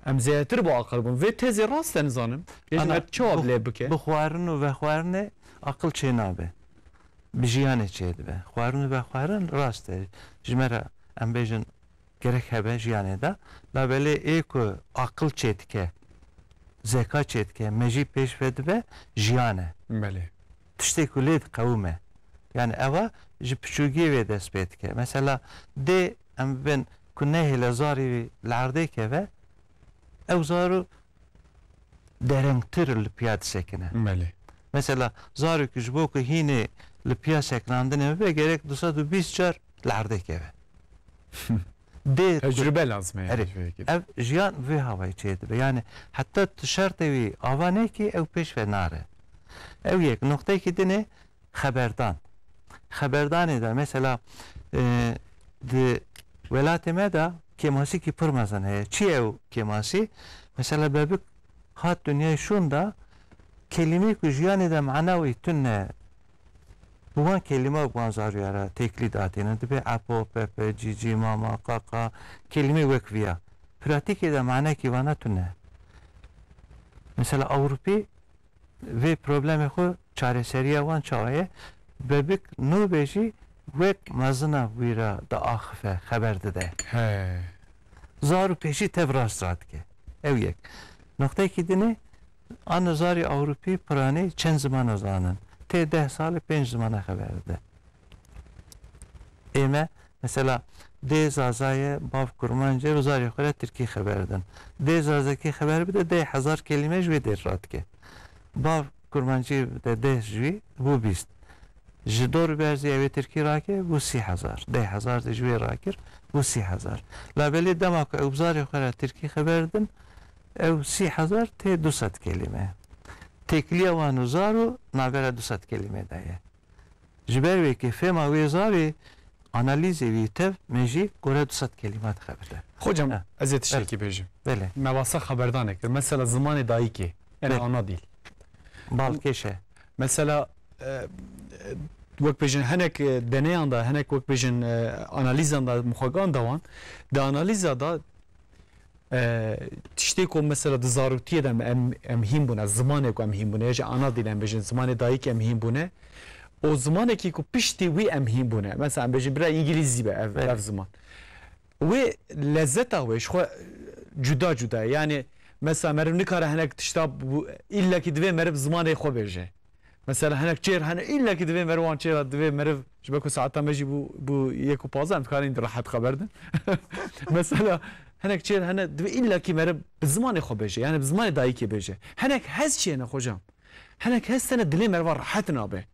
em zêdetir bi aqil bûn. Vê tezê rast e, nizanim. Bêjim, Ana, me çawa bi, lê bike? Bi xwarin û vexwarinê aqil çênabe. Bi jiyanê çêdibe. Xwarin û vexwarin rast e. Ji me re em bêjin gerek hebe jiyanê de. Labelê ê ku aqil çêdike, zeka çêdike, mejî pêş ve dibe, jiyan e. Belê. Tiştê ku lê diqewime. Yani eva ji piçûgiyê vê dest pê dike. Mesela dê em bibin ku nehêle zarî wî li erdê keve, ew zaro derengtir li piya disekine. Belê. Mesela zarokî ji bo ku hînê li piya sekinandinê bibe, gerek du sed û bîst car li erdê keve. Dê ku Tecrube lazim e yani Erê, ji vê yekê de. Ev jiyan vê havayî çêdibe. Yani heta tu şertê wî ava nekî, ew pêş ve nare. Ew yek. Noqteyekî din e xeberdan. Xeberdanê de mesela, e, di welatê me de kêmasîkî pir mezin heye. Çi ye ew kêmasî? Mesela bebik hat dinyayê şûnda, kelîmê ku jiyanê de mana wî tune, bi wan kelîme, bi wan zaroya re têkilî datîne. Dibê epo, pepe, cîcî, mama, qaka, kelîmê wek viya. Pratîkê de manekî vana tune. Mesela Ewropî vê problemê xwe çareseriya wan çawa ye? Bebik nû be jî wek mezina wî re diaxife, xeber dide. He. Zaro pêşî tev rast radike. Ew yek. Noqteyekî din e, ana zarê Ewropî piranî çend zimana zanin. Tê deh salê pênc zimana xeber dide. Ê me, mesela, dê Zaza ye, bav Kurmanc e, bi zarê xwe re Tirkî xeber didin. Dê Zazakî xeber bide, deh hezar kelîme ji wê dê radike. Bav Kurmancî bide deh ji wî, bû bîst. Ji dor berzî ew ê Tirkî rake, bû sî hezar. Deh hezar de ji wê rakir, bû sî hezar. Labelê dema ku ew bi zarê xwe re Tirkî xeber didin, ew sî hezar tê du sed kelîme. Têkiliya wan û zaro navbera du sed kelîme de ye. Ji ber wê ke fêma wê zarê, analîzê wî tev mejî gore du sed kelîma dixebite. Hocam, Ha. ez ê tiştekî bêjim. Belê. Me wasa xeberdanê kir. Mesela zimanê dayikê, yani Belê. ana dîl. Balkêş e. Mesela, e, e, wek bêjin hinek, e, deneyan da, hinek wek bêjin, e, analîzan da, muxagan da wan, di analîza da, e, tiştê ku mesela di zaroktiye de em, em, em hîn bûne, zimanê ku em hîn bûne, ya jî ana dîl em bêjin, zimanê dayikê em hîn bûne, û zimanekî ku piştî wî em hîn bûne. Mesela em bêjin bira îngilîzî be ev, Evet. ev ziman. Wê lezzeta wê ji xwe cuda cuda ye. Yani mesela meriv nikare hinek tişta bu, illa ki divê meriv zimanê xwe bêje. Mesela hinek çêr hene, illa ki divê meriv wan çêra, divê meriv, ji ber ku saeta me jî bû, bû yek û pazdeh, em dikarin rehet xeber din. Mesela hinek çêr hene, divê illa ki meriv bi zimanê xwe bêje, yani bi zimanê dayikê bêje. Hinek hez çêne hocam. Hinek hez tene dilê meriva rehet nabe.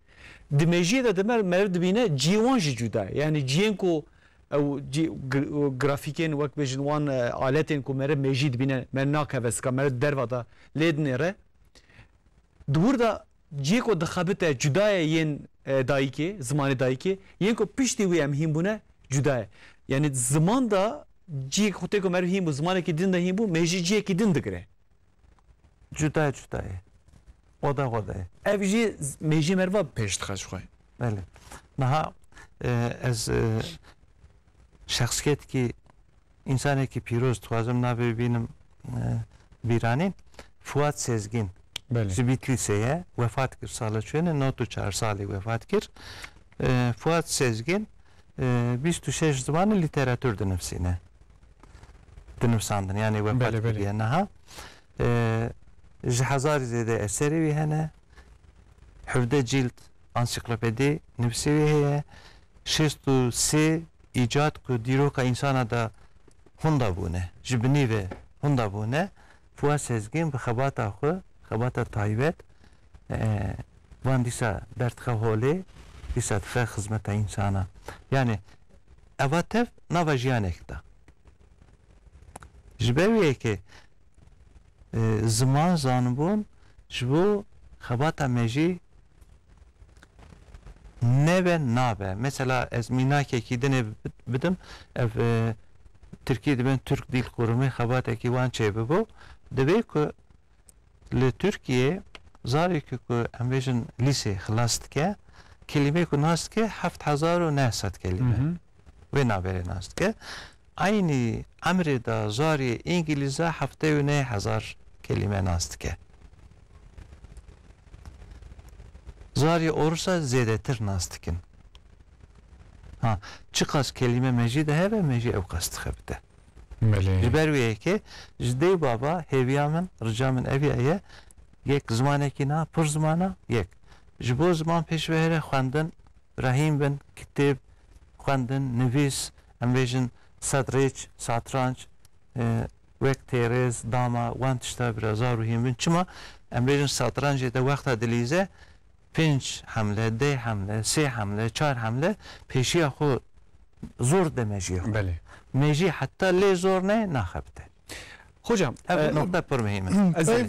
Di mêjiyê de, de mer-, meriv dibîne ciyê wan jî cuda ye. Yani ciyên ku ew cî-, gr-, grafîkên wek bêjin wan, e, aletên ku meriv mêjî dibîne, meriv nakeve sika, meriv derva de lê dinêre. Di wir de ciyê ku dixebite cuda ye yên, e, dayikê, zimanê dayikê, yên ku piştî wî em hîn bûne cuda ye. Yani ziman de ciyê ku tê ku meriv hîn bû, zimanekî din de hîn bû, mêjî ciyekî din digire. Cuda cuda ye. Oda oda ye. Ev jî z-, mêjî meriva pêş dixe ji xwe. Belê. Niha, e, ez, e, şexsiyetki, insanekî pîroz dixwazim navê bînim, e, bîranîn. Fuat Sezgin. Belê. Ji Bîtlîsê ye. Wefat kir sala çûyene, nod û çar salî wefat kir. E, Fuat Sezgin, e, bîst û şeş zimanê lîteratûr dinivsîne. Dinivsandin, yani wefat Belê, belê. kiriye niha. E, ji hezarî zêde eserê wî hene. Hevdeh cîld ansiklopedî nivîsê wî heye. Şêst û sê îcad ku dîroka însana de hunda bûne, ji binî ve hunda bûne. Fuat Sezgin bi xebata xwe, xebata taybet, e, van dîsa derdixe holê, dîsa dixe xizmeta însana. Yani eva tev nava jiyanek de. Ji ber wê yekê, e, ziman, zanibûn ji bo xebata me jî nebe nabe. Mesela ez mînakekî dinê bi-, bidim, ev, e, Tirkî dibên Türk Dil Kurumu, xebatekî wan çêbibû. Divê ku li Tirkiyê zarê ku, ku em bêjin lîsê xilas dike, kelîmeyê ku nas dike heft hezar û neh sed kelîme. Hı hı. Wê navberê nas dike. Eynî emrê de zarê îngilîza heftê û neh hezar kelîme nas dike. Zarê orusa zêdetir nas dikin. Ha, çiqas kelîme me jî de hebe, me jî ewqas dixebite. Belê. Ji ber wê yekê ji dê baba hêviya min, rica min eviya ye, yek zimanekî na, pir zimana, yek. Ji bo ziman pêş ve here xwendin, Birahîm bin, kitêb, xwendin, nivîs, em bêjin sedrêç, satranç, e, wek têrêz, dama, wan tişta bira zar û hîn bin. Çima? Em bêjin satrancê de wexta dilîze pênc hemle, deh hemle, sê hemle, çar hemle pêşiya xwe zor de mejiyê xwe. Belê. Mejî heta lê zor ne, naxebite. Hocam, Ev e, nokta pir muhîm e. Ez Peyv,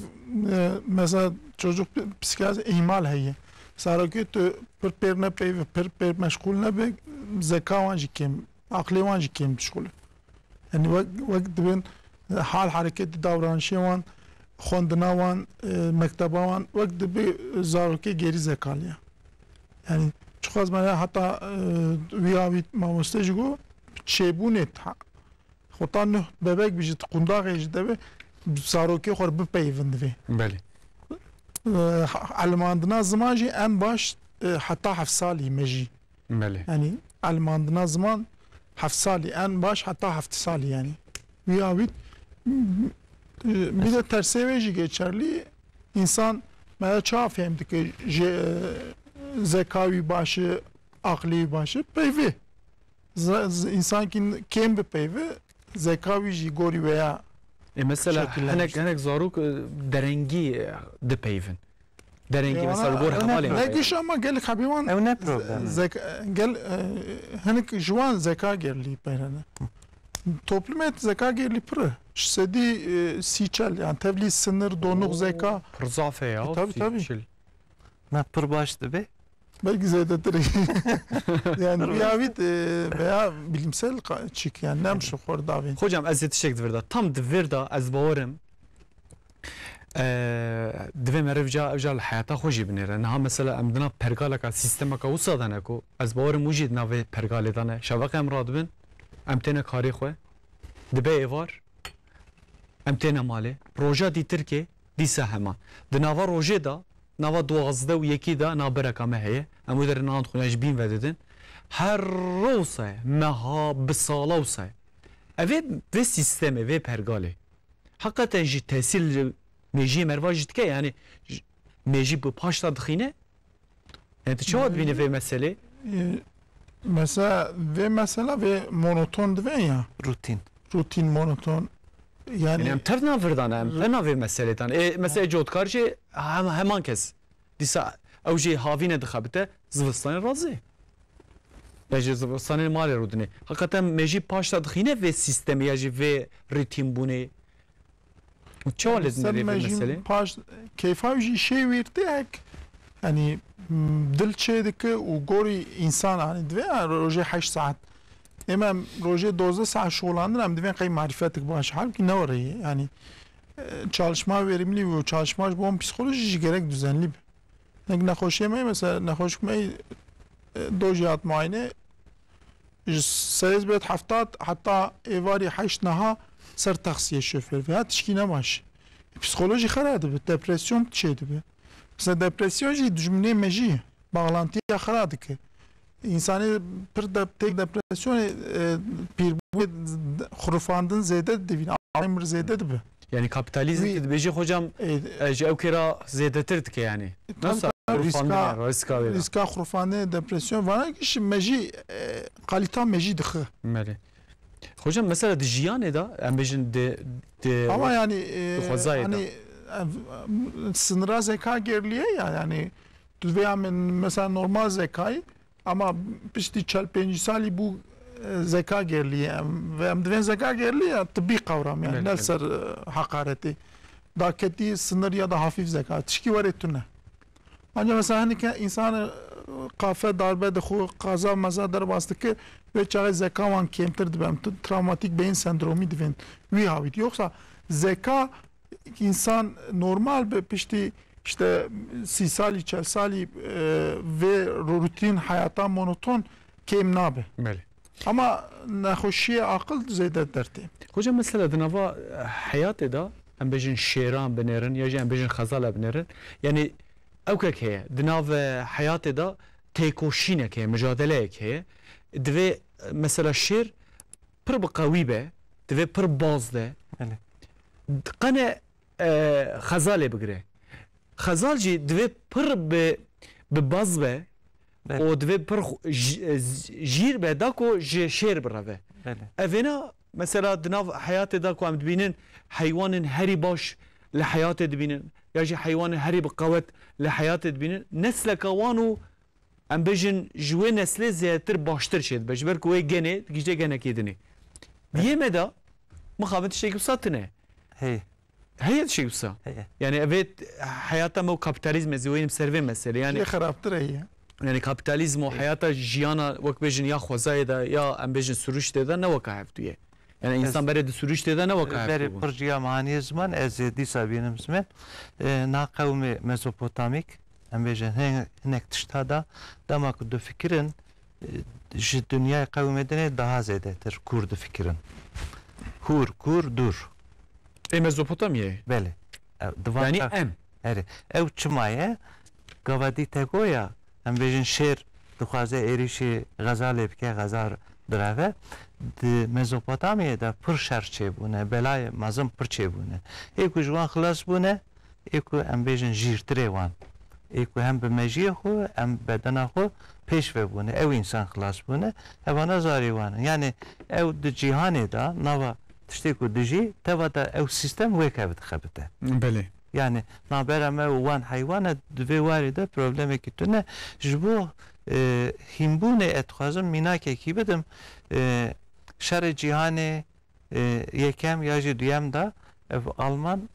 e, mesela çocuk psikiyatrî ihmal heye. Zarokê tu pir pêr ne peyv, pir pêr meşgul nebe, zeka wan jî kêm, aqlê wan jî kêm dişxule. Yani wek, wek dibên, e, hal hereketê davranişê wan, xwendina wan, e, mekteba wan, wek dibe zarokê gêrî zekaliya. Yani çiqas me heta, e, wîya wî mamoste jî got, çêbûnê ta-, Xwe ta nuh bebek bijî, di qundaxê jî de be, zarokê xwe re bipeyivin divê. Belê. E, elmandina ziman jî en baş, e, heta heft salî me jî. Belê. Yanî elmandina ziman heft salî, en baş heta heft salî yanî. Wî awît, e, bir de tersê wê jî geçerlî. Însan me çawa fêm dike, ji, e, zeka wî baş e, aqlî wî baş e, peyvê. Z-, z-, însankî kêm bipeyve, zeka wî jî gorî wê ya Ê, mesela şekillenmiş. hinek, hinek zarok, e, derengî, e, dipeyvin. Derengî, Ê, mesela, wana gor ew ne hevalên ne wê. giş ama gelek hebî wan Ew ne problem e. zek-, gel, e, hinek ji wan zeka gerlî peyrene. Toplumê zeka gerlî pir e. Ji sedî, e, sî çel, yani tevlî sinir, donuk Oo, zeka. Pir zaf e ya, E, tabii, sî tabii. çil. Me pir baş dibe. Belkî zêdetir. Yani bir avit e, veya bilimsel ka- çik yani ne şu xor davên. Hocam, ez ê tiştek di vir de. Tam di vir de ez bawerim. Eee, divê meriv ca, ev ca li heyata xwe jî binêre. Niha mesela em di nav pergaleka, sîstemeka wisa de ne ku ez bawerim wî jî di navê pergalê de ne. Şevek em radibin, em têne karê xwe, dibe êvar, em têne malê. Roja dîtirkê dîsa heman. Di nava rojê de, nava duwazdeh û yekî de nabereka me heye. Em wê derê nan xwe ji bîn ve didin. Her rewsa ye, meha, bi sala wisa ye. Ev ê vê sîstemê, vê pergalê. Heqeten jî tesîr li mêjiyê merva jî dike, yani j- mêjî bi paş de dixîne. Yani tu çawa dibîne vê meselê? E, mesela vê mesela vê monoton divên ya. Rutin. Rutin monoton. Yani Yani em tev nav vir dane, em tev nav vê meselê dane. Ê, mesela cotkar jî hem, heman kes. Dîsa ew jî havîne dixebite, zivistanê razê. Ya jî zivistanê malê rûdinê. Heqeten mêjî paş de dixîne vê sîstemê ya jî vê rîtîmbûnê. Çawa lê dinêrê vê meselê? Paş keyfa jî şê wîrtê ek. Yani m, dil çê dike û gorî însan hani divê yani rojê heşt saet. Ême em rojê dozdeh saet şolandin em divên qey marifetik baş. Halbuki ne orayı yani. E, çalışma verimli ve çalışma ji bo psikolojî jî gerek düzenli be. Nek nexweşiyê me mesela nexweşik me e, dojî hat muayene ji sêz bet heftat heta êvarî heşt niha ser taksiyê şofêr ve. Ya tişkî ne baş. Psikolojî xera dibe, depresyon çê dibe. Mesela depresyon jî dijminê mejî ye. Bağlantiya xera dike. Însanê pir de, têk depresyonê e, pîrbûyê xurifandin zêde dibîn. Alzheimer zêde dibe. Yani kapitalizm Wî- tu dibêjî hocam, e, e, ji ew kêra zêdetir dike yani. E, tabii, Nasıl? Tabii, Xurifandin riska, yani, riska wê de. Riska xurifandinê, depresyon, vana ki ji mejî, e, kalîta mejî dixe. Belê. Hocam mesela di jiyanê de, em bêjin di, di Ama yani e, di xwezayê de. Hani e, sınıra zeka geriliye ya yani. Tu vê em mesela normal zekayı ama piştî çel pêncî salî bû e, zeka geriliye. Em, ve em divên zeka geriliye ya tıbbi kavram yani. Belê, Ne belê. ser e, hakaretê. Da ketî sınır ya da hafif zeka. Tişkî were tune. Ancak mesela hani ke insan e, kafe darbe dixwe, kaza meza derbas dike ve çaxê zeka wan kêmtir dibe. Em t- travmatik beyin sendromî divên. Wî havît. Yoksa zeka insan normal be piştî işte sî salî, çel salî e, vê rutin hayata monoton kêm nabe. Belê. Ama nexweşiyê aqil zêde dertê. Hocam mesela di nava heyatê de em bêjin şêran binêrin ya jî em bêjin xezala binêrin. Yani ewkek heye. Di nav heyatê de têkoşînek heye, micadeleyek heye. Divê mesela şêr pir bi qewî be, divê pir baz de. Belê. Qene e, xezalê bigire. Xezal jî divê pir bi, bi baz be Belê. û divê pir xu- j- e, z- jîr be da ku ji şêr bireve. Belê. Evêna mesela di nav heyatê de ku em dibînin heywanên herî baş li heyatê dibînin ya jî heywanên herî bi qewet li heyatê dibînin. Nesleka wan û em bêjin ji wê neslê zêdetir baştir çêdibe. Ji ber ku wê genê digihîje genekê dinê. Di yê me de mixabin tiştekî wisa tune. Hey. Heye tiştekî wisa. Heye. Yani evet, heyata me û kapitalizm ez ê weynim ser vê meselê. Yani Jê xerabtir heye. Yani kapitalizm û heyata jiyana wek bêjin ya xwezayê de ya em bêjin siruştê de ne weka hevdû ye. Yani insan berê di siruştê de ne weka hevdû bû. Berê pir jiya me haniye ziman, ez ê dîsa bînim ziman. E, na qewmê Mezopotamîk, em bêjin hin- hinek tişta da, dema ku difikirin, e, ji dinyayê qewmê dinê daha zêdetir kûr difikirin. Hûr, kûr, dûr. Ê Mezopotamyayê? Belê. Ew, di van Yani ka- em. Erê. Ew çima ye? Gava dî te goya, em bêjin şêr dixwaze êrîşî xezalê bike, xezal bireve. Di Mezopotamyayê de pir şer çêbûne, belayê mezin pir çêbûne. Ê ku ji wan xilas bûne, ê ku em bêjin jîrtirê wan. Ê ku hem bi mejiyê xwe, hem bedena xwe pêş ve bûne. Ew însan xilas bûne. Evana zarê wan in. Yani ew di cîhanê de nava tiştê ku dijî, teva de ew sîstem wê kev dixebite. Belê. Yani nabera me û wan heywana di vê warê de problemekî tune. Ji bo, e, hînbûnê ez dixwazim mînakekî bidim. E, şerê cîhanê, e, yekem ya jî duyem de ev Alman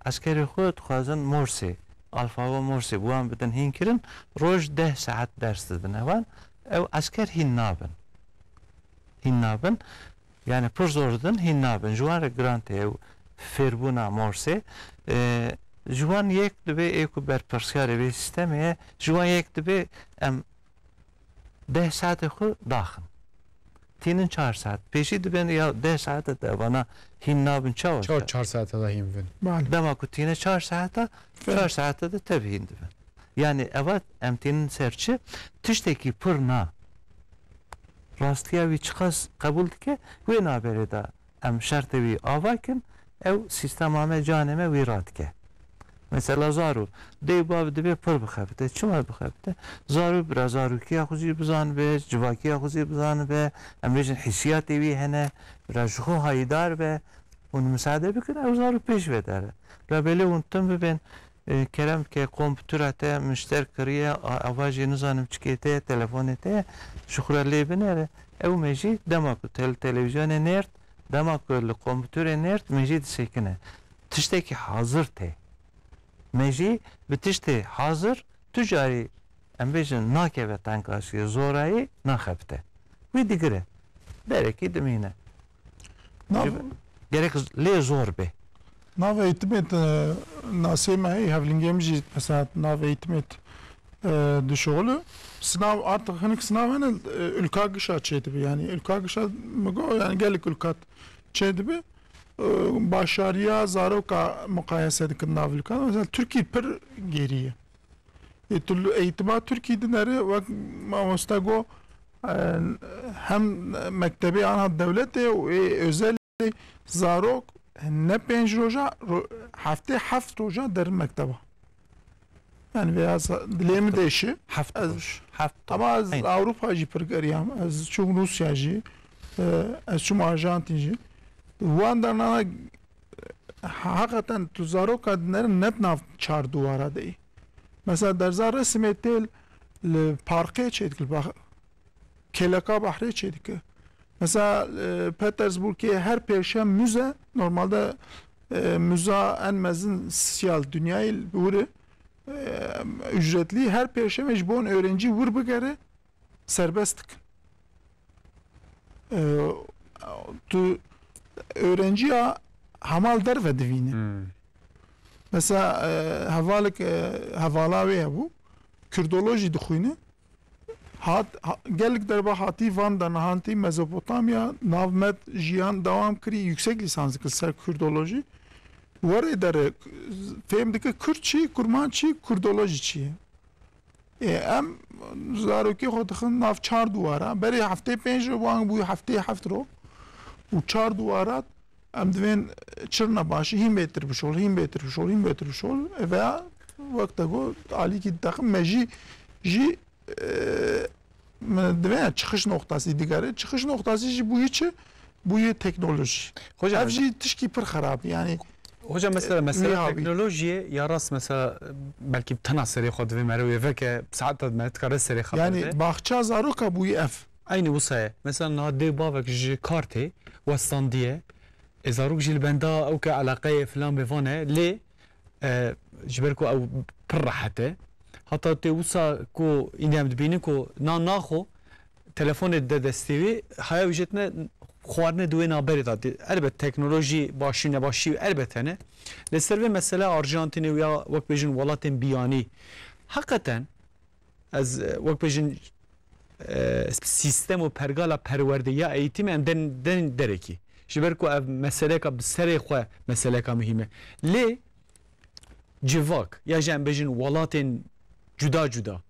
eskerê xwe dixwazin Morsê alfabe Morsê bi wan bidin hîn kirin, roj deh saet ders didin hewan, ew esker hîn nabin. Hîn nabin. Yani pir zor didin, hîn nabin. Ji wan re giran tê ew fêrbûna Morsê. E, ji wan yek dibe ê ku berpirsiyarê vê sîstemê ye, ji wan yek dibe em deh saetê xwe daxin. Tînin çar saet. Pêşî dibên ya deh saete de vana hîn nabin çawa? Çawa çar saete de hîn bin? Bale. Dema ku tîne çar saete, Fe- çar saete de tev hîn dibin. Yani eva em tînin ser çi? Tiştekî pir na. Rastiya wî çiqas qebûl dike, wê naberê de em şertê wî ava kin, ew sîstema me, canê me wî radike. Mesela zaro, dê û bav divê pir bixebite. Çima bixebite? Zaro bira zarokiya xwe jî bizanibe, civakiya xwe jî bizanibe, em bêjin hîsiyatê wî hene, bira ji xwe hayîdar be, hûn misade bikin, ew zaro pêş ve dere. Bira belê hûn tim bibên, e, kerem ke kompûtera te mişter kiriye, a-, ava jî nizanim çikê te ye, telefonê te ye, ji xwe re lê binêre. Ew mejî dema ku tel-, televîzyonê nêrt, dema ku li kompûterê nêrt, mejî disekine. Tiştekî hazir tê. Mejî bi tiştê hazir tu carî, em bêjin, nakeve tengaşiyê, zorayî naxebite. Wî digire. Berekî dimîne. Nav- Ji-, gerek lê zor be. Nav eğitimê te nasê me heyî, hevlingê min jî mesela nav eğitimê te, e, dişuxulu. Sınav, artık hinik sınav hene, e, ülka gişa çêdibi. Yani ülka gişa mi go, yani gelek ülka çêdibi. E, başarıya zaroka muqayese dikin nav ülka. Mesela Türkiye pir geriye. Ê tu li eğitima Tirkî dinere, wek mamoste got, e, hem mektebê anha dewletê û ê özel, zarok ne pênc roja, ro-, heftê heft roja derin mekteba. Yani veya sa-, dilê min deşi. Heft roj. Heft roj. Ama ez Aynen. Avrupa jî pir geriyam. Ez çûm Rusya jî. E, ez çûm Arjantin jî. Wan dernana, hakikaten tu zaroka dinere net nav çar duwara de. Mesela derza resimê tê li parkê çêdikir, bah-, kêleka behrê çêdike. Mesela, e, Petersburgê her pêşem müze, normalde, e, müza en mezin siyal dünyayê bi wire, e, ücretli, her pêşemê ji bon öğrenci wir bigere, serbest dikin. E, tu öğrenciya hemal derve divîne. Hmm. Mesela, e, hevalek, e, hevala wê hebû, Kurdolojî dixwîne. Hat, ha, gelek derba hatî van de nahantî Mezopotamya, navmet jiyan dewam kirî, yüksek lisans dikir ser Kurdolojî. Werê dere fêm dike Kurd çi, Kurman çi, Kurdolojî çi ye. Ê, em zarokê xwe dixin nav çar duwara. Berê heftê pênc ro wan bû heftê heft ro û çar duwara em divên çirne başî hîn bêtir bişol, hîn bêtir bişol, hîn bêtir bişol. E, veya wek te got alîkî dixin me jî, jî, e, me divê çıkış noktası digere. Çıkış noktası jî bûyî çi? Bûyî teknolojî. Hocam, Ev jî tişkî pir xerab, yani. Hocam, mesela, e, mesela wî havî. Teknolojiyê ya rast, mesela, belkî tena serê xwe divê mere wê veke, saeta me dikare serê xwe Yani berde. Baxça zaroka bûyî ev. Aynî wisa ye. Mesela, niha dê bavek ji kar tê, westandiye. Ê zarok jî li benda ew ke eleqeyê filan bê vane, lê, e, ji ber ku ew pir rehet e. Heta tê wisa ku îndî em dibînin ku na naxo, telefonê dide destê wî, haya wî jê tine xwarinê di wê naberê de dê. Elbet teknolojî başî nebaşî elbet hene. Lê ser vê mesele Arjantinê û ya wek bêjin welatên biyanî, heqeten ez, e, wek bêjin, e, sîstem û pergala perwerde ya eğitimê em den, den derekî. Ji ber ku ev meseleka bi serê xwe meseleka muhîm e. Lê civak ya jî em bêjin welatên cuda cuda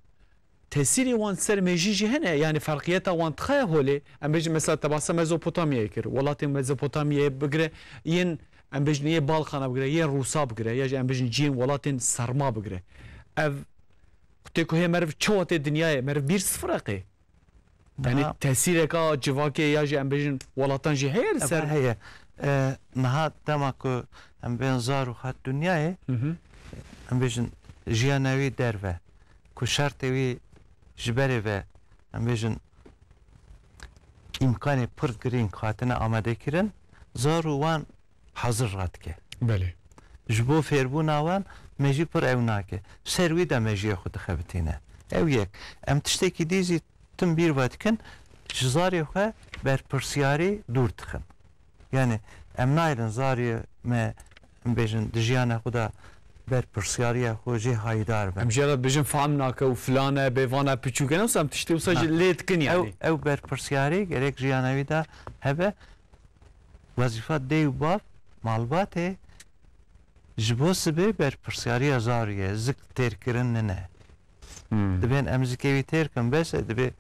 tesîrê wan ser mêjî jî hene, yani ferqiyeta wan dixe holê, em bêjin mesela te basa Mezopotamyayê kir, welatên Mezopotamyayê bigire, yên em bêjin yê Balkana bigire, yê Rûsa bigire, ya jî em bêjin cihên welatên serma bigire. Ev tê ku hê meriv çawa tê dinyayê, meriv bîr sifir e qê. Yani Niha tesîreka civakê ya jî em bêjin welatan jî heye li Ev ser. Heye. E, niha dema ku em bên zarok hat dinyayê, Hı hı. em bêjin jiyana wî derve, ku şertê wî ji berê ve, em bêjin îmkanê pir girîng hatine amadekirin, zaro wan hazir radike. Belê. Ji bo fêrbûna wan mejî pir ew nake. Ser wî de mejiyê xwe dixebitîne. Ew yek. Em tiştekî dî zî tim bîr ve dikin, ji zarê xwe berpirsiyarî dûr dixin. Yani em nayrin zarê me, em bêjin, di jiyana xwe de berpirsiyariya xwe jê hayîdar be. Em jê re dibêjin fehm nake û filan e, bê vana piçûk e, ne wisa em tiştê wisa Na. jî lê dikin Ew, yani. ew berpirsiyarî gerek jiyana wî de hebe. Wezîfa dê û bav, malbatê ji bo sibê berpirsiyariya zarû ye, zik têrkirin nine. Hmm. Dibên em zikê wî têr kin, bes e, dibê,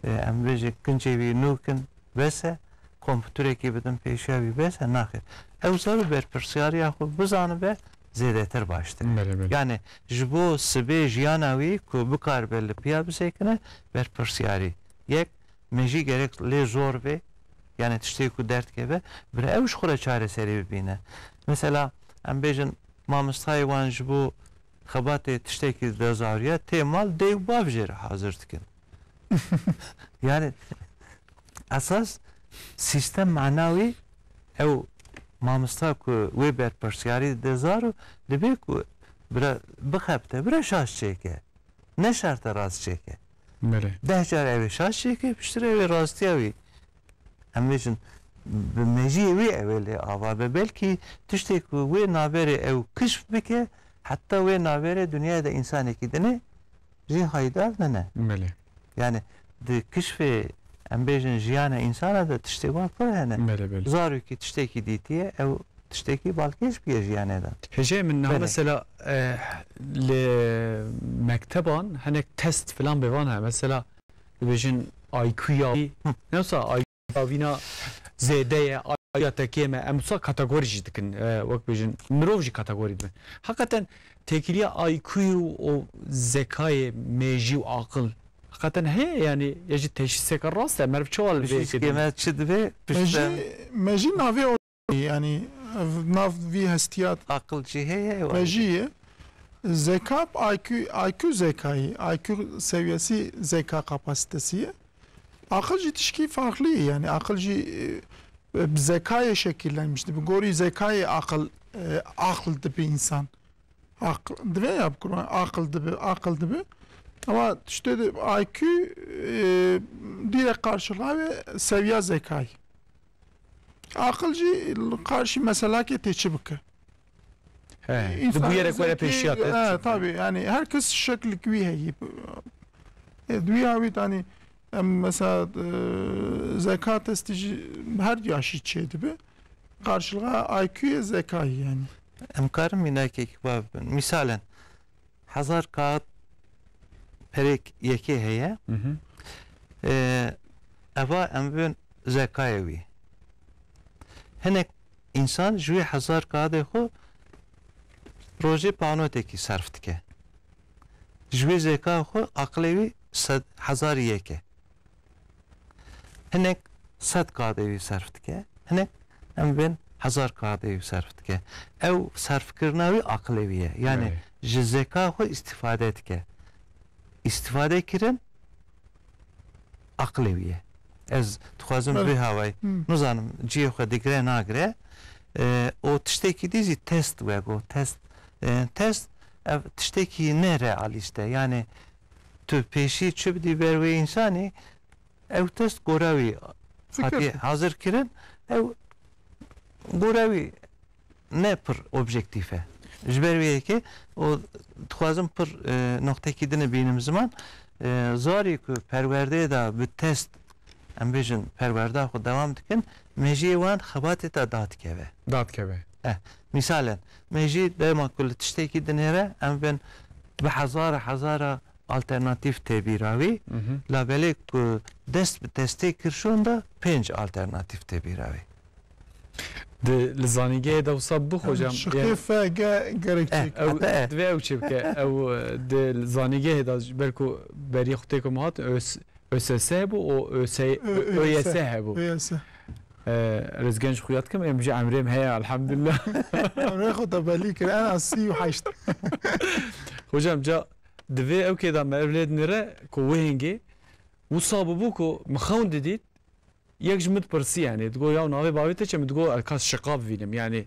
e, em bêjin kincê wî nû kin, bes e, kompûterekî bidin pêşiya wî, bes e, naxêr. Ew zarû berpirsiyariya xwe bizanibe zêdetir baştir e. Belê, belê. Yani ji bo sibê jiyana wî ku bikaribe li piya bisekine, berpirsiyarî. Yek, mejî gerek lê zor be, yani tiştê ku derdkeve, bira ew ji xwe re çareserî bibîne. Mesela em bêjin mamostayê wan ji bo xebatê tiştekî dide zarû ye, tê mal dê û bav jê re hazir dikin. Yani esas sîstem mana wî ew mamosta ku wê berpirsiyarî dide zarû, dibê ku bira bixebite, bira şaş çêke. Ne şert e rast çêke. Belê. Deh car ew ê şaş çêke, piştre ew ê rastiya wî. Em bêjin, bi mejiyê wî ew ê lê ava be. Belkî tiştê ku wê navberê ew kişf bike, heta wê navberê dinyayê de însanekî dinê jê hayîdar nine. Belê. Yani di kişfê, em bêjin, jiyana însana de tiştê wan pir hene. Belê, belê. Zarokî tiştekî dîtiye, ew tiştekî balkêş bûye jiyanê de. Hêjayê min niha Belê. mesela, eh, li mekteban hinek test filan bêvan heye. Mesela dibêjin I Q ya wî, Hı. ne wisa I Q ya wîna zêde ye, I Q ya te kêm e. Em wisa kategorî jî dikin, eh, wek bêjin mirov jî kategorî dibin. Heqeten têkiliya I Q û zekayê mêjî û aqil heqeten heye, yani ya jî teşhîseke rast e, meriv çawa li vê Teşhîskê yekê dibin? me çi dibe? Me Piştre jî, me jî navê Yani, ev nav vî hestiya Aqil jî heye, ew me ayrı. jî ye. Zeka, I Q, I Q zekayî, I Q seviyesi zeka kapasitesi ye. Aqil jî tişkî farklı ye. Yani aqil jî, e, bi zekayê şekillenmiş dibe. Gorî zekayê aqil, e, aqil dibe însan. Aqil, divê ya bikirin, aqil dibe, aqil dibe. Ama tiştê de I Q, e, direkt karşılığa ve seviya zekayı. Aqil jî li qarşî meselakê tê çi bike? He, di bûyerek were pêşiya te. He, tabii, yani herkes şeklik wî heyî. E, di wî hawî, yani, em mesela, e, zeka testî jî her yaşî çê dibe. Karşılığa I Q'yê zekayî yani. Em karin mînakekî wa bibin. Mîsalen, hezar kağıt perêk yekê heye. Hı hı. E, eva em bibin zekayê wî. Hinek însan ji wê hezar kağıdê xwe rojê panotekî serf dike. Ji wê zeka xwe aqilê wî sed, hezar yek e. Hinek sed kadê wî serf dike, hinek em bên hezar kadê wî serf dike. Ew serfkirina wî aqilê wî ye. Yani Evet. ji zeka xwe îstîfade dike. Îstîfade kirin aqilê wî ye. Ez dixwazim Evet. vê hawayî, Hmm. nizanim cihê xwe digire nagire. E, û tiştekî dî zî test wego. Test, e, test ev tiştekî ne realîst e. Yani tu pêşî çi bidî ber wê însanî, ew test gora wî Fikir. hatiye hazir kirin, ew gora wî ne pir objektîf e. Ji ber wê yekê û dixwazim pir, e, noqtekî din bînim ziman, e, zarî ku perwerdeyê de bi test, em bêjin, perwerda xwe dewam dikin, mejiyê wan xebatê te dadikeve. Dadikeve. Eh, mîsalen, mejî dema ku li tiştekî dinêre, em bên bi hezara hezara alternatîf tê bîra wî, Mhm. labelê ku dest bi testê kir şûn de pênc alternatîf tê bîra wî. Di, li zanîngehê de wisa bû, hocam, Şiqê yani F G gerek Eh, çêk. Ew, heta, eh. divê ew çê bike. Ew, e, di, li zanîngehê de ji ber ku berî xwe tê ku min hat, Ö S, Ö S S hebû û Ö S, Ö, Ö Y S. Ö Y S hebû. Ö Y S. E, ez genc xuya dikim, em ji emrê me heye, elhamdülillah. Emrê xwe te belî kir, en az sî û heşt. Hocam, ca divê ew kê de me ev lê dinêre ku wê hingê wisa bûbû ku min xewn didît, Yek ji min dipirsî, yani, digo, "Ya navê bavê te çi?" Min digo, "Ez ka şiqab vînim." Yani,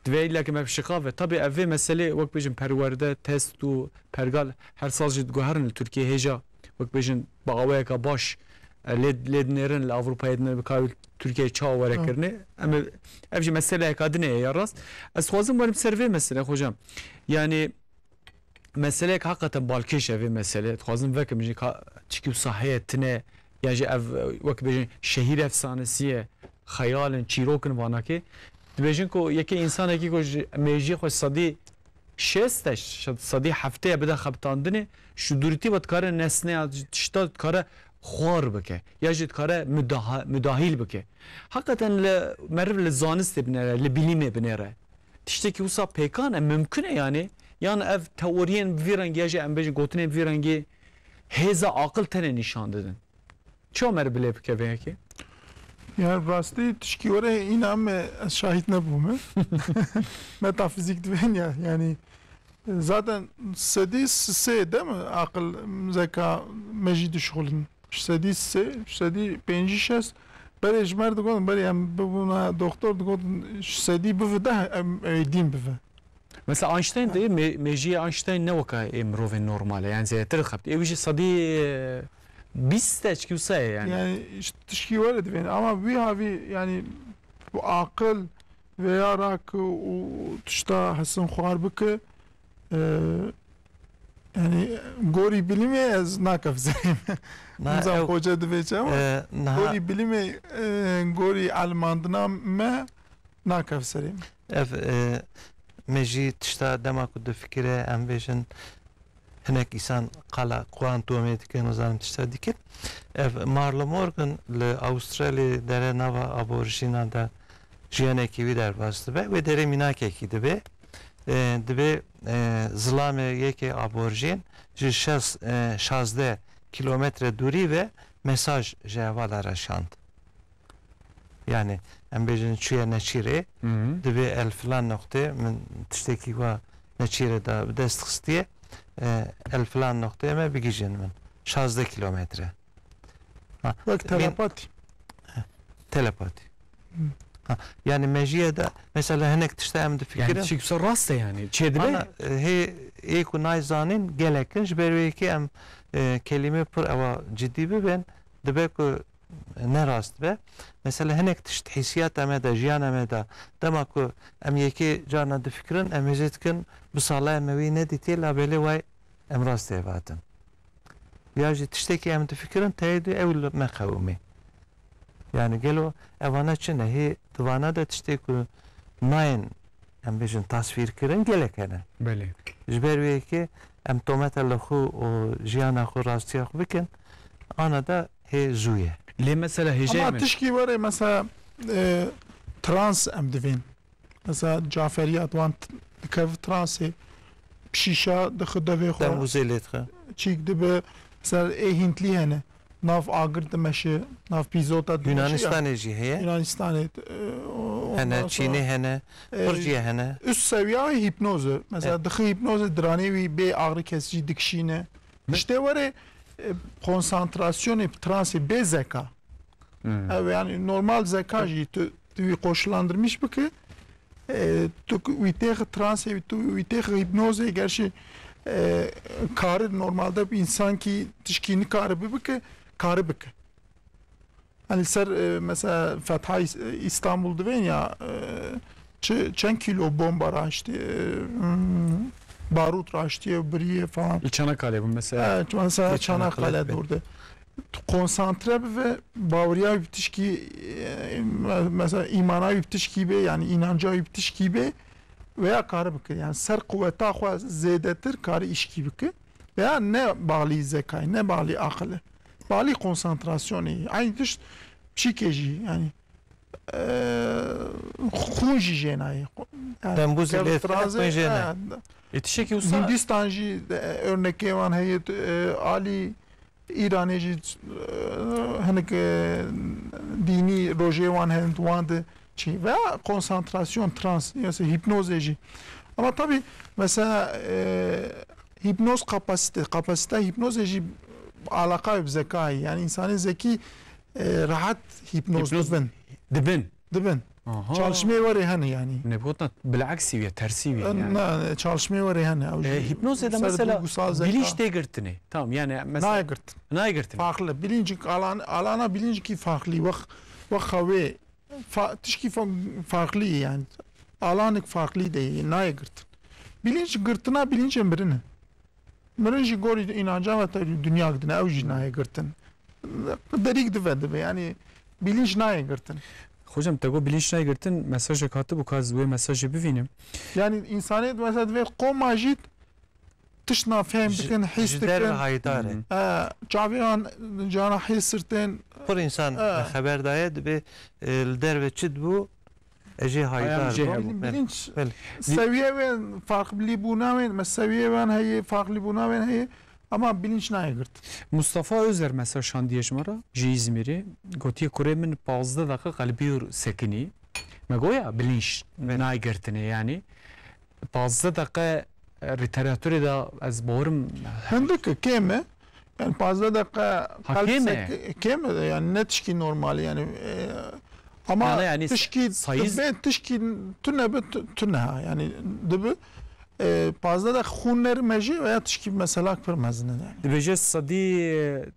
divê îlla ke me şiqab ve. Tabii ev vê meselê, wek bêjin, perwerde, test û pergal her sal jî diguherin li Tirkiyê hêja, wek bêjin, bi awayeka baş, e, lê, lê dinêrin li Avrupayê dinêrin, bi ka Tirkiyeyê çawa were Hı. kirinê. Em ê, ev jî meseleyeka din e ya rast. Ez dixwazim werim ser vê meselê, hocam. Yani, meseleyek heqeten balkêş e vê meselê. Dixwazim vekim jî ka çikî wisa heye tine, ya jî ev, wek bêjin, şehîr efsanesî ye, xeyal in, çîrok in vanakê. Dibêjin ku yekê însanekî ku ji mêjiyê xwe sedî şêst e, sedî heftê ye bide xebitandinê, ji dûrîtî ve dikare nesne ya tişta dikare xwar bike, ya jî dikare mudaha-, mudahîl bike. Heqeten li meriv li zanistê binêre, li bilîmê binêre. Tiştekî wisa pêkan e, mimkun e yani. Yan ev teoriyên bi vî rengî ya jî em bêjin gotinên bi vî rengî hêza aqil tenê nîşan didin. Çawa me re bilê bike vê yekê? Ya rastî tişkî were îna me ez şahîd nebûme. Metafizîk divên ya, yani, zaten sedî sê de mi aqil, zeka me jî dişixulin? Sedî sê, sedî pêncî şeş. Berê ji me re digotin, berê em bibûna doktor, digotin sedî bivi deh em ê dîn bive. Mesela Einstein de, me-, mejiyê Einstein ne weka ê mirovên normal e, yani zêdetir dixebitî. Ê wî jî sedî, e, bîst e, çikî wisa ye yani. Yani, işte, tişkî were divên. Ama wî havî, yani, bu aqil veya rak û tişta hesin xwar bike, e, yani, gorî bilîmê ez nakev serê me. Na, Nizam ew, hoca divê çi ama e, niha gorî bilîmê, e, gorî elmandina me nakev serê me. Ev, e, me jî tişta dema ku difikire, em bêjin, hinek îsan qala kuantumê dike, nizanim tişta dike. Ev Marlo Morgan li Avustralyayê dere nava aborjînan de jiyanekî wî derbas dibe. Wê derê mînakekî dibe. E, dibe, e, zilamê yekê aborjîn ji şeş, e, şazdeh kilometre dûrî ve mesaj ji hevala re şand. Yani, em bêjin çûye neçîrê, Hı hı. dibê el filan noqtê min tiştekî wa neçîrê da bi dest xistiye, e, el filan noqtê me bigihîjin min. Şazdeh kilometre. Ha, Wek min telepatî. Telepatî. Hı. Ha, yani mejiye de mesela hinek tişta em Yani difikirin. Çiksa rast e yani. Çê dibe? Ana, e, hê, ê ku nayzanîn gelek in, ji ber wê yekê em, e, kelîmê pir ewa cidî bibin, dibe ku ne rast be. Mesela hinek tişt hîsiyata me de, jiyana me de, dema ku em yekê carna difikirin, em hêzê dikin, bi salaya me wî nedîtiye, labelê way em rast tê vatin. Ya jî tiştekî em difikirin, teyê dû ew li me qewimê. Yani gelo evana çi ne? Hê di vana de tiştê ku nayên, em bêjin, tasvîrkirin gelek hene. Belê. Ji ber wê yekê em tometa li xwe û jiyana xwe, rastiya xwe bikin, ana da hê zû ye. Lê mesela hêjayê Ama min tişkî were mesela, e, trans em divên. Mesela Caferiyat wan t-, dikeve transê, pişîşa dixi devê xwe. Dembûzê lê dixe. Çîk dibe, mesela ê Hîntlî hene. Nav agir dimeşe, nav pîzota dimeşe. Yunanistanê jî heye. Yunanistanê, e, o-, Hene, ondan sonra, Çînê hene, e, pir jî hene. Üst seviya hîpnoz e. Mesela E. dixi hîpnozê diranê wî bê agri kesicî dikişîne. Ne? İşte were, e, konsantrasyonê, transê bê zeka. Hmm. Ev yani normal zeka jî tu, tu wî koşullandırmış bike, e, tu wî têxi transê, tu wî têxi hîpnozê, gerçi, e, kari normalde bir insan ki tişkî nikari bibike, kari bike. Hani ser, e, mesela Fetha İs-, İstanbul divên ya, e, çi, çend kilo bomba raştiye, e, hmm, barut raştiye, biriye falan. Li Çanakkale bû mesela. Evet, mesela Çanakkale, Çanakkale dûr de. Tu konsantre bi ve baweriya wî bi tişkî, e, me-, mesela îmana wî bi tişkî bê, yani inanca wî bi tişkî bê veya kari bike. Yani ser quweta xwe zêdetir kari îşkî bike. Veya ne bağlı zekayê, ne bağlı aqilê. Bağlı konsantrasyonê. Aynı tişt pişikê jî, yani, e, xûn jî jê nayê. Yani, Dembûzê lê tiraze, xûn jê nayê. E, Ê tiştekî wisa Hindistan jî, e, örnekê wan heye, e, alî Îranê jî, e, hinek, e, dînî rojê wan hene, wan de çi. Veya konsantrasyon, trans, ya se hîpnozê jî. Ama tabii mesela, e, hîpnoz kapasite, kapasite hîpnozê jî alaqayê bi zekayê. Yani insanê zekî, e, rehet hîpnoz Hîpnoz dibin. dibin. Dibin. Aha. Çalışmê werê hene yani. Ne gotina bileksî wî ye, tersî wî ye yani. Na, çalışmê werê hene. Ew E, jî hîpnozê de ser mesela duygu sazeka bilinç tê girtinê. Tamam yani mesela Nayê girtin. Nayê girtinê. Farklı. Bilinç alan, alana bilinç ki farklı. Wek, wek xewê. Fa-, tişkî fa-, farklı yani. Alanik farklı de nayê girtin. Bilinç girtina bilinçê mirin e. Mirin jî gorî înanca ve te dinya gidine, ew jî nayê girtin. Derîk dive dibe, yani bilinç nayê girtin. Hocam, te got bilinç nayê girtin, mesajek hatibû, ka ez wê mesajê bivînim. Yani insanê mesela divê qoma jî tiştna fehm Ji, dikin, hîs ji derve dikin. Haydar e. Hı. E, çavê an cana hîs sirtên. Pir insan E. xeber daye, dibê, e, li derve çi dibû, ez jê Hayam haydar jê bûm. Hebû. Belê. Bilinç Belê. seviye wên farklîbûna wên, me seviye wan heye, farklîbûna wên heye, ama bilinç nayê girt. Mustafa Özer mesaj şandiye ji me re, ji Îzmîrê. Gotiye, kurê min pazdeh deqe qelbî û sekinî. Me goya bilinç Belê. nayê girtinê yani. Pazdeh deqe, e, lîteratûrê de ez bawerim Hindik e, kêm e. Yani pazdeh deqe Ha, qelb kêm e? sek-, kêm e, yani ne tişkî normal e, yani, e, ama Yani, yani tişkî sayîz dibe, tişkî tune bi, tu-, tune ha, yani dibi, e, pazdeh deqe xûn nerme jî veya tişkî mesela pir mezin e yani. Dibêje sedî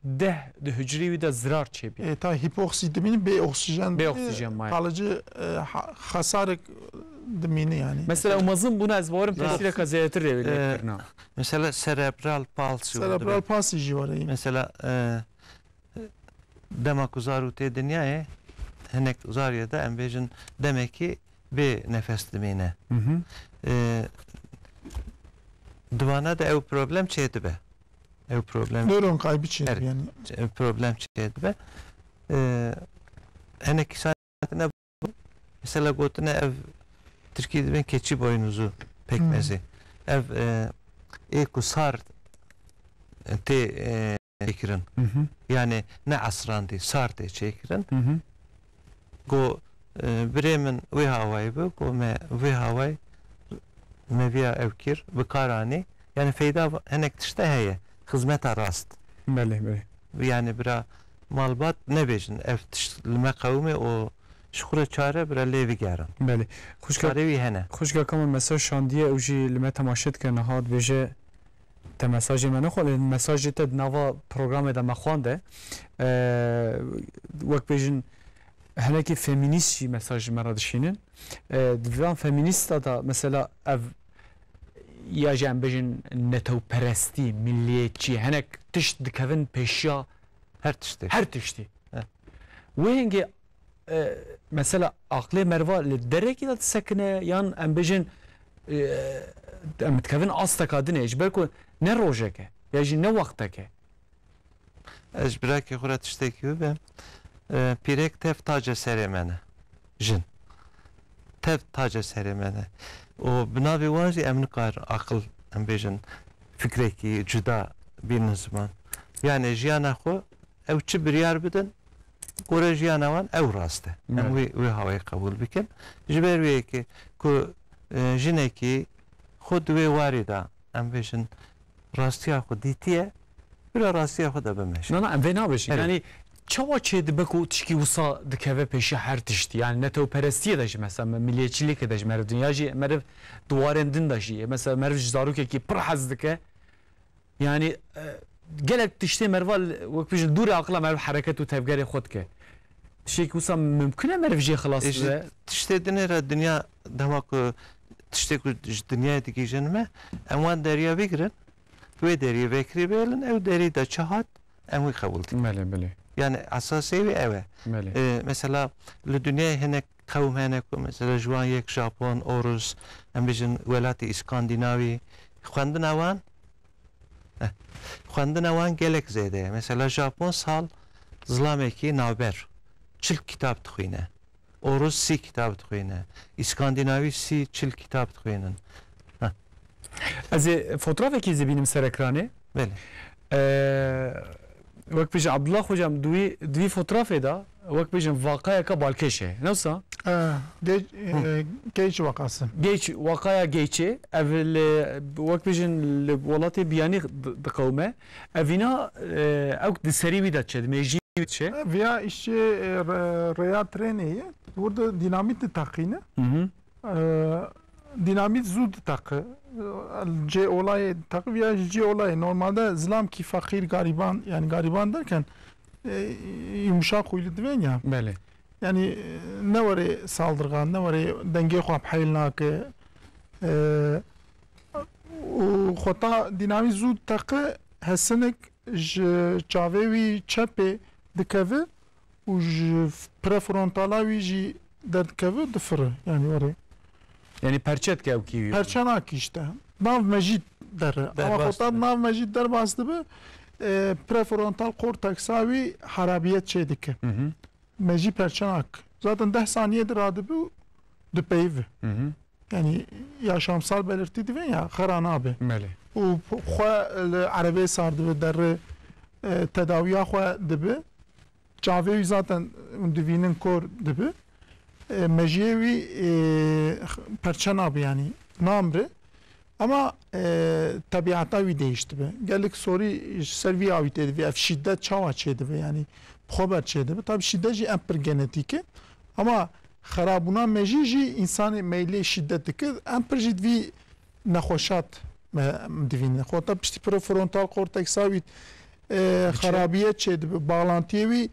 deh di hucrê wî de zirar çêbî. E, ta hipoksi dimînin, bê oksijen Bê dimînin, oksijen, maye. kalıcı, e, ha-, hasarek dimîni yani. Mesela, ew mezin bûna, ez bawerim Ya. tesîreka zêdetir rê Ee, lê kirina. Mesela cerebral palsy û Cerebral dibe. palsy jî were. Mesela, e, dema ku zarû tê dinyayê, hinek zariyê de em bêjin demekî bê nefes dimîne. Hı hı. E, di vana de ew problem çêdibe. Ew problem Nöron kaybı çêdibe Er, yani. ew problem çêdibe. E, hinek kîsan Mesela gotine ev tirkî dibên keçî boynuzû pekmezê. Hmm. Ev, e, ê ku sar tê, e, çêkirin. Hı hı. Yani ne esrandî, sar tê çêkirin. Hı hı. Go, e, birê min wê hawayî bi, go me vê hawayî me viya ew kir, bi kar anî. Yani feyda va-, hinek tişte heye. Xizmeta rast. Belê, belê. Yani bira malbat nebêjin, ev tişt li me qewimê û ji xwe re çare bira lê bigerin. Belê. Xwişka, Çarê wî hene. Xwişka ka min mesaj şandiye, ew jî li me temaşe dike niha, dibêje, te mesajê me nexwend, mesajê te di nava programê de me xwende. Ee, wek bêjin, hinekî feminîst jî mesaj ji me re dişînin. Ee, di van feminîsta de mesela ev ya jî em bêjin netewperestî, milliyetçî, hinek tişt dikevin pêşiya Her tiştê. her tiştî. He. Wê hingê, e, mesela aqlê merva li derekî de disekine yan em bêjin, e, em dikevin asteka din e, ji ber ku ne rojek e ya jî ne wextek e. Ez ji birakê xwe re tiştekî bibim. E, pîrek tev tace serê me ne. Jin. Tev tace serê me ne. Û bi navê wan jî em nikarin aqil, em bêjin, fikrekî cuda bînin ziman. Yani jiyana xwe ew çi biryar bidin, gore jiyana wan ew rast e. Em Evet. wê, wê hawayê qebûl bikin. Ji ber wê yekê ku, e, jinekî xwe di wê warê de, em bêjin, rastiya xwe dîtiye, bira rastiya xwe de bimeşe. Na, na, em vê nabêjin. Evet. Yani çawa çêdibe ku tişkî wisa dikeve pêşiya her tiştî? Yani netewperestiyê de jî mesela, me milliyetçilîkê de jî meriv din, ya jî meriv di warên din de jî, mesela meriv ji zarokekî pir hez dike. Yani, e, gelek tiştê meriva li, wek bêjin, dûrê aqila meriv hereket û tevgerê xwe dike. Tiştekî wisa mimkun e meriv jê xilas E, ji bibe? tiştê dinê re dinya, dema ku tiştê ku ji dinyayê digihîjin me, em wan deriya bigirin, wê deriyê vekirî bêlin, ew derî de çi hat, em wî qebûl dikin. Belê, belê. Yani esasê wî ew e. Belê. E, mesela li dinyayê hinek qewm hene ku mesela ji wan yek Japon, Orus, em bêjin welatê Îskandinavî, xwendina wan Eh, xwendina wan gelek zêde ye. Mesela Japon sal zilamekî navber çil kitab dixwîne. Orus sî kitab dixwîne. Îskandinavî sî çil kitab dixwînin. Heh. Ez ê fotrafekî zî bînim ser ekranê. Belê. Ee, wek bêjin Abdullah hocam, di wî, di wî fotrafê de, wek bêjin vaqayeke balkêş e. Ne wisa? Ee, de, Hı. e, Geyç vakası. Geyç, waqaya Geyçê, ev li, wek bêjin li welatê Biyanî di-, diqewime. Evîna, e, ew di serî wî de çêdimê jî. Çi? Viya îşçi, e, re-, rêya trênê ye. Burada dînamît diteqîne. Hı hı. E, dînamît zû diteqi. E, cê olayê diteqi, viya jî cê olayê. Normalde zilamkî feqîr, garîban, yani garîban derken, e, yumuşak huylu divên ya. Belê. Yani, e, ne were saldırgan, ne were dengê xwe bi heyl nake. E, û xwe ta dînamît zû diteqi, hesinik ji çavê wî çepê dikeve û ji prefrontala wî jî derdikeve, difire. Yani were. Yani perçe dike ew kî wî. Perçe nakî işte. Nav mejî derre. Ama Derbas xwe ta dibe. Nav mejî derbas dibe, e, prefrontal korteksa wî harabiyet çêdike. Hı hı. Mejî perçe nak. Zaten deh saniye di radibe û dipeyive. Hı hı. Yani yaşamsal belirti divên ya xera nabe. Belê. Û xwe li erebê sar dibe, derre, e, tedawiya xwe dibe. Çavê wî zaten hûn divînin kor dibe. E, mejiyê wî, e, perçe nabe yani. Namre. Ama, e, tebiata wî değiştibe. Gelek sorî ji ser vî awî tê divê. Ev şîdet çawa çêdibe? Yani bi xwe ber çêdibe. Tabii şîdet jî em pir genetîk e. Ama xerabûna mejî jî însanê meylê şîdet dike. Em pir jî divî nexweşat me, divînin. Xwe ta piştî prefrontal korteksa wî, e, Diçe? Xerabiyet çêdibe. Bağlantiyê wî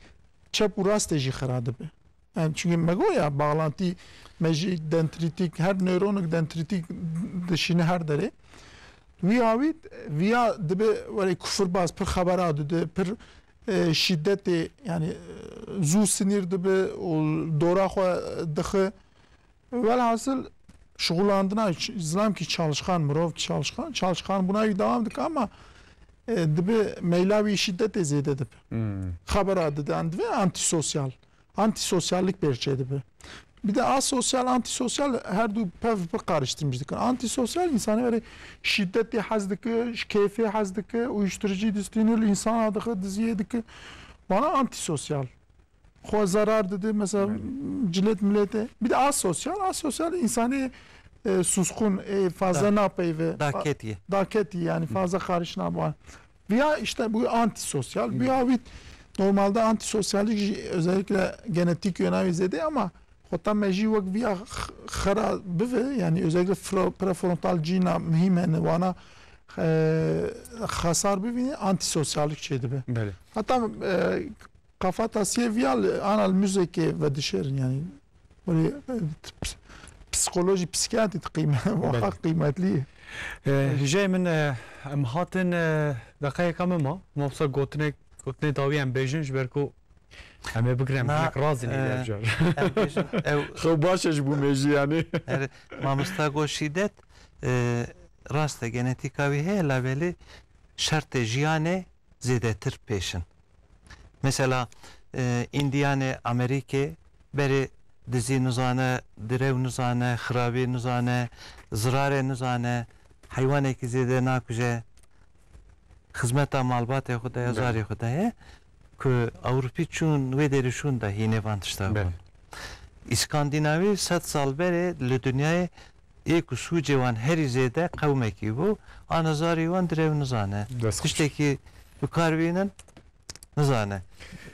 çep û rastê jî xera dibe. Yani çünkü me got ya, bağlantî mejî dendrîtîk, her nöronik dendrîtîk dişîne her derê. Wî awît, viya dibe were kufirbaz, pir xebera dide, pir, e, şîdetê, yani, e, zû sinîr dibe û dora xwe dixe. Velhasil şixulandina ç-, zilam ki çalışkan, mirov ki çalışkan, çalışkan buna wî devam dike ama, e, dibe meyla wî şîdetê zêde dibe. Hmm. Xebera dide, yani dibe antisosyal. Antisosyallik pêr çêdibe. Bir de asosyal, antisosyal her du pev pir karıştırmış dikin. Antisosyal insanê were şîdetê hez dike, ji keyfê hez dike, uyuşturucu distînir, li insana dixe, diziyê dike. Bana antisosyal. Xwe zarar dide, mesela Evet. Cilet milete. Bir de asosyal, asosyal insanê, e, suskun, e, fazla Da- napeyve. Daketiye. Daketi yani fazla karışına bu. Viya işte bu antisosyal. Viya wî normalde antisosyallik jî özellikle genetik yönevi zede ama xota me jî wek viya x-, xera bive, yani özellikle fro-, prefrontal cîna mühim hene wana, e, xesar bivîne antisosyallik çêdibe. Belê. Hatta, e, kafatasiyê viya li, ana li müzekê vedişêrin yani. Böyle, e, ps-, psikoloji, psikiyatri qîme-, Belê. muhakkak kıymetli. E, hijayê min, e, em hatin, e, deqeyeka me ma. Mafsa gotinek, gotinê dawî em bêjin ji ber ku em ê bigirem, Na, hinek razî nî e, ev car. Em bêjin, ew Xew baş e ji bo me jî yani. Her mamosta got şîdet, e, rast e, genetîka wî heye, labelê şertê jiyanê zêdetir pêşin. Mesela, e, Îndiyanê Amerîkê berê dizî nizane, direw nizane, xirabî nizane, zirarê nizane, heywanekî zêde nakuje, xizmeta malbatê xwe de ye, Belê. zarê xwe de ye, ku Ewropî çûn wê derê şûn de hînê van tişta Belê. bûn. Îskandinavî sed sal berê li dinyayê ê ku sûcê wan herî zêde qewmekî bû, ana zarê wan direw nizane. Dest xweş. Tiştekî bi kar bînin nizane.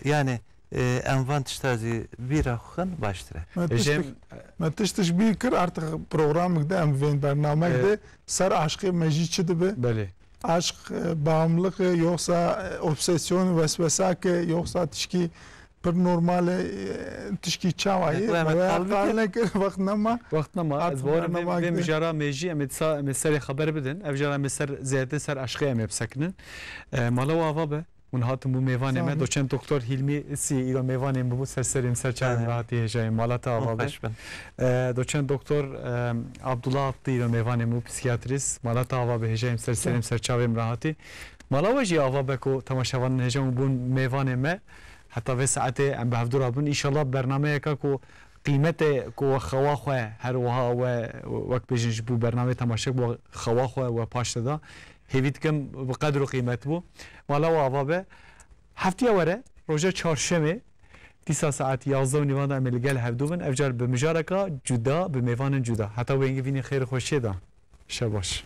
Yani, e, em van tişta zî bîra xwe xin baştir e. Me Ecem tiştik, me tiştik bîr kir, artık programek de em vên bernamek Evet. de ser aşkê me jî çi dibe? Belê. Aşk, e, bağımlılık e, yoksa, e, obsesyon, weswesa ke, yoksa tişkî pir normal e, e, tişkî çawa ye? Nexwe, em Me ê waya qal qal bikin. nekir, wext nema. Wext nema. Artık Ez bawer im vê, bernamek vê de. mijara me jî em ê disa, em ê serê xeber bidin. Ev jara em ê ser zêdetir ser aşkê em ê bisekinin. E, mala we ava be. Hûn hatin bû mêvanê Sağ me. olun. Doçent Doktor Hîlmî Sî îro mêvanê min bû, ser serê min, ser çavê min Aynen. rahatî hêjayê. Mala te ava Hûn be. xweş bin. E, Doçent Doktor, e, Abdullah Abdî îro mêvanê min bû, psîkiyatrîst. Mala te ava be, hêjayê min, ser serê min, ser çavê min rahatî. Mala we jî ava be ku temaşevanên hêja hûn bûn mêvanê me. Heta vê saetê em bi hevdû re bûn. Înşallah bernameyeka ku qîmetê ku we xewa xwe her wiha we, wek bêjin, ji bo bernameyê temaşek bo xewa xwe we paş de da. Hêvî dikim bi qedr û qîmet bû. Mala we ava be. Heftiya were, roja çarşemê, dîsa saet yazdeh û nîvan de em ê li gel hevdû bin. Ev car bi mijareka cuda, bi mêvanên cuda. Heta wengî vînî xêr û xweşiyê de. Şev baş.